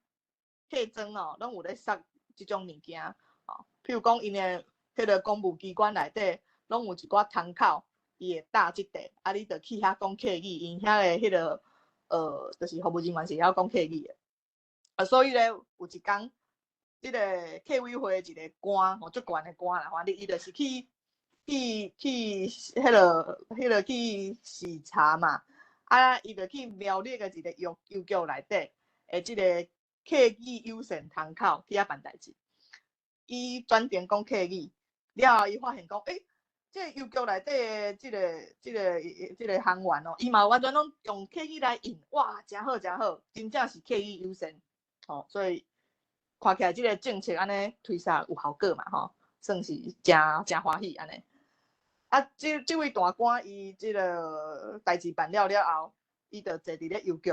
客莊哦，攏有咧殺這種物件，吼，譬如講，𪜶的彼个公務機關內底，攏有一寡窗口，伊會搭這塊，啊，你就去遐講客語，𪜶遐的彼个，就是服務人員是會曉講客語的。啊，所以咧，有一工，這個客委會一個官，吼，足懸的官啦，反正伊就是去彼个去視察嘛，啊，伊就去苗栗的一個郵局內底，的這个客語友善窗口去遐辦代誌，伊專程講客語，了後伊發現講，欸，這個郵局內底的這個行員哦，伊嘛完全攏用客語來應，哇，誠好誠好，真正是客語友善，吼，所以看起來這個政策按呢推捒有效果嘛，吼，算是誠誠歡喜按呢。啊，這位大官伊這个代誌辦了了後，伊就坐佇咧郵局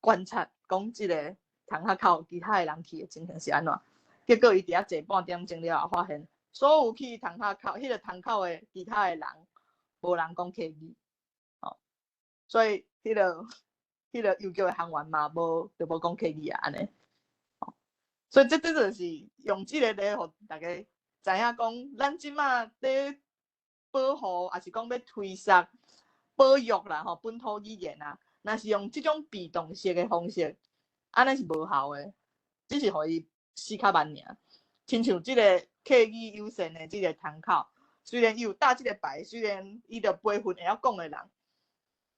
觀察，講這个窗仔口其他的人去的情形是按怎？結果伊佇遐坐半點鐘了後，發現所有去窗仔口、彼个窗口的其他的人，無人講客語，吼，所以彼个郵局的行員嘛，無就無講客語啊，按呢，吼，所以這就是用這個例，予大家知影講，咱這馬咧保護，抑是講欲推捒保育啦，吼，本土語言啊，若是用這種被動式的方式，按呢是無效的，只是予伊死較慢爾。親像這個客語友善的這個窗口，雖然伊有搭這個牌，雖然伊著培訓會曉講的人，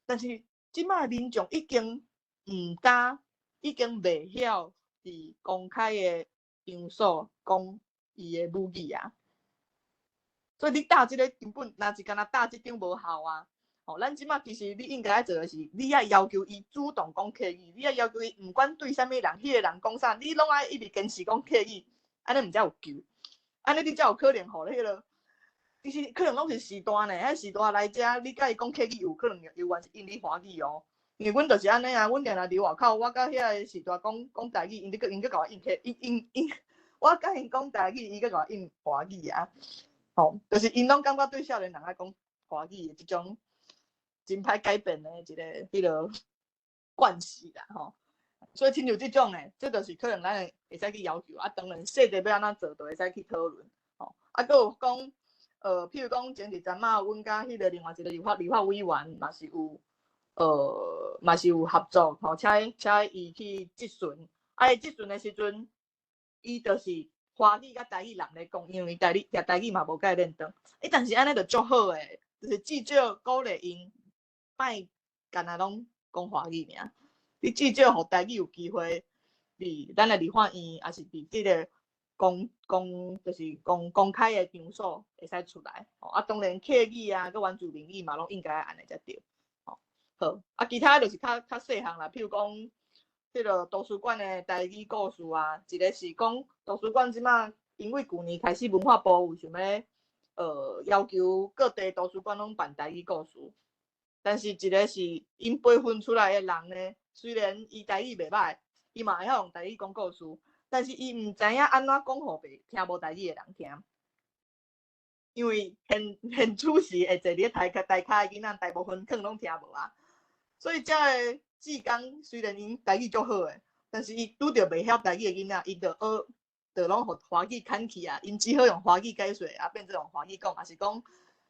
但是這馬的民眾已經毋敢，已經袂曉佇公開的場所講伊的母語啊。所以你搭這個根本，若是干焦搭這張無效啊。吼，咱這馬其實你應該愛做的是，你愛要求伊主動講客語，你愛要求伊毋管對啥物人，彼个人講啥，你攏愛一直堅持講客語，按呢毋才有救，按呢你才有可能予彼个，其實可能攏是時代呢，彼時代來遮，你共伊講客語，有可能猶原是應你歡喜哦。因為阮就是按呢啊，阮定定佇外口，我佮遐个序大講講台語，𪜶閣𪜶閣共我應客應應應，我佮𪜶講台語，伊閣共我應華語啊。吼，就是𪜶攏感覺對少年人愛講華語的這種真歹改變的一個彼落慣勢啦吼。所以親像這種的，這就是可能咱會會使去要求啊。當然細節欲按怎做，就會使去討論。吼，啊，閣有講，譬如講前一陣仔，阮佮彼個另外一個立法委員嘛是有，嘛是有合作，吼，請請伊去質詢。啊，伊質詢的時陣，伊就是華語佮台語摠咧講，因為台語舉台語嘛無共輪轉。欸，但是按呢就足好的，就是至少鼓勵𪜶莫干焦攏講華語爾。你至少予台語有機會佇咱的立法院，抑是佇這個公公就是公公開的場所會使出來。吼，啊，當然客語啊，閣原住民語嘛，攏應該按呢才對。吼，好，啊，其他就是較較細項啦，譬如講，這個圖書館的台語故事啊，一個是講圖書館這馬因為舊年開始文化部有想欲，要求各地圖書館攏辦台語故事，但是一個是𪜶培訓出來的人呢，雖然伊台語袂䆀，伊嘛會曉用台語講故事，但是伊毋知影按怎講予袂聽無台語的人聽，因為現現此時會坐佇咧台跤台跤的囡仔，大部分可能攏聽無啊，所以遮个志工雖然𪜶台語足好的，但是伊拄著袂曉台語的囡仔，伊就學，就攏予華語牽去啊，𪜶只好用華語解說，啊變做用華語講，抑是講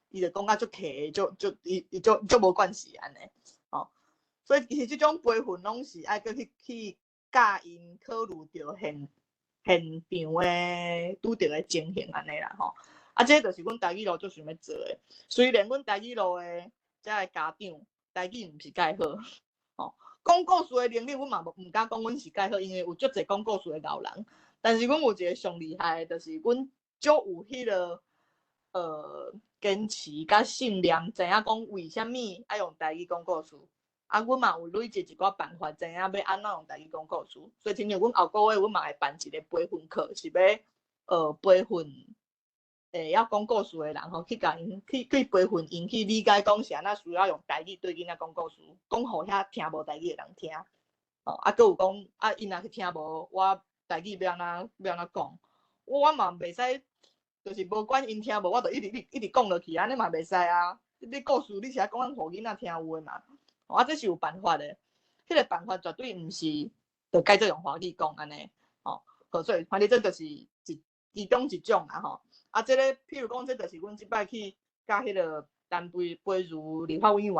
伊就講甲足客，足足伊伊足足無關係按呢，吼。所以其實這種培訓攏是愛閣去去教𪜶考慮著現現場的拄著的情形按呢啦吼。啊，這就是阮台語路足想欲做的。雖然阮台語路的遮个家長台語毋是蓋好，吼，講故事的能力阮嘛無毋敢講阮是蓋好，因為有足濟講故事的𠢕人。但是阮有一個上厲害的，就是阮足有彼個堅持佮信念，知影講為啥物愛用台語講故事。啊，阮嘛有累積一寡辦法，知影欲按怎用台語講故事。所以，親像阮後個月，阮嘛會辦一個培訓課，是欲培訓會曉講故事的人吼，去共𪜶去去培訓𪜶去理解講是按怎需要用台語對囡仔講故事，講予遐聽無台語的人聽。吼，啊，閣有講啊，𪜶若是聽無，我台語欲按怎欲按怎講，我嘛袂使，就是無管𪜶聽無，我就一直一直講落去，按呢嘛袂使啊。你故事你是愛講予囡仔聽有的嘛？啊，這是有辦法的，彼個辦法絕對毋是就改做用華語講按呢，吼，好，所以反正這就是一其中一種啦，吼。啊，這個譬如講，這就是阮這擺去佮彼個陳培培如立法委員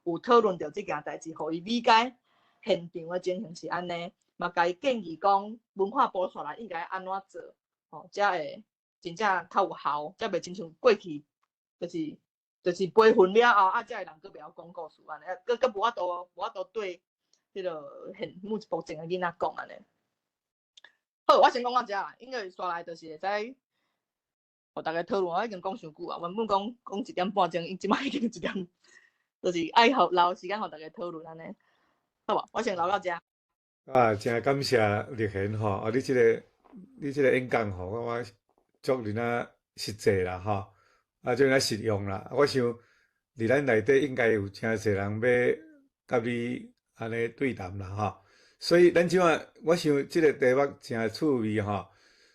有討論著這件代誌，予伊理解現場的情形是按呢，嘛共伊建議講文化部紲來應該按怎做，吼，才會真正較有效，才袂親像過去就是就是培訓了後，啊，遮个人閣袂曉講故事按呢，閣閣無法度無法度對彼個現目前的囡仔講按呢。好，我先講到遮啦，因為紲來就是會使，予大家討論，我已經講傷久啊，原本講講一點半鐘，伊這擺已經一點，就是愛予留時間予大家討論按呢，好無？我先留到遮。啊，真感謝麗賢吼，啊，你這個演講吼，我感覺足爾仔實際啦吼，啊，足爾仔實用啦。我想佇咱內底應該有誠濟人欲佮你按呢對談啦吼。所以咱這擺，我想這個題目誠趣味吼，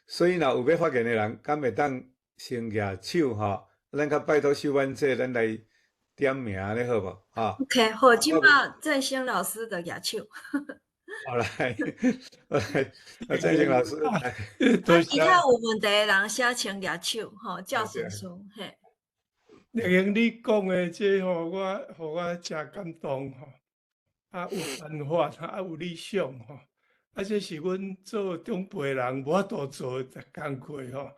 所以若有欲發言的人，敢會當先舉手吼，咱較拜託秀婉姐，咱來點名按呢好無？吼。 OK，好，這擺鄭興老師就舉手。好來，來，鄭興老師來。其他有問題的人寫請舉手，吼，照順序，嘿。麗英，你講的這吼，我予我誠感動吼。啊，有辦法，啊，有理想吼。啊，這是阮做長輩人無法度做的工課吼。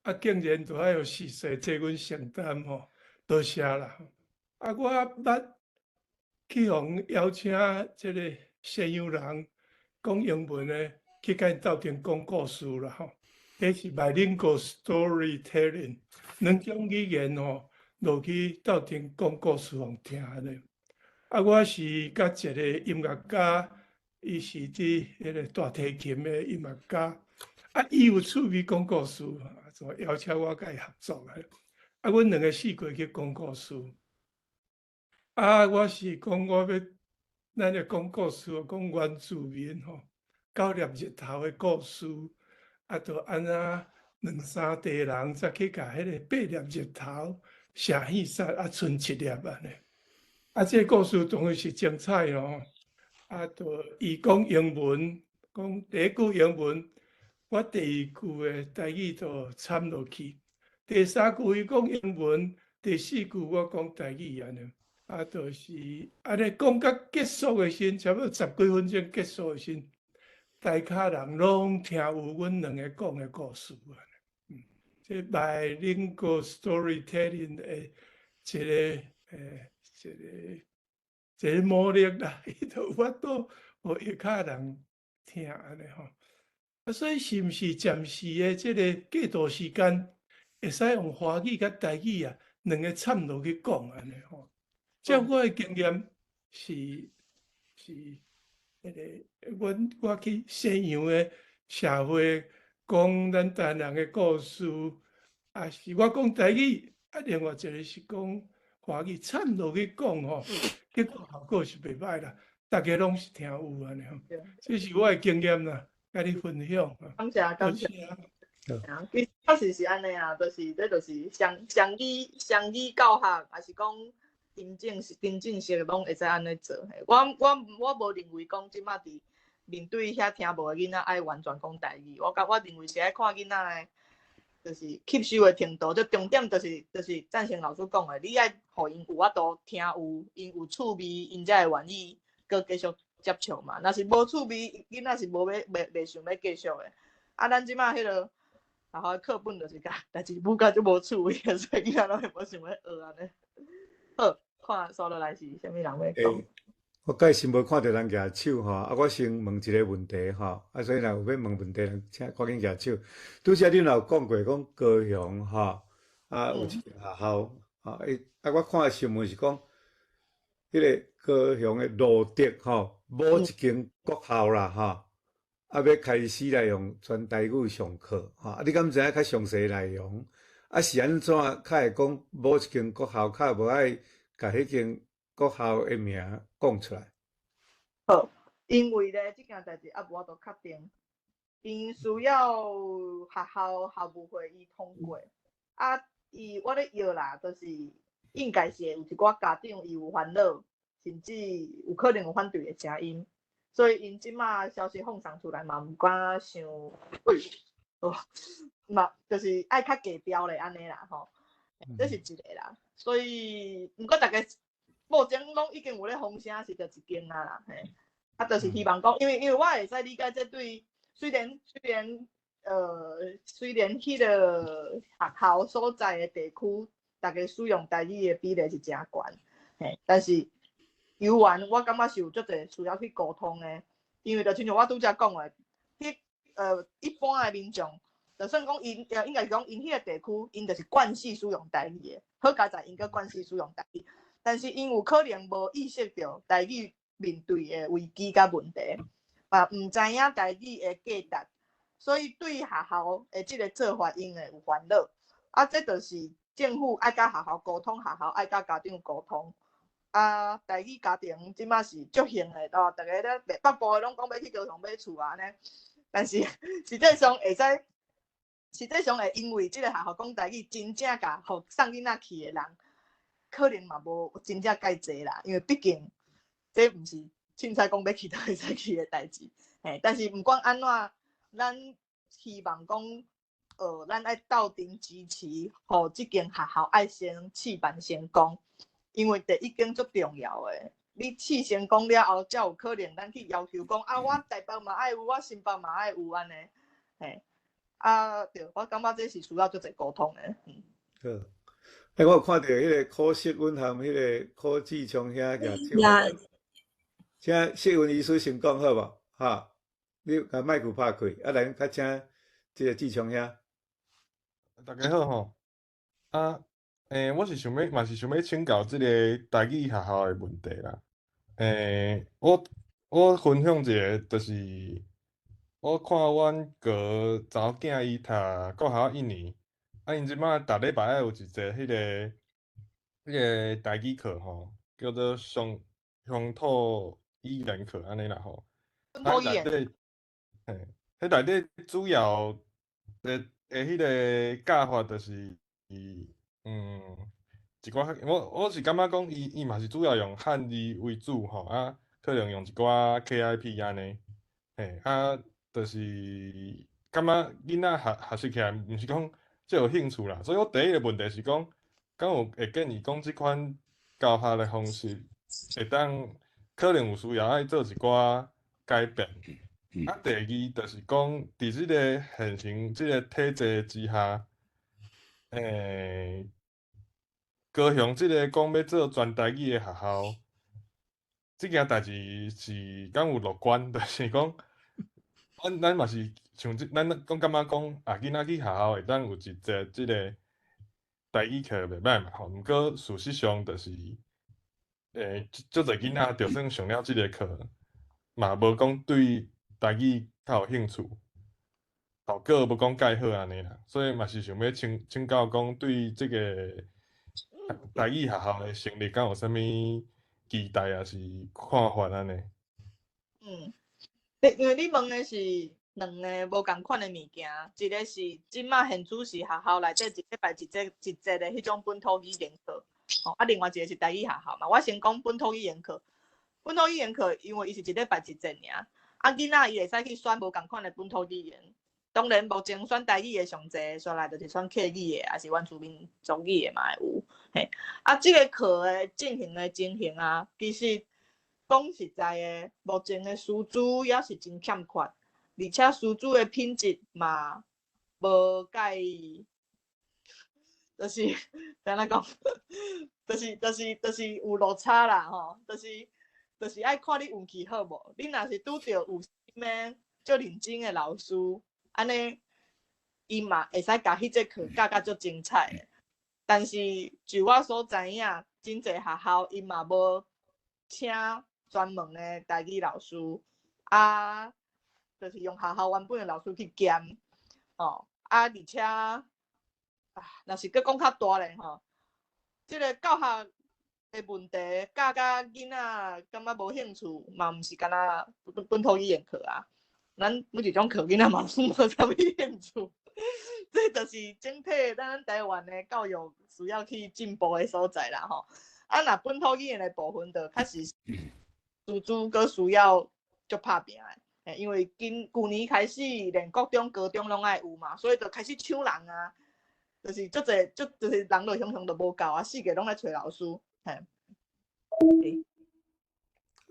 啊，竟然都愛予時勢替阮承擔吼，多謝啦。啊，我捌去予邀請這個西洋人講英文的，去共𪜶鬥陣講故事啦吼。彼是 bilingual storytelling，兩種語言吼落去鬥陣講故事予聽咧。啊，我是佮一個音樂家，伊是佇彼個大提琴的音樂家，啊，伊有趣味講故事，就邀請我佮伊合作咧。啊，阮兩个四界去講故事。啊，我是講我欲咱咧講故事，講原住民吼，九粒日頭的故事，啊，就按怎兩三地人才去共彼个八粒日頭射戲殺，啊，賰一粒按呢。啊，這个故事當然是精彩咯。啊，就伊講英文，講第一句英文，我第二句的台語就摻落去。第三句伊講英文，第四句我講台語按呢。啊，就是按呢講甲結束的時陣，差不多十幾分鐘結束的時陣，台跤人攏聽有阮兩个講的故事按呢。這 bilingual storytelling 的一个魔力啦，伊就有法度予下跤人聽按呢吼。啊，所以是毋是暫時的這个過渡時間，會使用華語佮台語啊，兩个摻落去講按呢吼？照我的經驗是，彼个阮我去西洋的社會講咱台灣人的故事，啊是我講台語，啊另外一个是講華語，摻落去講吼，結果效果是袂䆀啦，逐家攏是聽有按呢吼。這是我的經驗啦，佮你分享。感謝感謝。其實確實是按呢啊，就是這就是雙語教學，還是講沉浸式攏會使按呢做。我無認為講這馬佇面對遐聽無的囡仔愛完全講台語，我認為是愛看囡仔的，就是吸收的程度。這重點就是贊成老師講的，你愛予𪜶有法度聽有，𪜶有趣味，𪜶才會願意閣繼續接觸嘛。若是無趣味，囡仔是無欲袂想欲繼續的。啊，咱這馬彼个學校課本就是共代誌舞甲足無趣味的，所以囡仔攏會無想欲學按呢。好，看煞落來是啥物人欲講。我蓋是無看著人舉手吼，啊，我先問一个問題吼，啊，所以若有欲問問題，請趕緊舉手。拄才恁有講過講高雄吼，啊，有一間學校，吼，啊，我看新聞是講，彼个高雄的露德吼，某一間國校啦吼，啊，欲開始來用全台語上課，吼，啊，你敢知影較詳細內容？啊，是按怎較會講某一間國校較無愛共彼間國校的名講出來？好，因為咧，這件代誌猶無法度確定，𪜶需要學校校務會議通過。啊，伊我咧臆啦，就是應該是會有一寡家長伊有煩惱，甚至有可能有反對的聲音，所以𪜶這馬消息放送出來嘛，毋敢傷，哦，嘛就是愛較低調咧按呢啦吼，這是一个啦。所以，毋過逐家目前攏已經有咧風聲是著一間啊啦，嘿，啊，就是希望講，因為我會使理解這對，雖然彼个學校所在的地區，逐家使用台語的比例是誠懸，嘿，但是猶原我感覺是有足濟需要去溝通的，因為就親像我拄才講的，一般的民眾，就算講𪜶，應該是講𪜶彼个地區，𪜶就是慣勢使用台語的，好佳哉𪜶閣慣勢使用台語，但是𪜶有可能無意識著台語面對的危機佮問題，嘛毋知影台語的價值，所以對學校的這个做法，𪜶會有煩惱。啊，這就是政府愛佮學校溝通，學校愛佮家長溝通。啊，台語家庭這馬是足興的，哦，逐家咧北部的攏講欲去高雄買厝啊按呢，但是實際上會使，實際上會因為這个學校講台語，真正共予送囡仔去的人，可能嘛無真正蓋濟啦，因為畢竟這毋是凊彩講欲去就會使去的代誌。嘿，但是毋管按怎，咱希望講，咱愛鬥陣支持，予這間學校愛先試辦成功，因為第一間足重要的。你試成功了後，才有可能咱去要求講，啊，我台北嘛愛有，我新北嘛愛有按呢。嘿，啊，對，我感覺這是需要足濟溝通的。好，欸，我有看著彼个柯世文和彼个柯志聰兄舉手。請世文醫師先講好無？哈，你共麥克拍開，啊，來，較請這个志聰兄。大家好吼，啊，我是想欲，嘛是想欲請教這个台語學校的問題啦。我分享一个，就是我看阮哥查某囝伊讀國校一年，啊，𪜶這擺逐禮拜愛有一節彼个台語課吼，叫做鄉土語語言課按呢啦吼。本土語言。內底，嘿，彼內底主要的彼个教法就是，一寡我是感覺講伊嘛是主要用漢字為主吼，啊，可能用一寡 KIP 按呢，嘿，啊，就是感覺囡仔學習起來毋是講足有興趣啦，所以我第一个問題是講，敢有會建議講這款教學的方式會當可能有需要愛做一寡改變？啊，第二就是講，佇這个現行這个體制之下，高雄這个講欲做全台語的學校，這件代誌是敢有樂觀？就是講，咱嘛是像這，咱講感覺講啊，囡仔去學校會當有一節這个台語課袂䆀嘛吼。毋過事實上就是，足濟囡仔就算上了這个課，嘛無講對台語較有興趣，效果無講蓋好按呢啦。所以嘛是想欲請教講，對這個台語學校的成立，敢有啥物期待，抑是看法按呢？嗯，因為你問的是兩个無仝款的物件，一个是這馬現主時學校內底一禮拜一節一節的彼種本土語言課，吼，啊，另外一个是台語學校嘛。我先講本土語言課，本土語言課因為伊是一禮拜一節爾，啊，囡仔伊會使去選無仝款的本土語言。當然，目前選台語的上濟，煞來就是選客語的，抑是原住民族語的嘛會有。嘿，啊，這个課的進行的情形啊，其實講實在的，目前的師資也是真欠缺，而且師資的品質嘛無蓋，就是按怎講，就是有落差啦吼，就是愛看你運氣好無。你若是拄著有心的、足認真的老師，按呢，伊嘛會使共彼節課教甲足精彩的。但是就我所知影，真濟學校伊嘛無請專門的台語老師，啊，就是用學校原本的老師去兼，吼，啊，而且啊，若是閣講較大咧吼，這个教學的問題，教甲囡仔感覺無興趣，嘛毋是干焦本土語言課啊。咱每一種課囡仔嘛攏無啥物興趣，這就是整體咱台灣的教育需要去進步的所在啦吼。啊，若本土語言的部分，就確實師資閣需要足拍拚的，因為今舊年開始，連國中、高中攏愛有嘛，所以就開始搶人啊，就是足濟足就是人就雄雄就無夠啊，四界攏咧揣老師，嘿。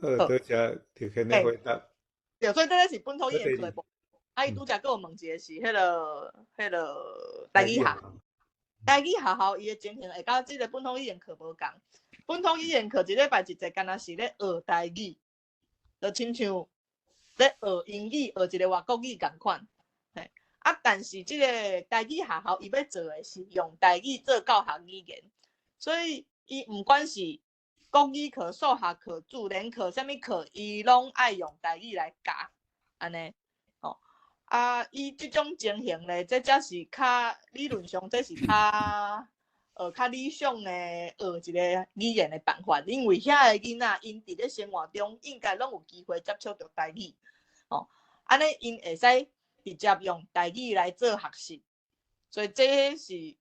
好，多謝立憲的回答。對，所以這个是本土語言課的部分。啊，伊拄才閣有問一个是彼个台語學校，台語學校伊的情形會佮這个本土語言課無仝。本土語言課一禮拜一節，敢若是咧學台語，就親像咧學英語、學一个外國語仝款。嘿，啊，但是這个台語學校伊欲做的是用台語做教學語言，所以伊毋管是國語課、數學課、自然課，啥物課，伊攏愛用台語來教，按呢，吼，啊，伊這種情形咧，這才是較理論上，這是較理想的學一个語言的辦法，因為遐个囡仔，𪜶佇咧生活中應該攏有機會接觸著台語，吼，按呢𪜶會使直接用台語來做學習，所以這是，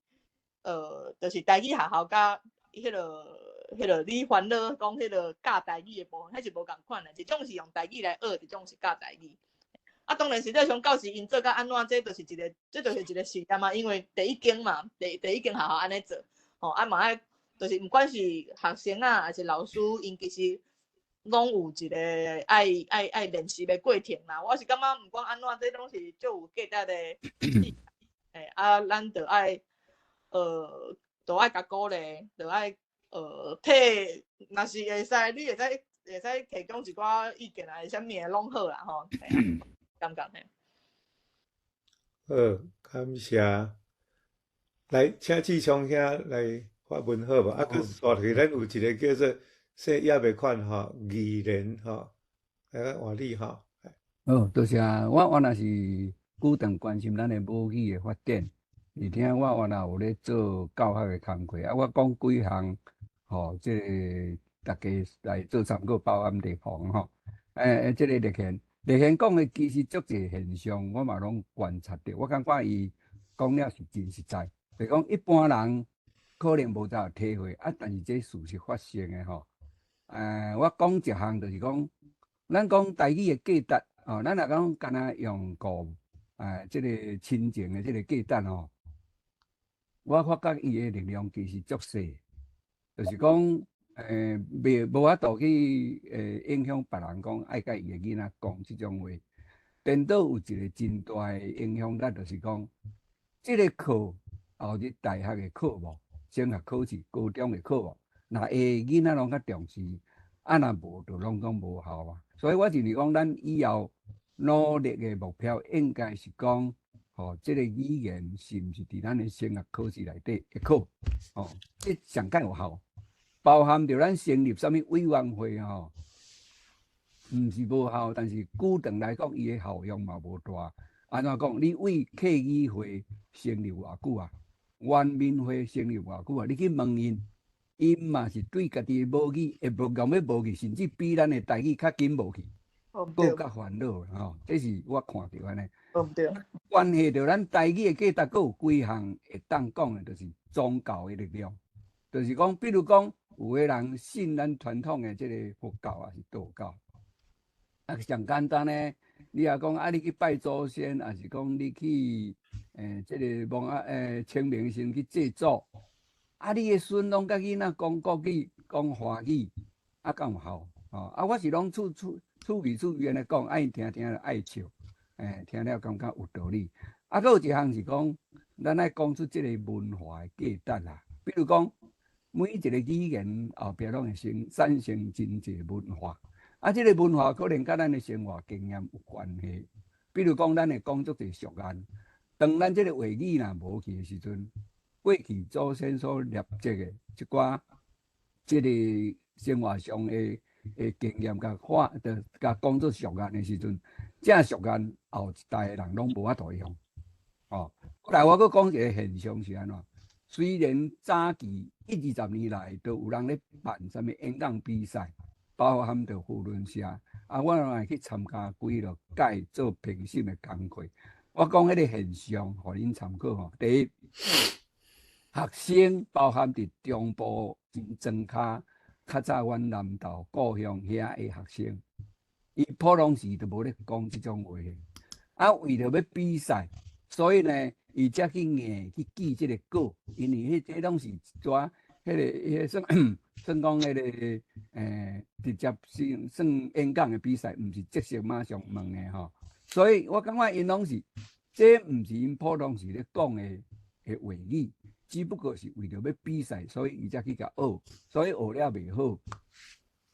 就是台語學校佮彼个你煩惱講彼个教台語的部分，彼是無仝款的，一種是用台語來學，一種是教台語。啊，當然實際上教師𪜶做甲按怎，這就是一个實驗嘛，因為第一間嘛，第一間學校按呢做，吼，啊嘛愛，就是毋管是學生啊，抑是老師，𪜶其實攏有一个愛練習的過程啦。我是感覺毋管按怎，這攏是足有價值的。嘿，啊，咱就愛共鼓勵，就愛替，若是會使，你會使提供一寡意見啊，啥物的攏好啦吼。感覺嘿。好，感謝。來，請志聰兄來發問好無？啊，閣紲落去，咱有一个叫做姓葉的款吼，議員吼，來換你吼。好，多謝。我原來是主動關心咱的母語的發展，而且我原來有咧做教學的工課啊。我講幾項，吼，這個逐家來做參考，包含地方吼。這个立賢講的其實足濟現象，我嘛攏觀察著。我感覺伊講了是真實在，就是講一般人可能無咋有體會，啊，但是這事實發生的吼。我講一項就是講，咱講台語的價值，哦，咱若講干焦用顧這个親情的這个價值吼，我發覺伊的力量其實足細，就是講，袂無法度去影響別人講愛佮伊的囡仔講這種話。顛倒有一個真大的影響力，就是講，這個課後日大學會考無，升學考試、高中會考無，若會囡仔攏較重視，啊若無就攏總無效啊。所以我認為講，咱以後努力的目標應該是講，吼，這個語言是毋是佇咱的升學考試內底會考？吼，這上蓋有效，包含著咱成立啥物委員會吼，毋是無效，但是久長來講，伊的效用嘛無大。按怎講？你為客語會成立偌久啊？原民會成立偌久啊？你去問𪜶，𪜶嘛是對家己的母語會無共欲無去，甚至比咱的台語較緊無去，閣較煩惱吼。這是我看著按呢。對。關係著咱台語的價值，閣有幾項會當講的，就是宗教的力量，就是講，比如講，有的人信咱傳統的這個佛教抑是道教，啊，上簡單呢，你若講啊，你去拜祖先，抑是講你去這個望啊清明時去祭祖，啊，你的孫攏佮囡仔講國語、講華語，啊，敢有效？吼，啊，我是攏趣味趣味按呢講，啊，𪜶聽聽就愛笑。聽了感覺有道理。啊，閣有一項是講，咱愛講出這個文化的價值啦。比如講，每一個語言後壁攏會生產生真濟文化。啊，這個文化可能佮咱的生活經驗有關係。比如講，咱會講足濟俗諺。當咱這個話語若無去的時陣，過去祖先所累積的這寡這個生活上的經驗，共化，就共講做俗諺的時陣，這俗諺後一代的人攏無法度用。哦，過來我閣講一個現象是按怎？雖然早期一二十年來都有人咧辦啥物演講比賽，包含著扶輪社，啊，我嘛會去參加幾落屆做評審的工課。我講彼個現象，予恁參考吼。第一，學生包含佇中部真莊跤，較早阮南投故鄉遐的學生，伊普通時都無咧講這種話。啊，為著欲比賽，所以呢，伊才去硬去記這個稿，因為彼這攏是一逝彼個算算講彼個直接算算演講的比賽，毋是即時馬上問的吼。所以我感覺𪜶攏是，這毋是𪜶普通時咧講的話語，只不過是為著欲比賽，所以伊才去共學，所以學了袂好。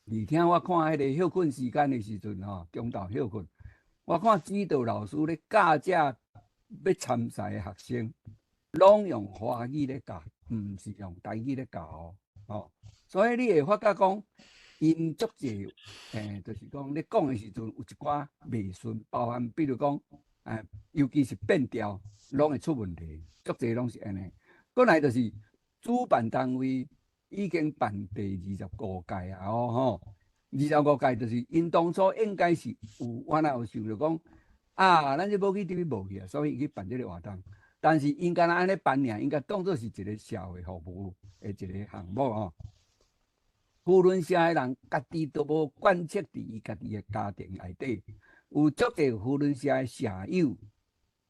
而且我看彼個歇睏時間的時陣吼，中晝歇睏，我看指導老師咧教這欲參賽的學生，攏用華語咧教，毋是用台語咧教哦。吼，所以你會發覺講，𪜶足濟，就是講咧講的時陣有一寡袂順，包含比如講，尤其是變調，攏會出問題，足濟攏是按呢。過來就是主辦單位已經辦第二十五屆啊，哦吼，二十五屆就是𪜶當初應該是有，我若有想著講，啊，咱這母語佇無去啊，所以伊去辦這個活動。但是𪜶敢若按呢辦爾，應該當做是一個社會服務的一個項目吼。扶輪社的人家己都無貫徹佇伊家己的家庭內底，有足濟扶輪社的社友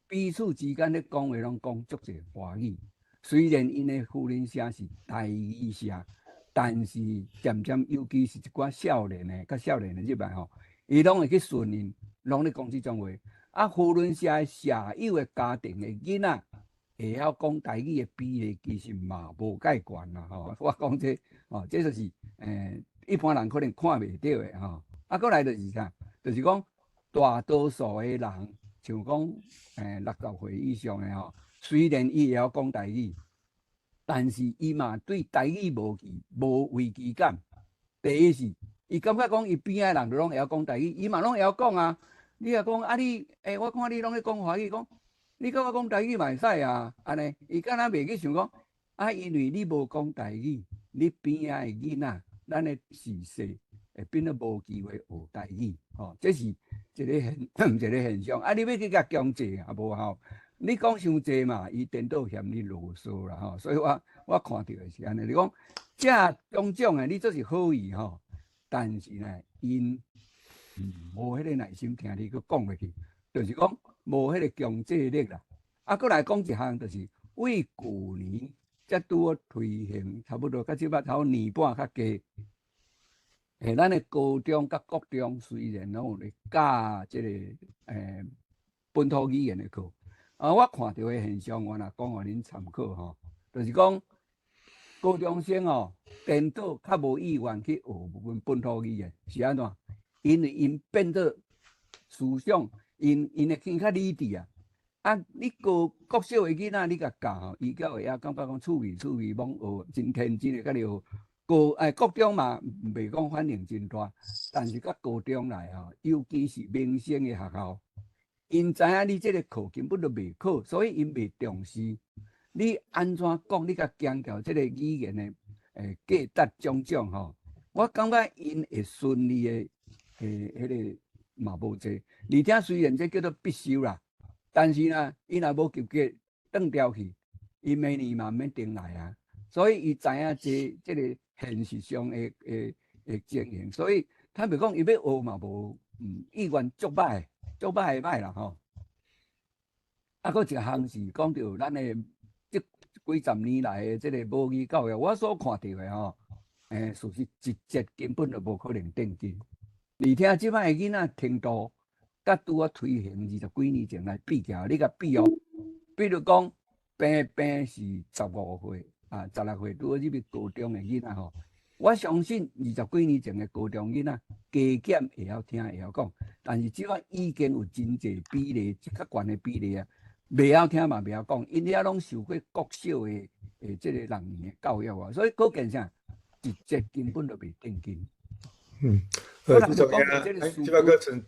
彼此之間咧講話，攏講足濟華語。雖然𪜶的扶輪社是台語社，但是漸漸，尤其是一寡少年的、較少年的入來吼，伊攏會去順應，攏咧講這種話。啊，扶輪社的社友的家庭的囡仔會曉講台語的比例，其實嘛無蓋懸啦吼。我講這，吼，這就是一般人可能看袂著的吼。啊，過來就是啥？就是講大多數的人，像講60歲以上的吼，雖然伊會曉講台語，但是伊嘛對台語無記無危機感。第一是，伊感覺講伊邊仔人都攏會曉講台語，伊嘛攏會曉講啊。你若講啊你，我看你攏咧講華語，講你佮我講台語嘛會使啊，按呢，伊敢若袂去想講，啊，因為你無講台語，你邊仔的囡仔，咱的時勢會變做無機會學台語，吼，這是一個現象。啊，你欲去共強制也無效，你講傷濟嘛，伊顛倒嫌你囉嗦啦，吼。所以我看著的是按呢，你講這種種的，你做是好意吼，但是呢，𪜶無彼個耐心聽你閣講落去，就是講無彼個強制力啦。啊，閣來講一項，就是為舊年才拄好推行，差不多到這擺頭年半較加。咱的高中佮國中雖然攏有咧教這個本土語言的課，啊，我看著的現象，我若講予恁參考吼，就是講高中生哦，顛倒較無意願去學阮本土語言，是按怎？因為𪜶變做思想，𪜶會更較理智啊。啊，你高國小的囡仔，你共教吼，伊才會曉感覺講趣味趣味，罔學真天真的佮你學。國中嘛，袂講反應真大，但是到高中來吼，尤其是民生的學校，𪜶知影你這個課根本就袂考，所以𪜶袂重視。你按怎講，你共強調這個語言的價值種種吼，我感覺𪜶會順利的彼個嘛無濟。而且雖然這叫做必修啦，但是呢，伊若無及格，轉掉去，伊明年嘛毋免重來啊。所以伊知影這個現實上的情形，所以坦白講，伊欲學嘛無意願足歹，足歹的歹啦吼。啊，閣一項是講著咱的這幾十年來的這個母語教育，我所看著的吼，事實一節根本就無可能定根。而且這擺的囡仔程度，佮拄仔推行20幾年前來比較，你共比哦，比如講，平平是15歲啊，16歲拄好入去高中的囡仔吼，我相信20幾年前的高中囡仔，加減會曉聽會曉講，但是這擺已經有真濟比例，較懸的比例啊，袂曉聽嘛袂曉講，𪜶遐攏受過國小的這個6年的教育啊，所以可見啥，一節根本就袂定根。好，志聰兄，這擺閣剩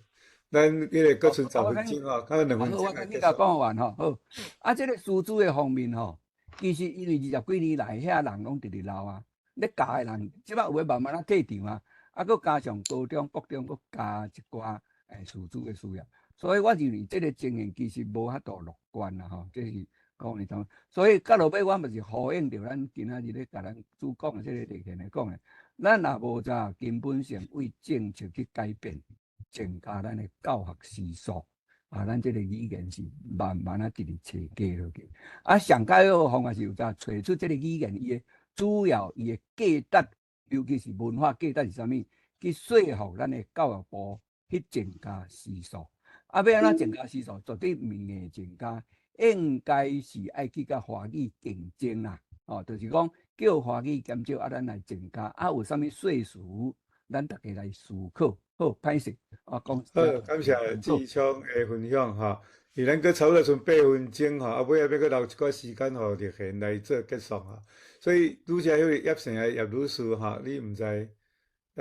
咱彼個閣剩10分鐘吼，閣有2分鐘。好，我你共講完吼，好。啊，這個師資的方面吼，其實因為20幾年來，遐人攏直直老啊，咧教的人，這擺有的慢慢仔退場啊，啊，閣加上高中、國中閣加一寡師資的需要，所以我認為這個情形其實無法度樂觀啦吼，這是講你講。所以到落尾我嘛是呼應著咱今仔日咧共咱主講的這個內容來講的，咱若無從根本性為政策去改變，增加咱的教學時數，啊，咱這個語言是慢慢仔直直揣加落去。啊，上較好方法是有怎揣出這個語言伊的主要伊的價值，尤其是文化價值是啥物？去說服咱的教育部去增加時數。啊，欲按怎增加時數？絕對毋硬增加，應該是愛去共華語競爭啦。哦，就是講叫華語減少，啊，咱來增加。啊，有啥物說辭，咱逐家來思考。好，歹勢，我講。好，感謝志聰的分享吼。因為咱閣差不多剩8分鐘吼，啊，尾仔欲閣留一寡時間予立賢來做結束吼。所以拄才彼個葉姓的葉女士吼，你毋知猶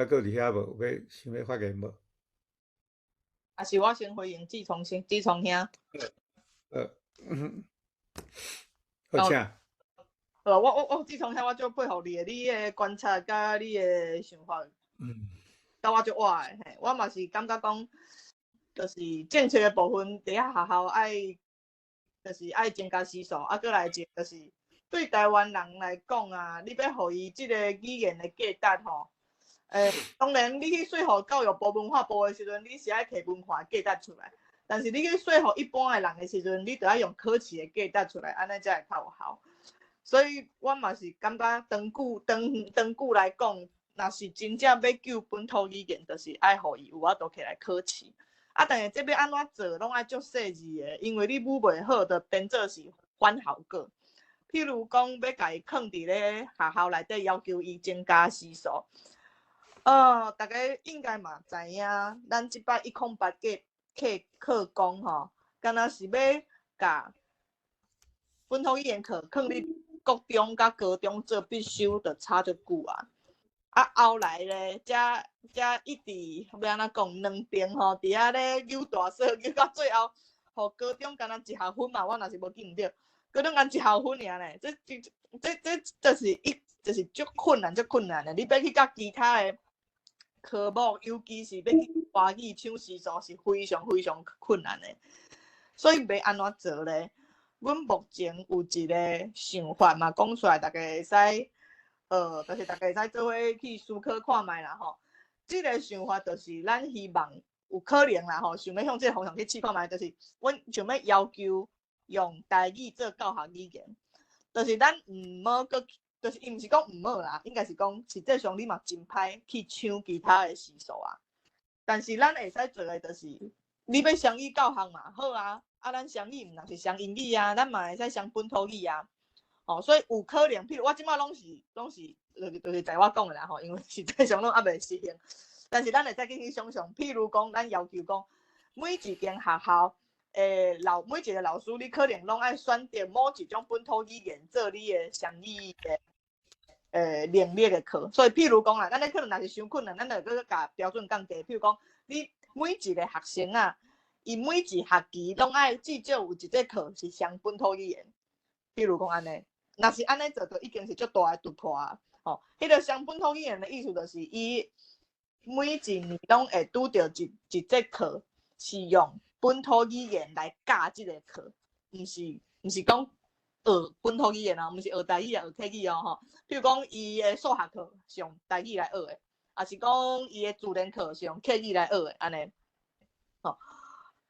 閣佇遐無？欲想欲發言無？抑是我先回應志聰先，志聰兄。好，請。好，我志聰兄，我足佩服你的，你的觀察佮你的想法，佮我足倚的嘿，我嘛是感覺講，就是政策的部分，佇遐學校愛，就是愛增加時數，啊，閣來一個就是對台灣人來講啊，你欲予伊這個語言的價值吼，當然你去說服教育部、文化部的時陣，你是愛提文化價值出來，但是你去說服一般的人的時陣，你著愛用考試的價值出來，按呢才會較有效。所以我嘛是感覺長久、長長久來講，若是真正欲救本土語言，就是愛予伊有法度起來考試。啊，但是這欲按怎做，攏愛足細緻的，因為你舞袂好，就變做是反效果。譬如講，欲共伊囥佇咧學校內底，要求伊增加時數。大家應該嘛知影，咱這擺108計課課綱吼，敢若是欲共本土語言課囥佇國中佮高中做必修，就差足久啊。啊，後來咧，才才一直欲按怎講，兩邊吼，佇遐咧扭大細，扭到最後，予高中敢若一學分嘛，我若是無記毋著，高中干一學分爾咧，這這這這就是一這是足困難、足困難的。你欲去佮其他的科目，尤其是欲去華語搶時數，是非常非常困難的。所以欲按怎做咧？阮目前有一個想法嘛，講出來，大家會使，就是大家會使做伙去思考看覓啦吼。這個想法就是咱希望有可能啦吼，想欲向這個方向去試看覓，就是阮想欲要求用台語做教學語言，就是咱毋好閣，就是伊毋是講毋好啦，應該是講實際上你嘛真歹去搶其他的時數啊。但是咱會使做的就是，你欲雙語教學嘛，好啊，啊咱雙語毋但是雙英語啊，咱嘛會使雙本土語啊。哦，所以有可能，譬如我這擺攏是在我講的啦吼，因為實際上攏猶未實行。但是咱會使去想像，譬如講，咱要求講，每一間學校的老每一個老師，你可能攏愛選擇某一種本土語言做你的雙語的能力的課。所以譬如講啦，咱咧可能若是傷困難，咱就閣共標準降低。譬如講，你每一個學生啊，伊每一學期攏愛至少有一節課是雙本土語言。譬如講按呢，若是按呢做，就已經是足大的突破啊！吼，彼個雙本土語言的意思就是，伊每一年攏會拄著一節課是用本土語言來教這個課，毋是講學本土語言啊，毋是學台語啊，學客語哦吼。譬如講，伊的數學課是用台語來學的，抑是講伊的自然課是用客語來學的，按呢。吼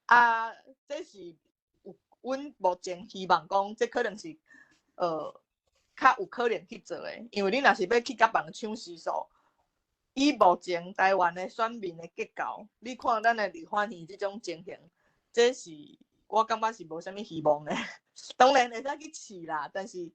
啊，這是有阮目前希望講，這可能是較有可能去做的，因為你若是欲去共別人搶時數，以目前台灣的選民的結構，你看咱的立法院這種情形，這是我感覺是無啥物希望的。當然會使去試啦，但是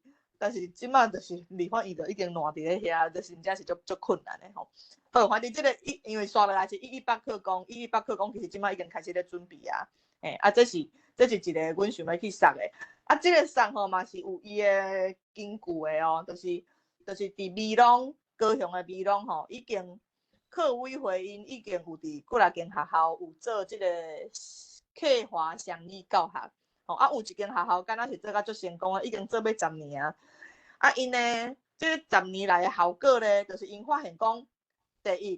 這擺就是立法院就已經爛佇咧遐，就是真正是足足困難的吼。好，反正這個一因為紲落來是118課綱，一一八課綱其實這擺已經開始咧準備啊。欸，啊，這是一個阮想欲去捒的。啊，這個捒吼嘛是有伊的根據的哦，就是佇美濃高雄的美濃吼，已經客委會𪜶已經有佇幾若間學校有做這個客華雙語教學，吼啊有一間學校敢若是做甲足成功的，已經做欲十年啊。啊，𪜶呢，這十年來的效果咧，就是𪜶發現講，第一，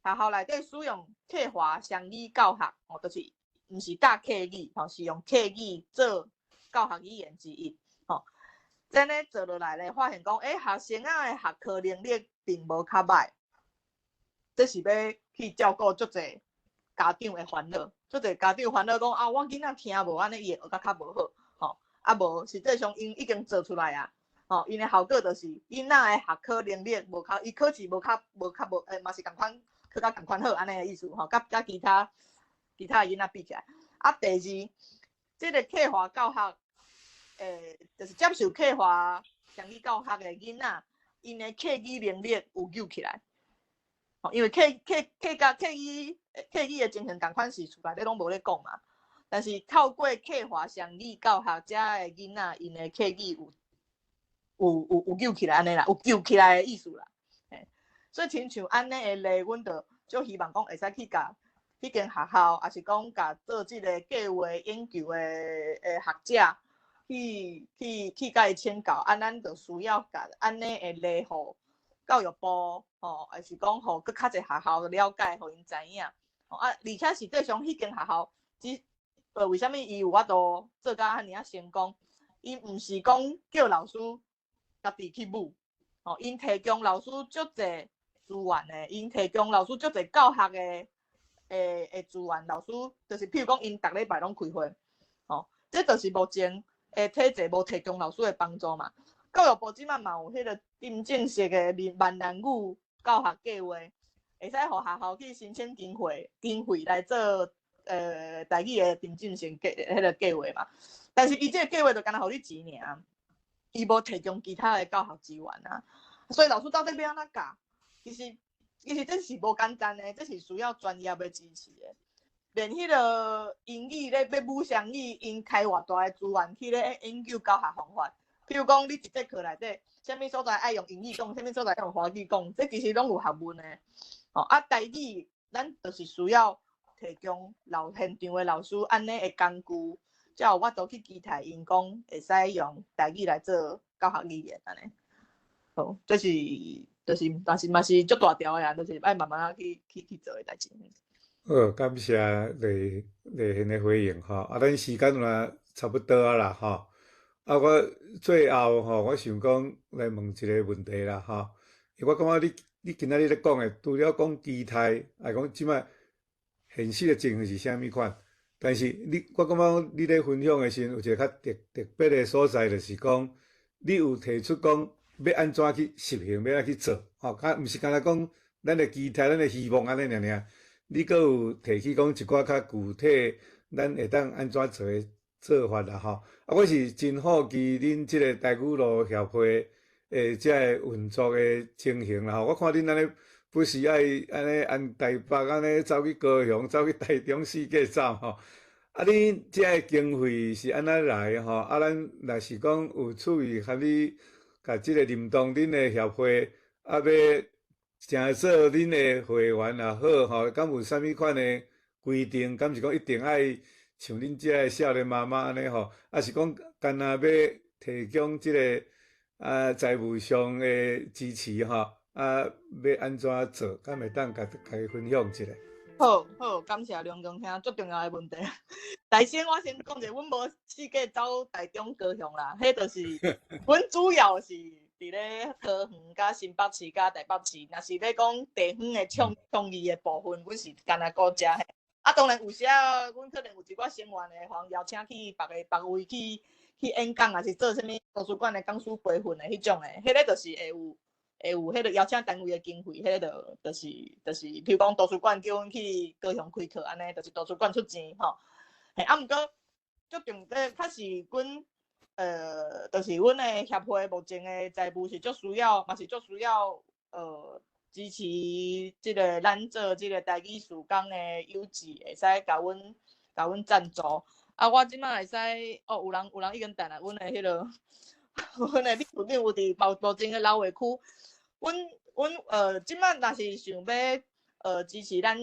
學校內底使用客華雙語教學，吼，就是毋是教客語，吼，是用客語做教學語言之一，吼。這呢做落來咧，發現講，欸，學生仔的學科能力並無較䆀，這是欲去照顧足濟家長的煩惱，足濟家長煩惱講啊，我囡仔聽無按呢，伊會學甲較無好，吼，啊無，實際上𪜶已經做出來啊，吼，𪜶的效果就是囡仔的學科能力無較，伊考試無較無較無，欸，嘛是仝款，考甲仝款好按呢的意思，吼，佮其他的囡仔比起來。啊，第二，這個客華教學，欸，就是接受客華雙語教學的囡仔，𪜶的客語能力有救起來。吼，因為客客客家客語客語的情形仝款是厝內底攏無咧講嘛，但是透過客華雙語教學，遮的囡仔𪜶的客語有救起來按呢啦，有救起來的意思啦。嘿，所以親像按呢的例，阮就足希望講會使去共彼間學校，抑是講共做這個計劃研究的學者去共伊請教，啊，咱就需要共按呢的例予教育部，吼，抑是講予閣較濟學校了解，予𪜶知影。吼啊，而且實際上彼間學校，只為啥物伊有法度做甲按呢仔成功？伊毋是講叫老師家己去舞，吼，𪜶提供老師足濟資源的，𪜶提供老師足濟教學的資源，老師就是譬如講，𪜶逐禮拜攏開會，吼，這就是目前的體制無提供老師的幫助嘛。教育部這擺嘛有彼個沉浸式的閩南語教學計劃，會使予學校去申請經費來做台語的沉浸式彼個計劃嘛。但是伊這個計劃就干焦予你錢爾，伊無提供其他的教學資源啊，所以老師到底欲按怎教？其實這是無簡單的，這是需要專業的支持的。連彼個英語咧欲母雙語，𪜶開偌大的資源去咧研究教學方法。譬如講，你一節課內底，啥物所在愛用英語講，啥物所在愛用華語講，這其實攏有學問的。吼啊，台語咱就是需要提供現場的老師按呢的工具，才有法度去期待𪜶講會使用台語來做教學語言按呢。好，這是就是，但是嘛是足大條的啊，就是愛慢慢仔去做的代誌。好，感謝麗麗賢的回應吼。啊，咱時間嘛差不多啊啦吼。啊，我最後吼，我想講來問一個問題啦吼。因為我感覺你今仔日咧講的，除了講期待，啊講這擺現實的情形是啥物款，但是你我感覺你咧分享的時陣，有一個較特別的所在，就是講你有提出講欲按怎去實行，欲按怎去做，吼，較毋是干焦講咱的期待、咱的希望按呢爾爾，你閣有提起講一寡較具體，咱會當按怎做的做法啦，吼。啊，我是真好奇恁這個台語路協會的這个運作的情形啦，吼。我看恁按呢不時愛按呢按台北按呢走去高雄，走去台中四界走吼。啊，恁這个經費是按怎來吼？啊，咱若是講有趣味，和你共這個認同恁的協會，啊，欲成做恁的會員也好吼，敢有啥物款的規定？敢是講一定愛像恁這个少年媽媽按呢吼？抑是講干焦欲提供這个啊財務上的支持吼？啊，欲按怎做？敢會當共共伊分享一下？好好，感謝梁公兄，足重要的問題。首先我先講一下，阮無四界走台中高雄啦，彼就是阮主要是佇咧桃園、佮新北市、佮台北市。若是咧講地方的倡議的部分，阮是干焦顧遮嘿。啊，當然有時仔，阮可能有一寡成員會予人邀請去別个別位去演講，抑是做啥物圖書館的講師培訓的彼種的，彼个就是會有彼个邀請單位的經費，彼个就是，比如講圖書館叫阮去高雄開課按呢，就是圖書館出錢吼。嘿，啊，毋過足重點，較是阮就是阮的協會目前的財務是足需要，嘛是足需要支持這个咱做這个台語事工的友志，會使共阮贊助。啊，我這擺會使哦，有人已經等啦，阮的彼个，阮的理事長有佇目前的老話區。阮這擺若是想欲支持咱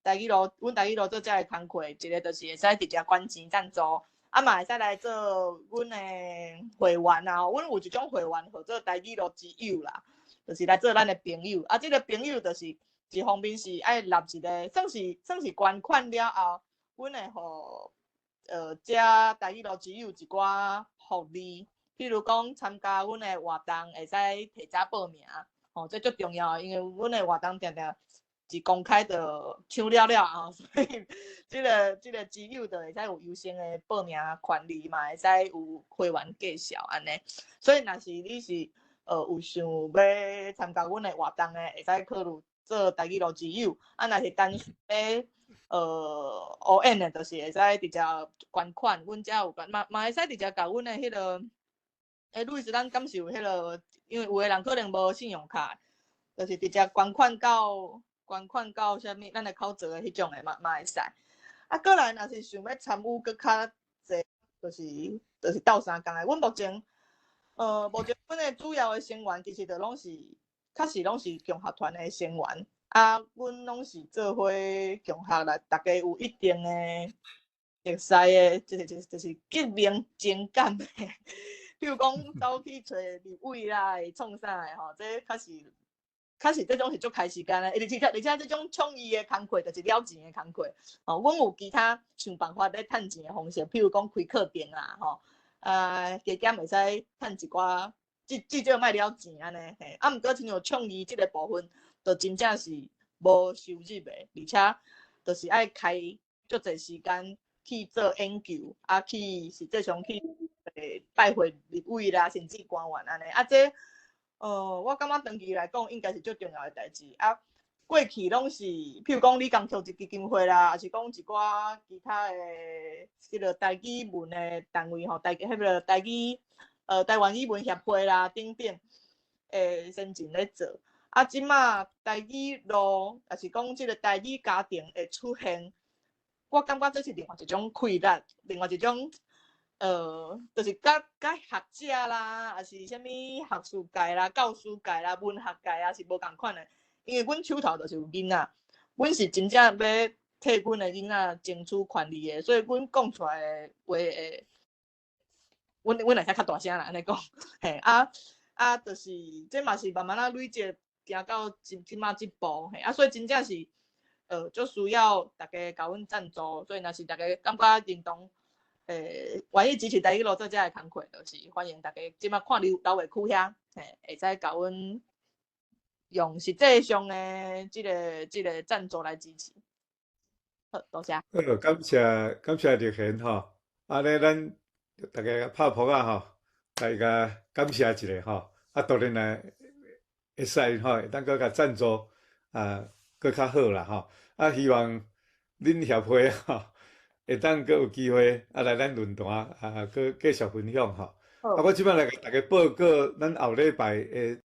台語路，阮台語路做這个工課，一个就是會使直接捐錢贊助，啊嘛會使來做阮的會員啊。阮有一種會員號做台語路之友啦，就是來做咱的朋友。啊，這个朋友就是一方面是愛納一个，算是捐款了後，阮會予這台語路之友一寡福利，譬如講參加阮的活動會使提早報名，吼，這足重要的，因為阮的活動定定一公開就搶了了啊，所以這個之友就會使有優先的報名權利嘛，會使有會員介紹按呢。所以若是你是有想欲參加阮的活動的，會使考慮做台語路之友。啊，若是單純欲烏演的，就是會使直接捐款，阮遮有捐，嘛會使直接共阮的彼个，欸，路易斯，咱敢是有彼个，因為有的人可能無信用卡，就是直接捐款到啥物，咱的口座的彼種的嘛會使。啊，過來若是想欲參與閣較濟，就是鬥相共的。阮目前阮的主要的成員其實就攏是，確實攏是共學團的成員。啊，阮攏是做伙共學來，大家有一定的熟似的，就是革命情感的。比如講，走去揣立委啦，會創啥的吼，這確實這種是足開時間的，而且這種創意的工課就是了錢的工課。哦，阮有其他想辦法咧趁錢的方式，譬如講開課程啦，吼，啊，加減會使趁一寡，至少莫了錢按呢。嘿，啊，毋過親像創意這个部分，就真正是無收入的，而且就是愛開足濟時間去做研究，啊，去實際上去拜會立委啦，甚至官員按呢。啊，這我感覺長期來講，應該是足重要的代誌。啊，過去攏是，譬如講李江秋基金會啦，抑是講一寡其他的彼个台語文的單位吼，台灣語文協會啦等等，先進咧做。啊，這馬台語路，抑是講這个台語家庭會出現，我感覺這是另外一種氣力，另外一種，就是佮學者啦，抑是啥物學術界啦、教師界啦、文學界啊，是無仝款的。因為阮手頭就是有囡仔，阮是真正欲替阮的囡仔爭取權利的，所以阮講出來的話會，阮會使較大聲啦，按呢講，嘿啊，啊，就是這嘛是慢慢仔累積行到這這馬這步，嘿，啊，所以真正是，足需要大家共阮贊助，所以若是大家感覺認同，願意支持台語路做這个工課，就是歡迎大家這馬看留留話區遐，嘿，會使共阮用實際上的這個贊助來支持。好，多謝。好，感謝感謝立賢吼，按呢咱大家拍噗仔吼，來共感謝一下吼，啊，當然來會使吼，會當閣共贊助啊，閣較好啦吼，啊，希望恁協會吼，會當閣有機會啊來咱論壇啊，閣繼續分享吼。啊，我這擺來共大家報告，咱後禮拜的。